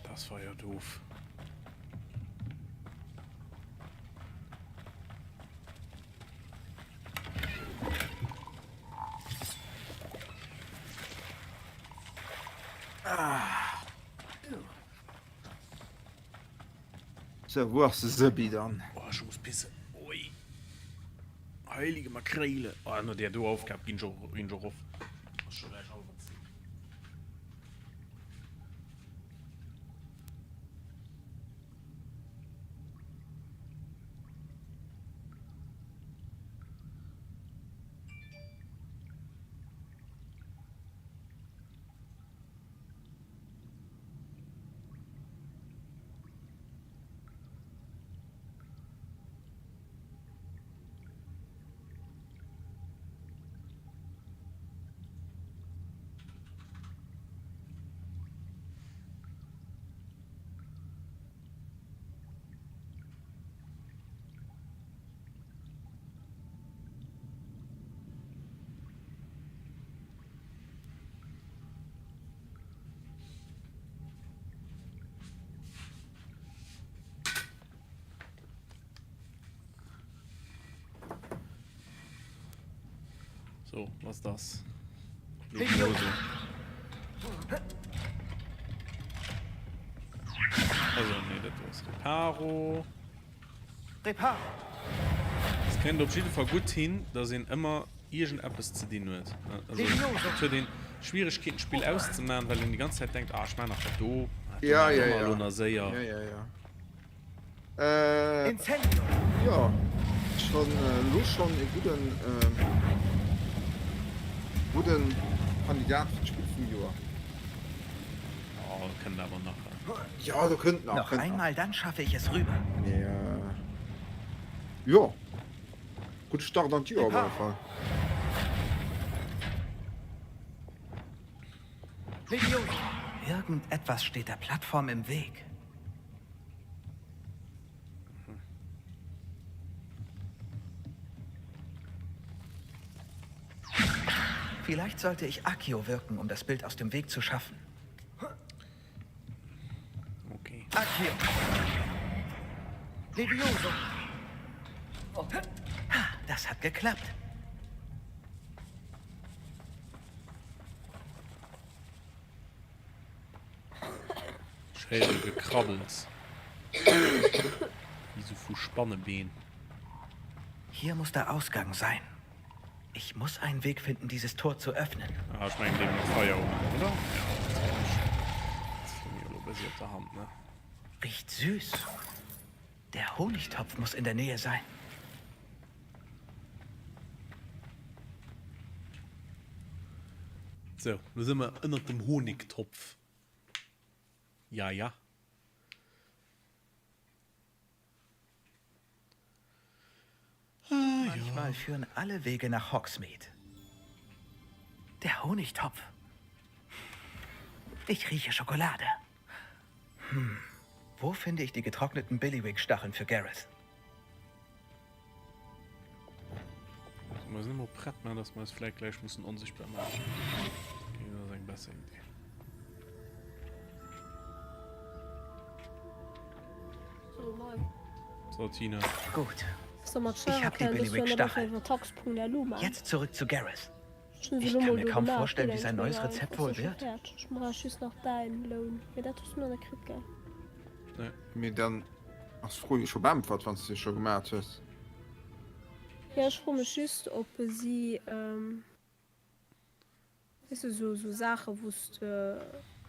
Das war ja doof. Sou, wou ass de Sebi dann? Oh, ech muss pissen. Ui. Heilige Makréile. Oh, no där do Aufgab ginn ech och, ginn ech och of. Ass scho gläich hallwer 10. So, was ist das? Lobose. Also, nee, dat ass Reparo. Reparo. Es kënnt op jidde Fall gutt hin, dass een ëmmer iergendeppes ze dinn huet. Also, et huet een Schwieregkeeten d'Spill auszemaachen, well een déi ganz Zäit denkt, ah, ech maan nach dat do, ah, dat do Ja, maan ech ja, och nach ja. elo nach séier. Ja, ja, ja. Äh, Incendio. jo, ech fannen elo schonn e gudden, gudden Kandidat fir d'Spill vum Joer. Oh, do kënnt awer nach. Jo, do kënnt nach, Noch kënnt nach. einmal, dann schaffe ich es rüber. Mee, jo, gudde Start an d'Joer op alle Fall. Irgendetwas steht der Plattform im Weg. Vielleicht sollte ich Accio wirken, um das Bild aus dem Weg zu schaffen. Okay. Accio. Levioso. Das hat geklappt. Ech héiere Gekrabbels. Wéi sou vu Spannebeen. Hier muss der Ausgang sein. Ich muss einen Weg finden, dieses Tor zu öffnen. Ah, ech mengen dee mat Feier umachen, oder? Ja, dat ass mir elo e bëssi op der Hand, ne? Riecht süß. Der Honigtopf muss in der Nähe sein. Sou, lo si mer ënnert dem Honigtopf. Ja, ja. Ah, Manchmal führen alle Wege nach Hogsmeade. Der Honigtopf. Ich rieche Schokolade. Hm. Wo finde ich die getrockneten Billywig-Stacheln für Gareth? So, mir sinn emol prett, mä dass mer eis vläit gläich mussen onsichtbar maachen. Okay, dat ass eng besser Idee. So, moin. So, Tina. Gut. So, mat Ich hab die Shuriken, das wär Billywig-Stacheln. iwwer tax.lu man. Jetzt zurück zu Gareth. Ech hunn se Ich elo kann mol mir do kaum gemaach, vorstellen, geet wie sein eigentlech neues mega Rezept einfach, wohl ass jo scho wird. fäerdeg. Ech brauch just nach däin Loun. Mee dat hues du nach net kritt, gell? Nee. Mee dann ass d'Fro jo scho beäntwert, wann s de se scho gemat hues. Jo, ech froe mech just, ob si, weess de, sou sou Saache wou s de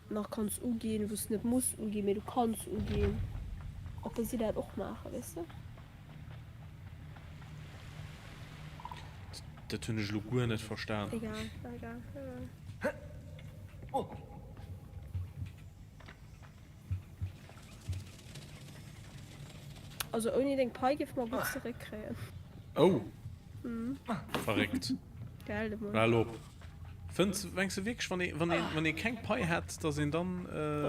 nach kanns uginn, wou s de net muss uginn, mee du kanns uginn, ob si dat och maachen, weess de? Dat hunn ech elo guer net verstan. Egal, egal, egal. Also ouni deng Pai géife mer gutt zeréckkréien. Oh! Verréckt. Gell, de Mann. Hal op. Fënns, mengs de wierklech, wann ee, wann ee, wann ee keng Pai hätt, dass een dann.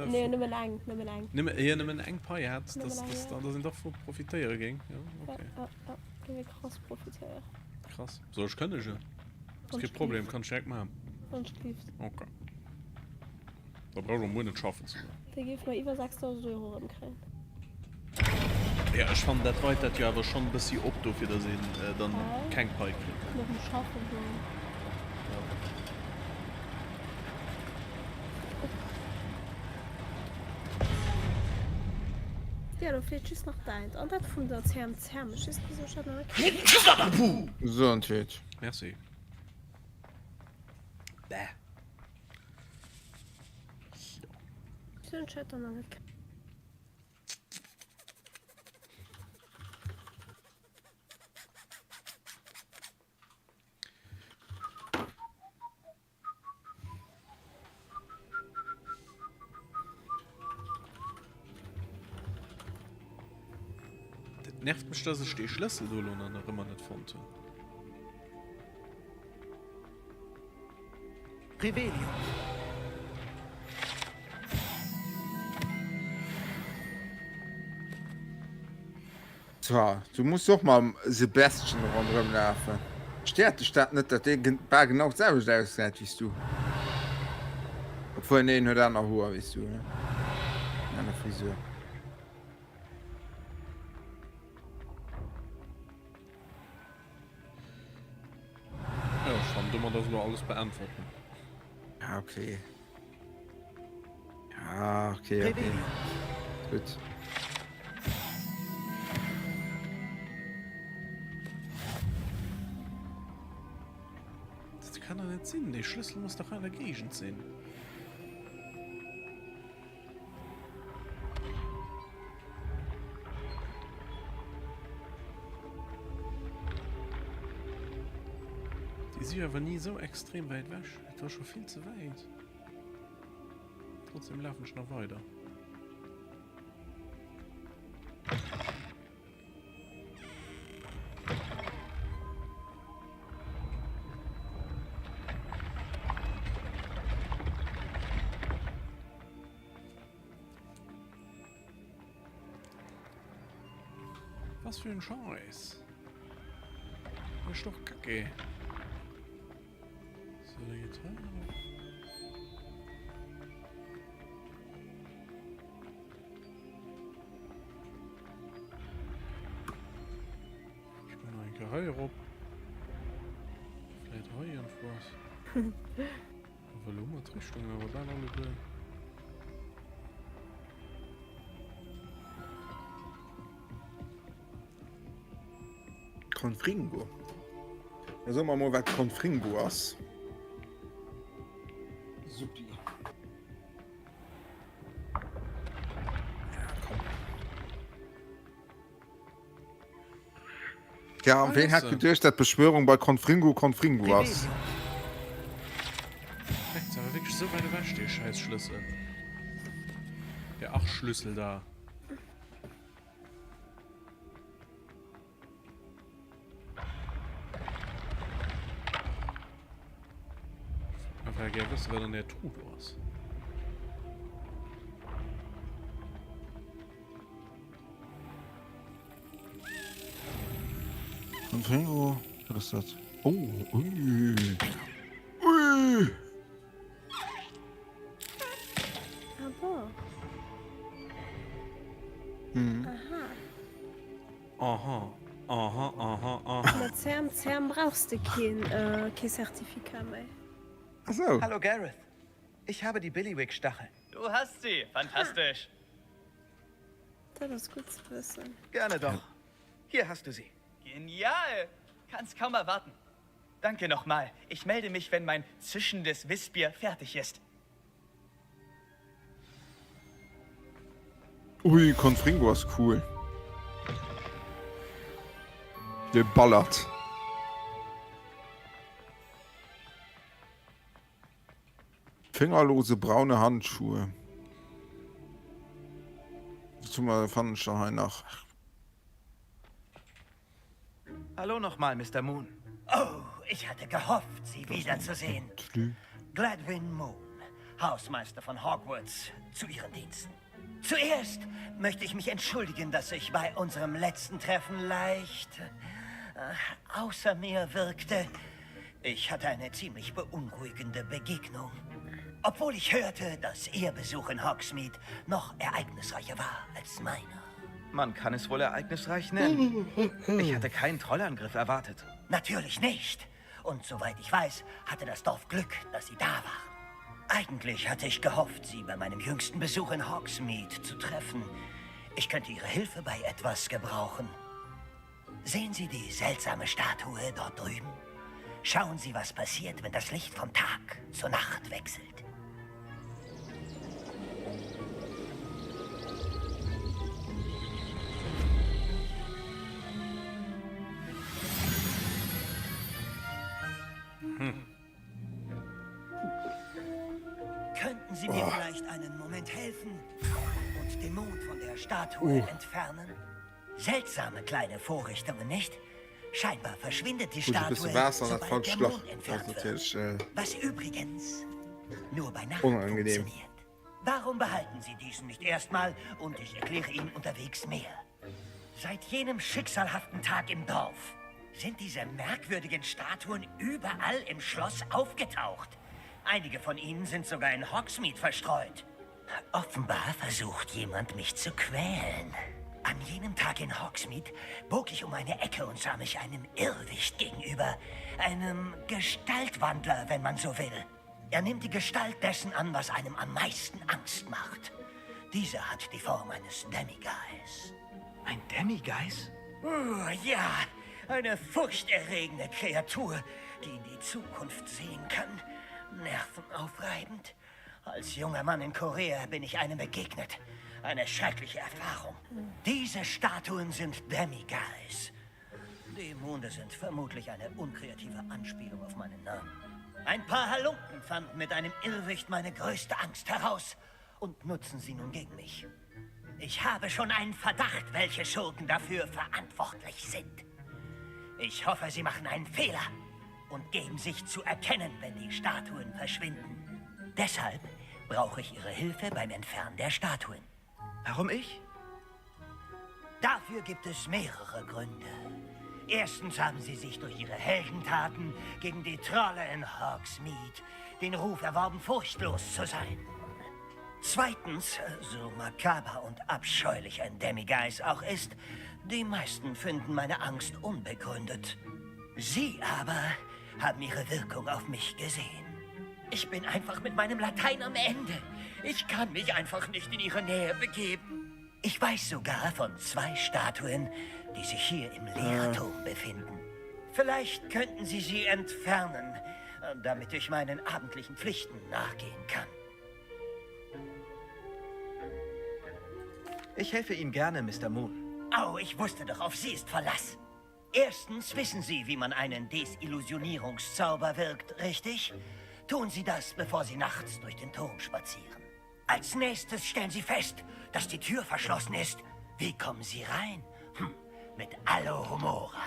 Nee, nëmmen eng, nëmmen eng. Nëmme, jo, nëmmen eng Pai hätt, Nëmmen dass, eng, dass, ja. dass een dervu profitéiere géing? Jo, Ja, okay. ja, ja, géif ee krass profitéieren. Krass. Soll ech kënnegen? Ass kee Problem, kann ech direkt maachen. Wann ech gelift. Okay. Da brauch ech och muer net schaffen ze goen. Da géife mer iwwer 6.000 Euro erëmkréien. Jo, ech fannen dat weit dat jo awer schonn e bëssi op dofir, datt een dann keng Pai kritt. Noch um schaffen goen. Jo, do feelt just nach däint an dat vun der CMCM. Ech weess net wisou ech dat nach net kritt. Gesondheet. Merci. Bäh. Dat nervt mech, dass ech dee Schlëssel do elo nach ëmmer net fonnt hunn. Revelio. Tja, du muss och mam Sebastian ronderëm lafen. Stéiert dech dat net, datt dee bal genau d'selwecht ausgesäit wéi s du? Obwuel, nee, en huet aner Hoer wéi s du, ne? Aner Frisur. Jo, ech fannen domat ass elo alles beäntwert. Ja, okay. Ja, okay, okay. Gutt. Dat kann doch net sinn, dee Schlëssel muss dach hei an der Géigend sinn. Déi si jo awer ni esou extrem wäit ewech. Et war scho vill ze wäit. Trotzdem lafen ech nach weider. Was für ein Scheiß. Das ist doch kacke. So, da geht's weiter. Ich bin noch eng Kéier hei erop. Vläit hei iergendwou ass. Awer elo hu mer d'Richtung awer bal alleguer. Confringo. Da so mer mol wat Confringo ass. Suppi. Ja, komm. Ja, an ween hätt geduecht, dat Beschwörung bei Confringo Confringo ass? Perfekt, awer wierklech esou wäit ewech, dee schäiss Schlëssel. Der Arschschlüssel da. Einfach gär wëssen, wat an där Truh do ass. Confringo, wat ass dat? Oh, ui. Ui! Ah bon. Mhm. Aha. Aha, aha, aha, aha. Mat CM, CM brauchs de keen, äh, kee Certificat méi. Ach so. Hallo Gareth, ich habe die Billywig-Stacheln. Du hast sie, fantastisch. Dat ass gutt ze wëssen. Gerne doch. Hier hast du sie. Genial! Kann's kaum erwarten. Danke nochmal. Ich melde mich, wenn mein zischendes Wissbier fertig ist. Ui, Confringo ass cool. Dee ballert. Fingerlose braune Handschuhe. Was hu mer, fannen ech da hei nach? Hallo nochmal, Mister Moon. Oh, ich hatte gehofft, Sie wiederzusehen. Gladwin Moon, Hausmeister von Hogwarts, zu Ihren Diensten. Zuerst möchte ich mich entschuldigen, dass ich bei unserem letzten Treffen leicht äh, außer mir wirkte. Ich hatte eine ziemlich beunruhigende Begegnung. Obwohl ich hörte, dass Ihr Besuch in Hogsmeade noch ereignisreicher war als meiner. Man kann es wohl ereignisreich nennen. Ich hatte keinen Trollangriff erwartet. Natürlich nicht. Und soweit ich weiß, hatte das Dorf Glück, dass Sie da waren. Eigentlich hatte ich gehofft, Sie bei meinem jüngsten Besuch in Hogsmeade zu treffen. Ich könnte Ihre Hilfe bei etwas gebrauchen. Sehen Sie die seltsame Statue dort drüben? Schauen Sie, was passiert, wenn das Licht vom Tag zur Nacht wechselt. Hm. Könnten Sie mir oh. vielleicht einen Moment helfen und den Mond von der Statue oh. entfernen? Seltsame kleine Vorrichtungen, nicht? Scheinbar verschwindet die Gut, e bësse Statue, Waasser an dat sobald falscht der Lach, Mond dat ass entfernt wird. natierlech äh, Was übrigens nur bei Nacht unangenehm. funktioniert. Warum behalten Sie diesen nicht erstmal und ich erkläre Ihnen unterwegs mehr? Seit jenem schicksalhaften Tag im Dorf sind diese merkwürdigen Statuen überall im Schloss aufgetaucht. Einige von ihnen sind sogar in Hogsmeade verstreut. Offenbar versucht jemand, mich zu quälen. An jenem Tag in Hogsmeade bog ich um eine Ecke und sah mich einem Irrwicht gegenüber. Einem Gestaltwandler, wenn man so will. Er nimmt die Gestalt dessen an, was einem am meisten Angst macht. Dieser hat die Form eines Demiguise. Ein Demiguise? Oh, ja, eine furchterregende Kreatur, die in die Zukunft sehen kann. Nervenaufreibend. Als junger Mann in Korea bin ich einem begegnet. Eine schreckliche Erfahrung. Diese Statuen sind Demiguise. Die Monde sind vermutlich eine unkreative Anspielung auf meinen Namen. Ein paar Halunken fanden mit einem Irrwicht meine größte Angst heraus und nutzen sie nun gegen mich. Ich habe schon einen Verdacht, welche Schurken dafür verantwortlich sind. Ich hoffe, sie machen einen Fehler und geben sich zu erkennen, wenn die Statuen verschwinden. Deshalb brauche ich Ihre Hilfe beim Entfernen der Statuen. Warum ich? Dafür gibt es mehrere Gründe. Erstens haben sie sich durch ihre Heldentaten gegen die Trolle in Hogsmeade den Ruf erworben, furchtlos zu sein. Zweitens, so makaber und abscheulich ein Demiguise auch ist, die meisten finden meine Angst unbegründet. Sie aber haben ihre Wirkung auf mich gesehen. Ich bin einfach mit meinem Latein am Ende. Ich kann mich einfach nicht in ihre Nähe begeben. Ich weiß sogar von zwei Statuen, die sich hier im Lehrerturm befinden. Vielleicht könnten Sie sie entfernen, damit ich meinen abendlichen Pflichten nachgehen kann. Ich helfe Ihnen gerne, Mr. Moon. Au, ich wusste doch, auf Sie ist Verlass. Erstens wissen Sie, wie man einen Desillusionierungszauber wirkt, richtig? Tun Sie das, bevor Sie nachts durch den Turm spazieren. Als nächstes stellen Sie fest, dass die Tür verschlossen ist. Wie kommen Sie rein? Hm, mit Alohomora.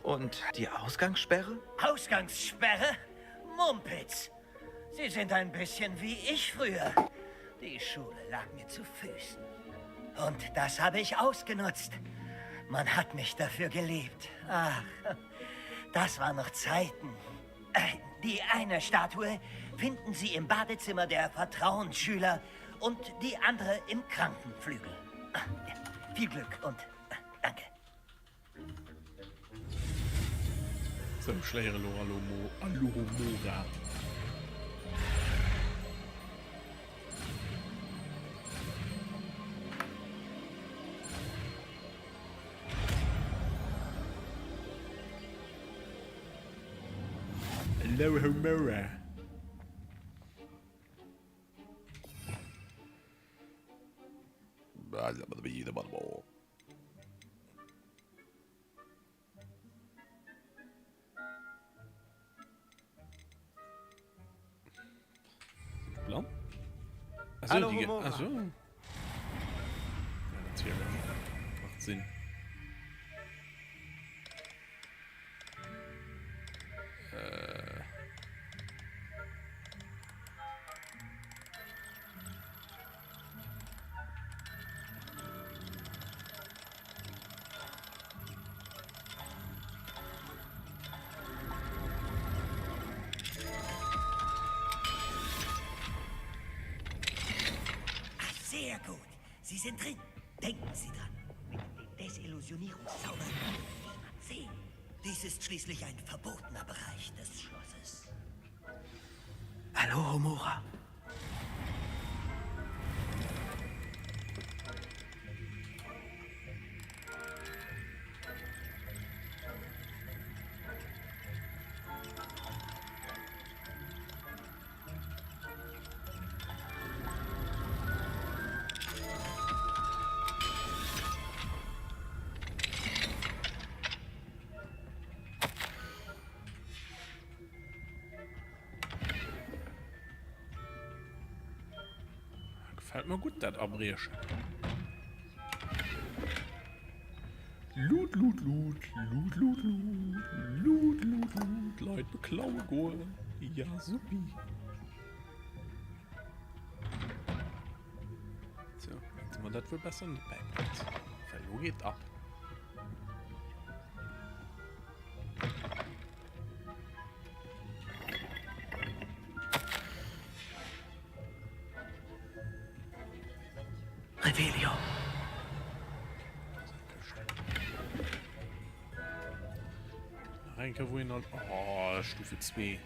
Und die Ausgangssperre? Ausgangssperre? Mumpitz! Sie sind ein bisschen wie ich früher. Die Schule lag mir zu Füßen. Und das habe ich ausgenutzt. Man hat mich dafür geliebt. Ach, das waren noch Zeiten. Äh, Die eine Statue finden Sie im Badezimmer der Vertrauensschüler und die andere im Krankenflügel. Viel Glück und äh, danke. Sou, ech léiere lo Alomo, Alohomora. Alohomora. Blann? Achso, déi, achso. Ja, natierlech. Macht Sinn. Äh. Sehr gut. Sie sind drin. Denken Sie dran. Mit dem Desillusionierungszauber kann niemand sehen. Dies ist schließlich ein verbotener Bereich des Schlosses. Alohomora. Gefällt mir gut, dat Abriechen. Loot, loot, loot, loot, loot, loot, loot, loot, loot, Leit beklaue goen. Ja, supi. So, hätte man dat wohl besser net bäibruet. Well lo geet ab. Revelio. Nach eng Kéier wou een alt. Oh, Stufe 2.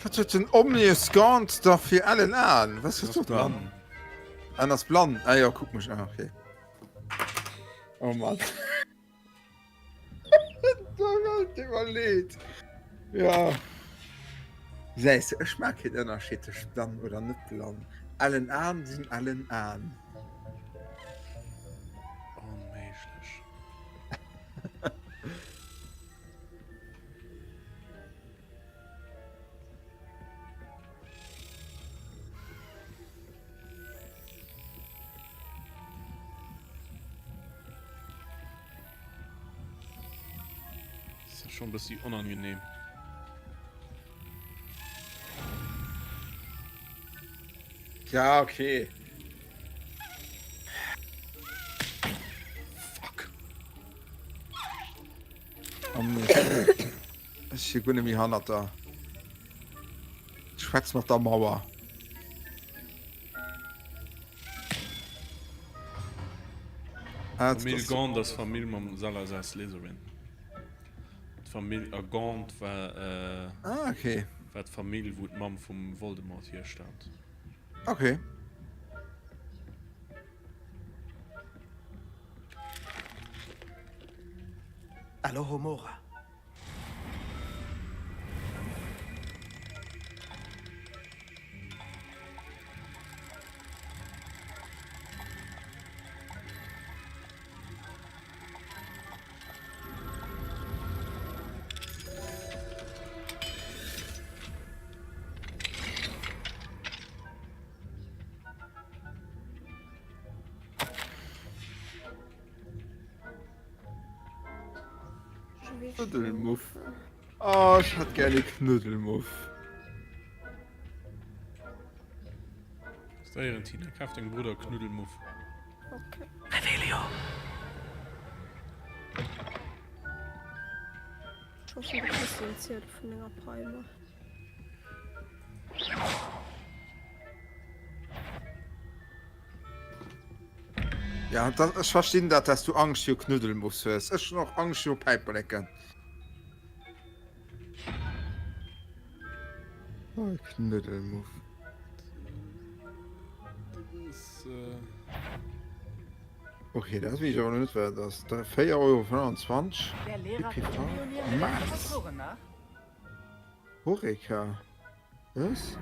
Wat huet den Omnius Gaunt da fir ellen Aen? Was huet dat? En ass blann. Ah jo, kuck mech an, okay. Oh Mann. Tut mer leed. Ja. Gesäis de, ech mag keen Ënnerscheed tëscht blann oder net blann. Ellen Aen sinn ellen Aen. Onméiglech. Das ist schon ein bisschen unangenehm. Ja, okay. Fuck. Ech si guer net méi hannert der. Ech schwätz mat der Mauer. Ah, Famill Gaunt ass Famill mam Salazar Slytherin. D'Famill a Gaunt war äh, ah, okay. war d'Famill, wou d'Mamm vum Voldemort hierstaamt. Okay. Alohomora. Knuddelmuff. Oh, ech hätt gär e Knuddelmuff. Stéieren Tina, kaf dengem Brudder e Knuddelmuff. Okay. Revelio. Ich hoffe, du kriegst den Ziel vun denger Palme. Ja, dat, ech verstinn dat, dass du Angscht viru Knuddelmuffs hues. Ech hunn och Angscht viru Päiperleken. Oh, Knuddelmuff. Das, äh... Okay, dat weess ech awer net, wat dat ass. 4,25 Euro. Der Lehrer BPV spioniert den Max. Professoren nach. Horeca. Was?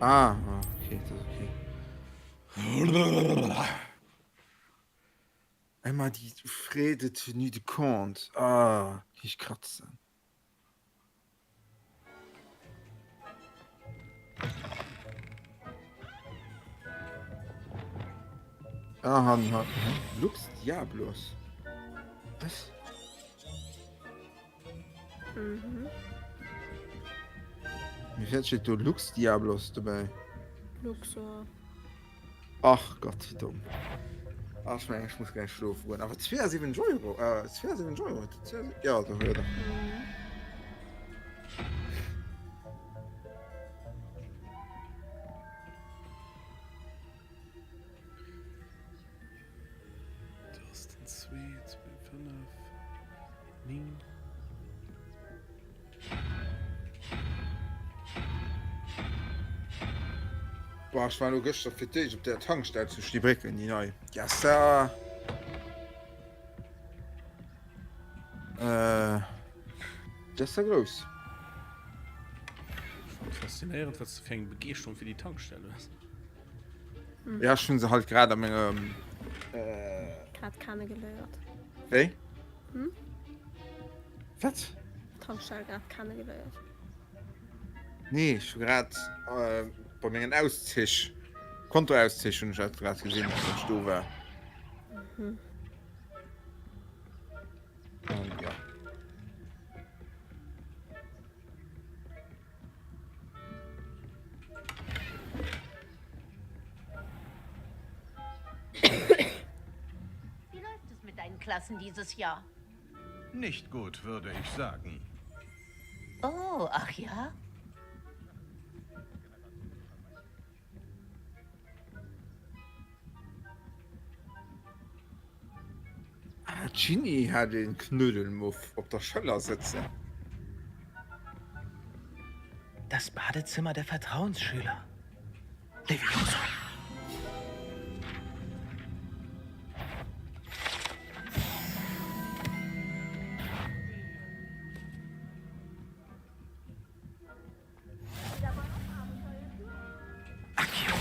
Ah, ah, okay, das ist okay. Einmal die Frais de tenue de compte. Ah, ich kratzen. Ah, han, han, Lux Diablos. Was? Mhm. Mir fährt steht do Lux Diablos dobäi. Luxor. Ach Gott, wie dumm. Ach, ich mein, ich muss gleich schlofen gehen. Aber 72 Euro, äh, 72 Euro. Ja, da hör doch. Mhm. Do ass den 2, 2, 5, 9. Boah, ech war elo gëschter fir d'éischt op der Tankstell zu Schneebrécken, déi nei. Yes, sir! Äh, dat ass ja grouss. Faszinéierend, wat s de fir eng Begeeschterung fir déi Tankstell hues. Ja, ech hunn se halt grad a mengem. Äh. Grad kenne geléiert. Wéi? Hm? Wat? Tankstell grad kenne geléiert. Nee, ech hu grad äh, bei mengen Auszich, Kontoauszich hunn ech dat grad gesinn, dass ech do war. Mhm. An ja. Wie läuft es mit deinen Klassen dieses Jahr? Nicht gut, würde ich sagen. Oh, ach ja? Ah, d'Ginny hat een Knödelmuff op der Schëller sëtzen. Das Badezimmer der Vertrauensschüler. Levioso. Accio.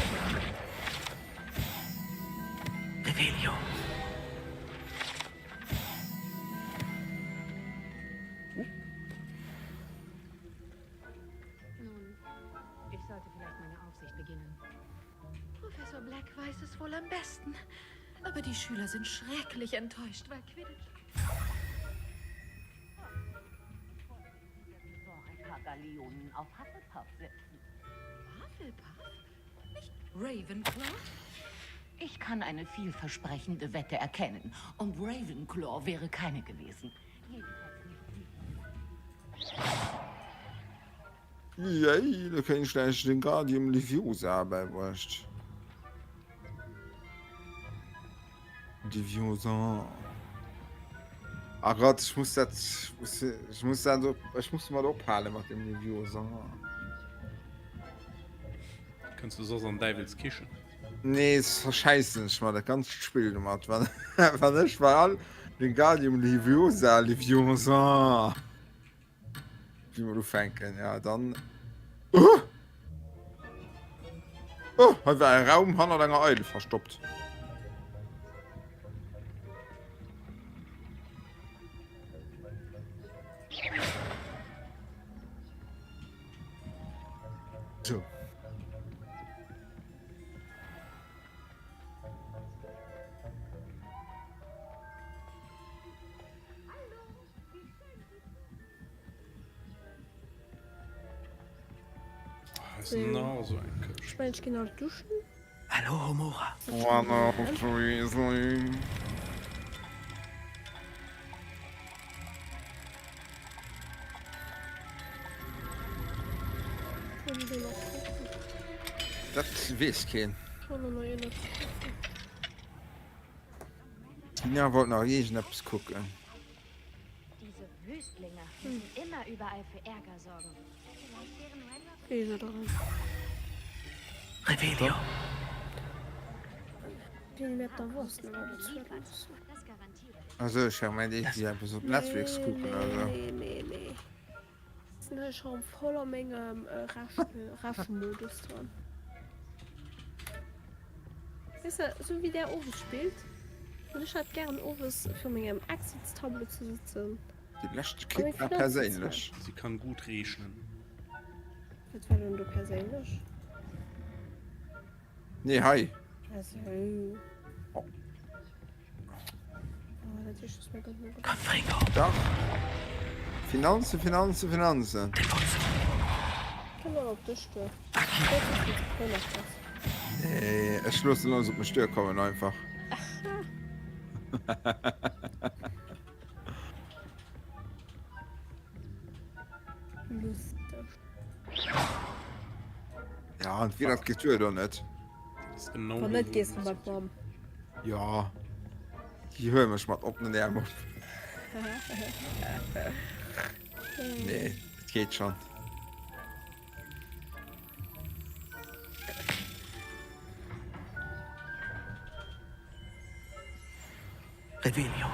Revelio. Nun, ich sollte vielleicht meine Aufsicht beginnen. Professor Black weiß es wohl am besten. Aber die Schüler sind schrecklich enttäuscht, weil Quidditch Galionen auf Hufflepuff setzen. Hufflepuff? Nicht Ravenclaw? Ich kann eine vielversprechende Wette erkennen und Ravenclaw wäre keine gewesen. Jedenfalls nicht Yay, da kéint ech gläich den Guardium Leviosa bäibruecht. Leviosa. Ah Gott, ech muss dat, ech muss dat, ech muss mat ophale mat dem Leviosa. Kënns du soss an Däiwels Kichen? Nee, s verschäissen ech mer dat ganzt Spill domat, wann, wann ech bei all Wingardium Leviosa, Leviosa. Wéi mer ufänken, ja dann. Oh! Oh, hei war e Raum hannert enger Eidel verstoppt. So. Ech mengen ech ginn alt duschen. Alohomora. Dat weess keen. D'Tina wollt nach iergendeppes kucken. Diese Wüstlinge müssen immer überall für Ärger sorgen. Revelio. Also ech hat gemengt iergendwéi eppes op Netflix kucken oder sou. Nee, nee, nee. Sinn hei scho voll a mengem Rechmodus dran. Weess de, sou wéi där owes spillt. An ech hätt gären owes viru mengem Exits-Tableau ze sëtzen. Déi lescht Kick war perséinlech. Sie kann gut rechnen. Wat war denn do perséinlech? Nee, hei. Ach sou. Dach. Finanzen, Finanzen, Finanzen. Nee, ech loossen alles op mech duerkommen einfach. Ja, an wéi dat geet duer oder net? Wann net gees du bei d'Mamm. Ja. Déi huele mech mat oppenen Äerm op. Nee, et geet schon. Revelio.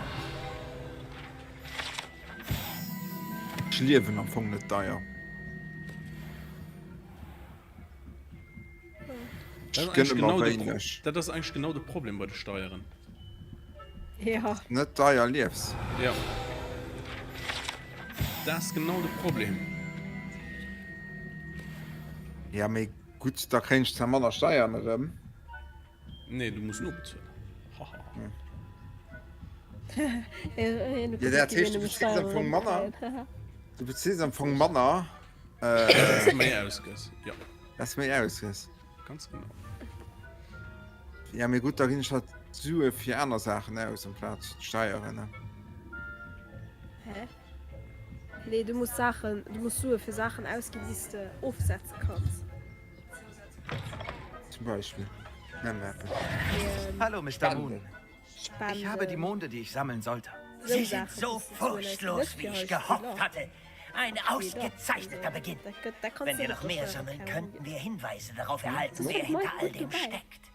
Ech liewen am Fong net deier. Dat ass eigentlich genau de Pro dat ass eigentlich genau de Problem bei de Steieren. Ja. Net deier liefs. Ja. Dat ass genau de Problem. Ja, mee gutt, da kréien ech zwar manner Steiern erëm. Nee, du muss nobezuelen. Haha. Ja, dat heescht, du beziels am Fong manner. Du beziels am Fong manner. Äh, Dass du méi ausgëss, ja. Dass du méi ausgëss. Ganz genau. Ja, mee gutt, da ginn ech halt d'Sue fir aner Saachen aus, amplaz d'Steieren, ne? Hä? Nee, du muss Saachen, du muss Sue fir Saachen ausginn, déi s de ofsetze kanns. Zum Beispill. Nenn mer eppes. Hallo, Mister Moon. Ich habe die Monde, die ich sammeln sollte. Sie sind so furchtlos, wie ich gehofft hatte. Ein ausgezeichneter Beginn. Wenn wir noch mehr sammeln, könnten wir Hinweise darauf erhalten, wer hinter all dem steckt.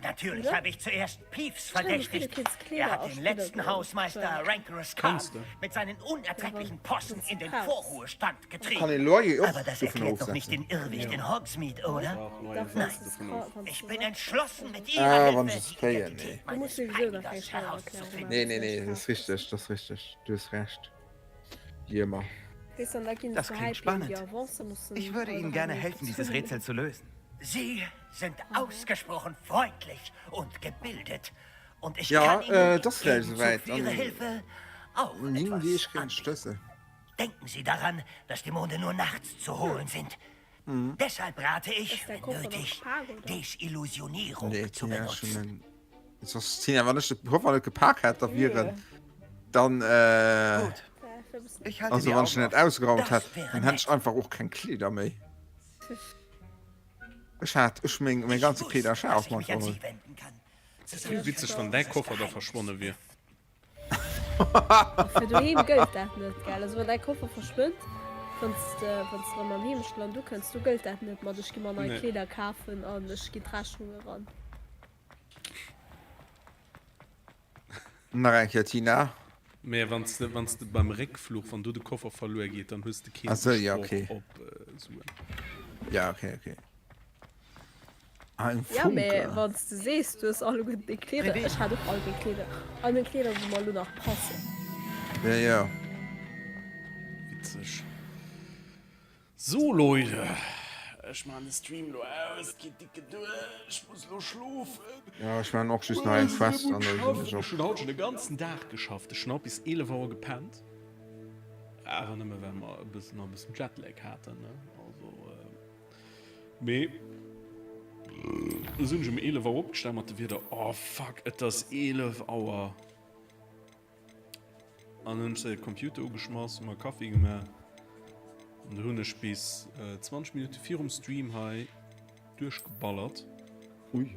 Natürlich habe ich zuerst Peeves verdächtigt. Er hat den letzten Hausmeister Rancorous Carp mit seinen unerträglichen Possen in den Vorruhestand getrieben. Aber das erklärt doch nicht den Irrwicht in Hogsmeade, oder? Nein, ich bin entschlossen, mit Ihrer ah, Hilfe die Identität meines Peinigers herauszufinden. Nee, nee, nee, das ist richtig, das ist richtig. Du hast recht. Wie immer. Das klingt spannend. Ich würde Ihnen gerne helfen, dieses Rätsel zu lösen. Sie sind ausgesprochen freundlich und gebildet. Und ich ja, kann Ihnen äh, im das vielleicht Gegenzug soweit. für Ihre Dann Hilfe auch nehmen die etwas ich keinen Schlüssel. Denken Sie daran, dass die Monde nur nachts zu holen sind. Mhm. Deshalb rate ich, Ist der wenn Koffer noch nötig, geparkt, oder? Desillusionierung Nee, zu Tina, benutzen. schon ein... Soss Tina, wann ich den Koffer net gepak hätt, da wieren dann äh, Gut. Ich halte also die wann ich Augen net offen. ausgeraumt Das hätt, wäre dann hätt ich nett. einfach och keng Kleeder méi. Ech hat ech meng meng Ich ganze wusste, Kleederschar dass auf ich mein mich an geholl. Sie wenden kann. Wier witzeg wann däi Koffer da verschwonne wier. Fir doheem gëllt dat net, gell? Also wann däi Koffer verschwënnt, wann s de wann s de erëm am Heemechtland ukënns, do gëllt dat net mat ech gi mer nei Nee. Kleeder kafen an ech ginn d'Rechnung eran. Nach eng Kéier Tina. Mä wann s de wann s de beim Réckfluch, wann do de Koffer verluer geet, dann hues de keen Ach sou, ja, Usproch okay. op Suen. Ja, okay, okay. Ah, en Ja, mä Funke. wann s de sees, du hues alleguerten déi Kleeder, ech hat och all déi Kleeder, all meng Kleeder, wou mer elo nach passen. Ja, ja. Witzeg. So Leute, ech maan de Stream lo aus, et geet dicke duer, ech muss lo schlofen. Ja, ech maan och just nach eng Quest an da sinn ech op. Ech hunn haut schon de ganzen Dag geschafft, ech hunn haut bis 11 Auer gepennt, awer nëmme well mer e bëssen nach e bëssen Jetlag haten, ne, also mee du sinn ech um 11 Auer opgestan mat de Wieder, oh fuck, et ass 11 Auer. An hunn ech de Computer ugeschmass, hu mer Kaffi gemaach. An du hunn ech bis 20 Minutte virum Stream hei duerchgeballert. Ui.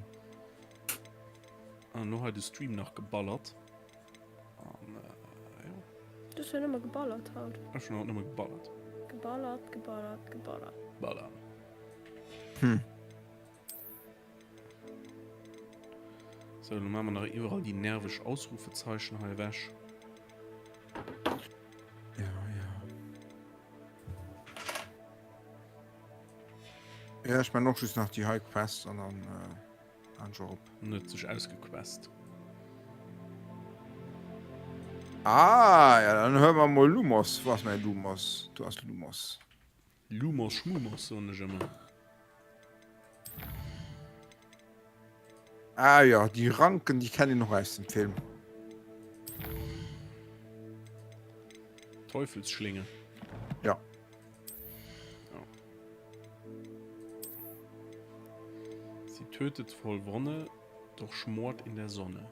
An elo hei de Stream nach geballert. An jo. Du hues jo nëmme geballert haut. Ech hunn haut nëmme geballert. Geballert, geballert, geballert. Ballern. Hm. So, lo maache mer nach iwwerall déi nerveg Ausrufezeichen hei ewech. Ja, ja. Ja, ech man och just nach déi hei Quest an dann äh, an op. Net sech ausgequest. Ah, ja, dann hör mer mol Lumos. Wo ass mäi Lumos? Du ass Lumos. Lumos Schmumos soen ech ëmmer. Ah ja, déi Ranken, déi kennen een och aus dem Film. Teufelsschlinge. Ja. Ja. Sie tötet voll Wonne, doch schmort in der Sonne.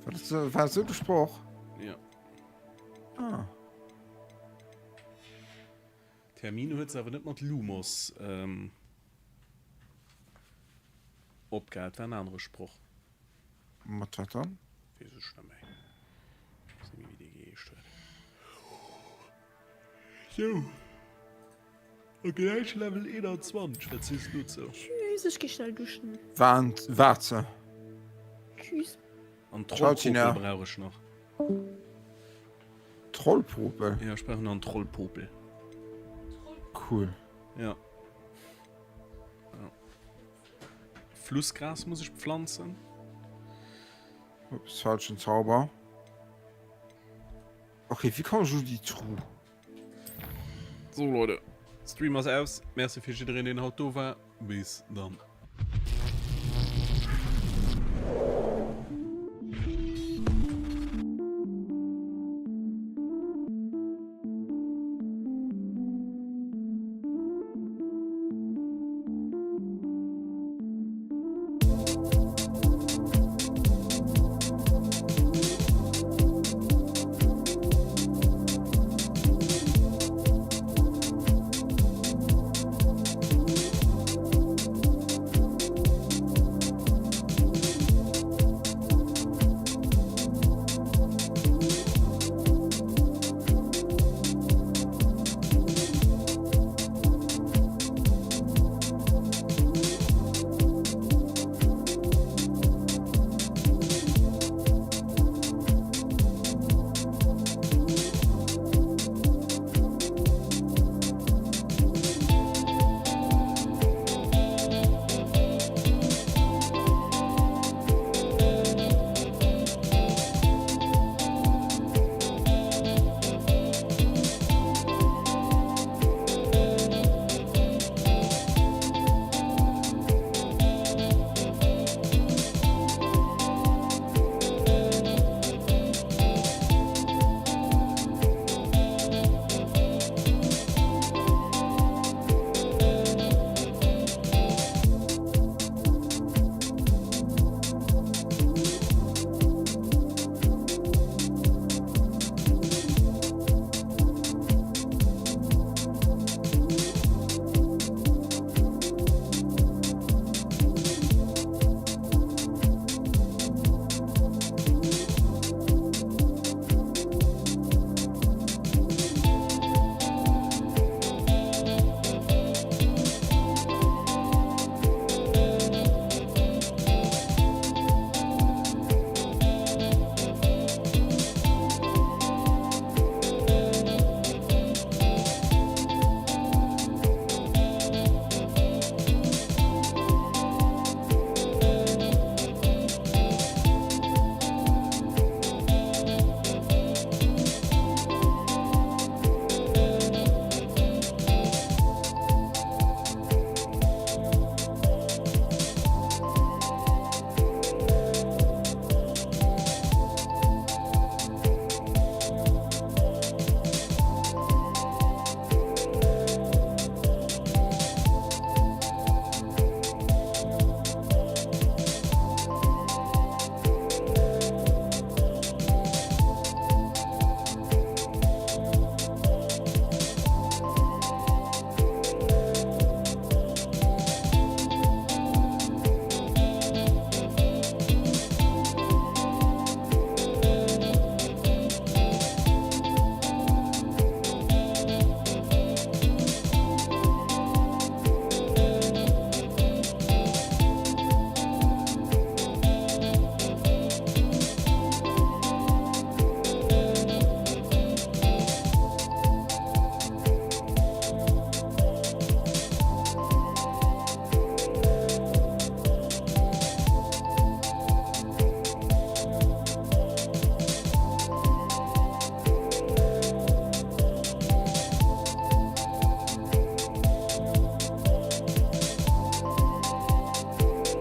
War das, war das so de Sproch? Ja. Ah. D'Hermine huet se awer net mat Lumos ähm, opgehal. Dat war en anere Sproch. Mat wat dann? Weess ech net méi. Weess net méi wéi dee geheescht huet. Sou. A gläich Level 21. Wat sees du dozou? Tschüss, ech gi schnell duschen. Waant, waart se. Tschüss. An Ciao, Trollpopel Tina. brauch ech nach. Trollpopel? Ja, ech brauch nach en Trollpopel. Cool. Ja. ja. Flussgras muss ech pflanzen. Ups, falschen Zauber. Okay, wéi komme ech un déi Truh? So Leute, Stream ass aus. Merci fir jiddereen deen haut do war. Bis dann.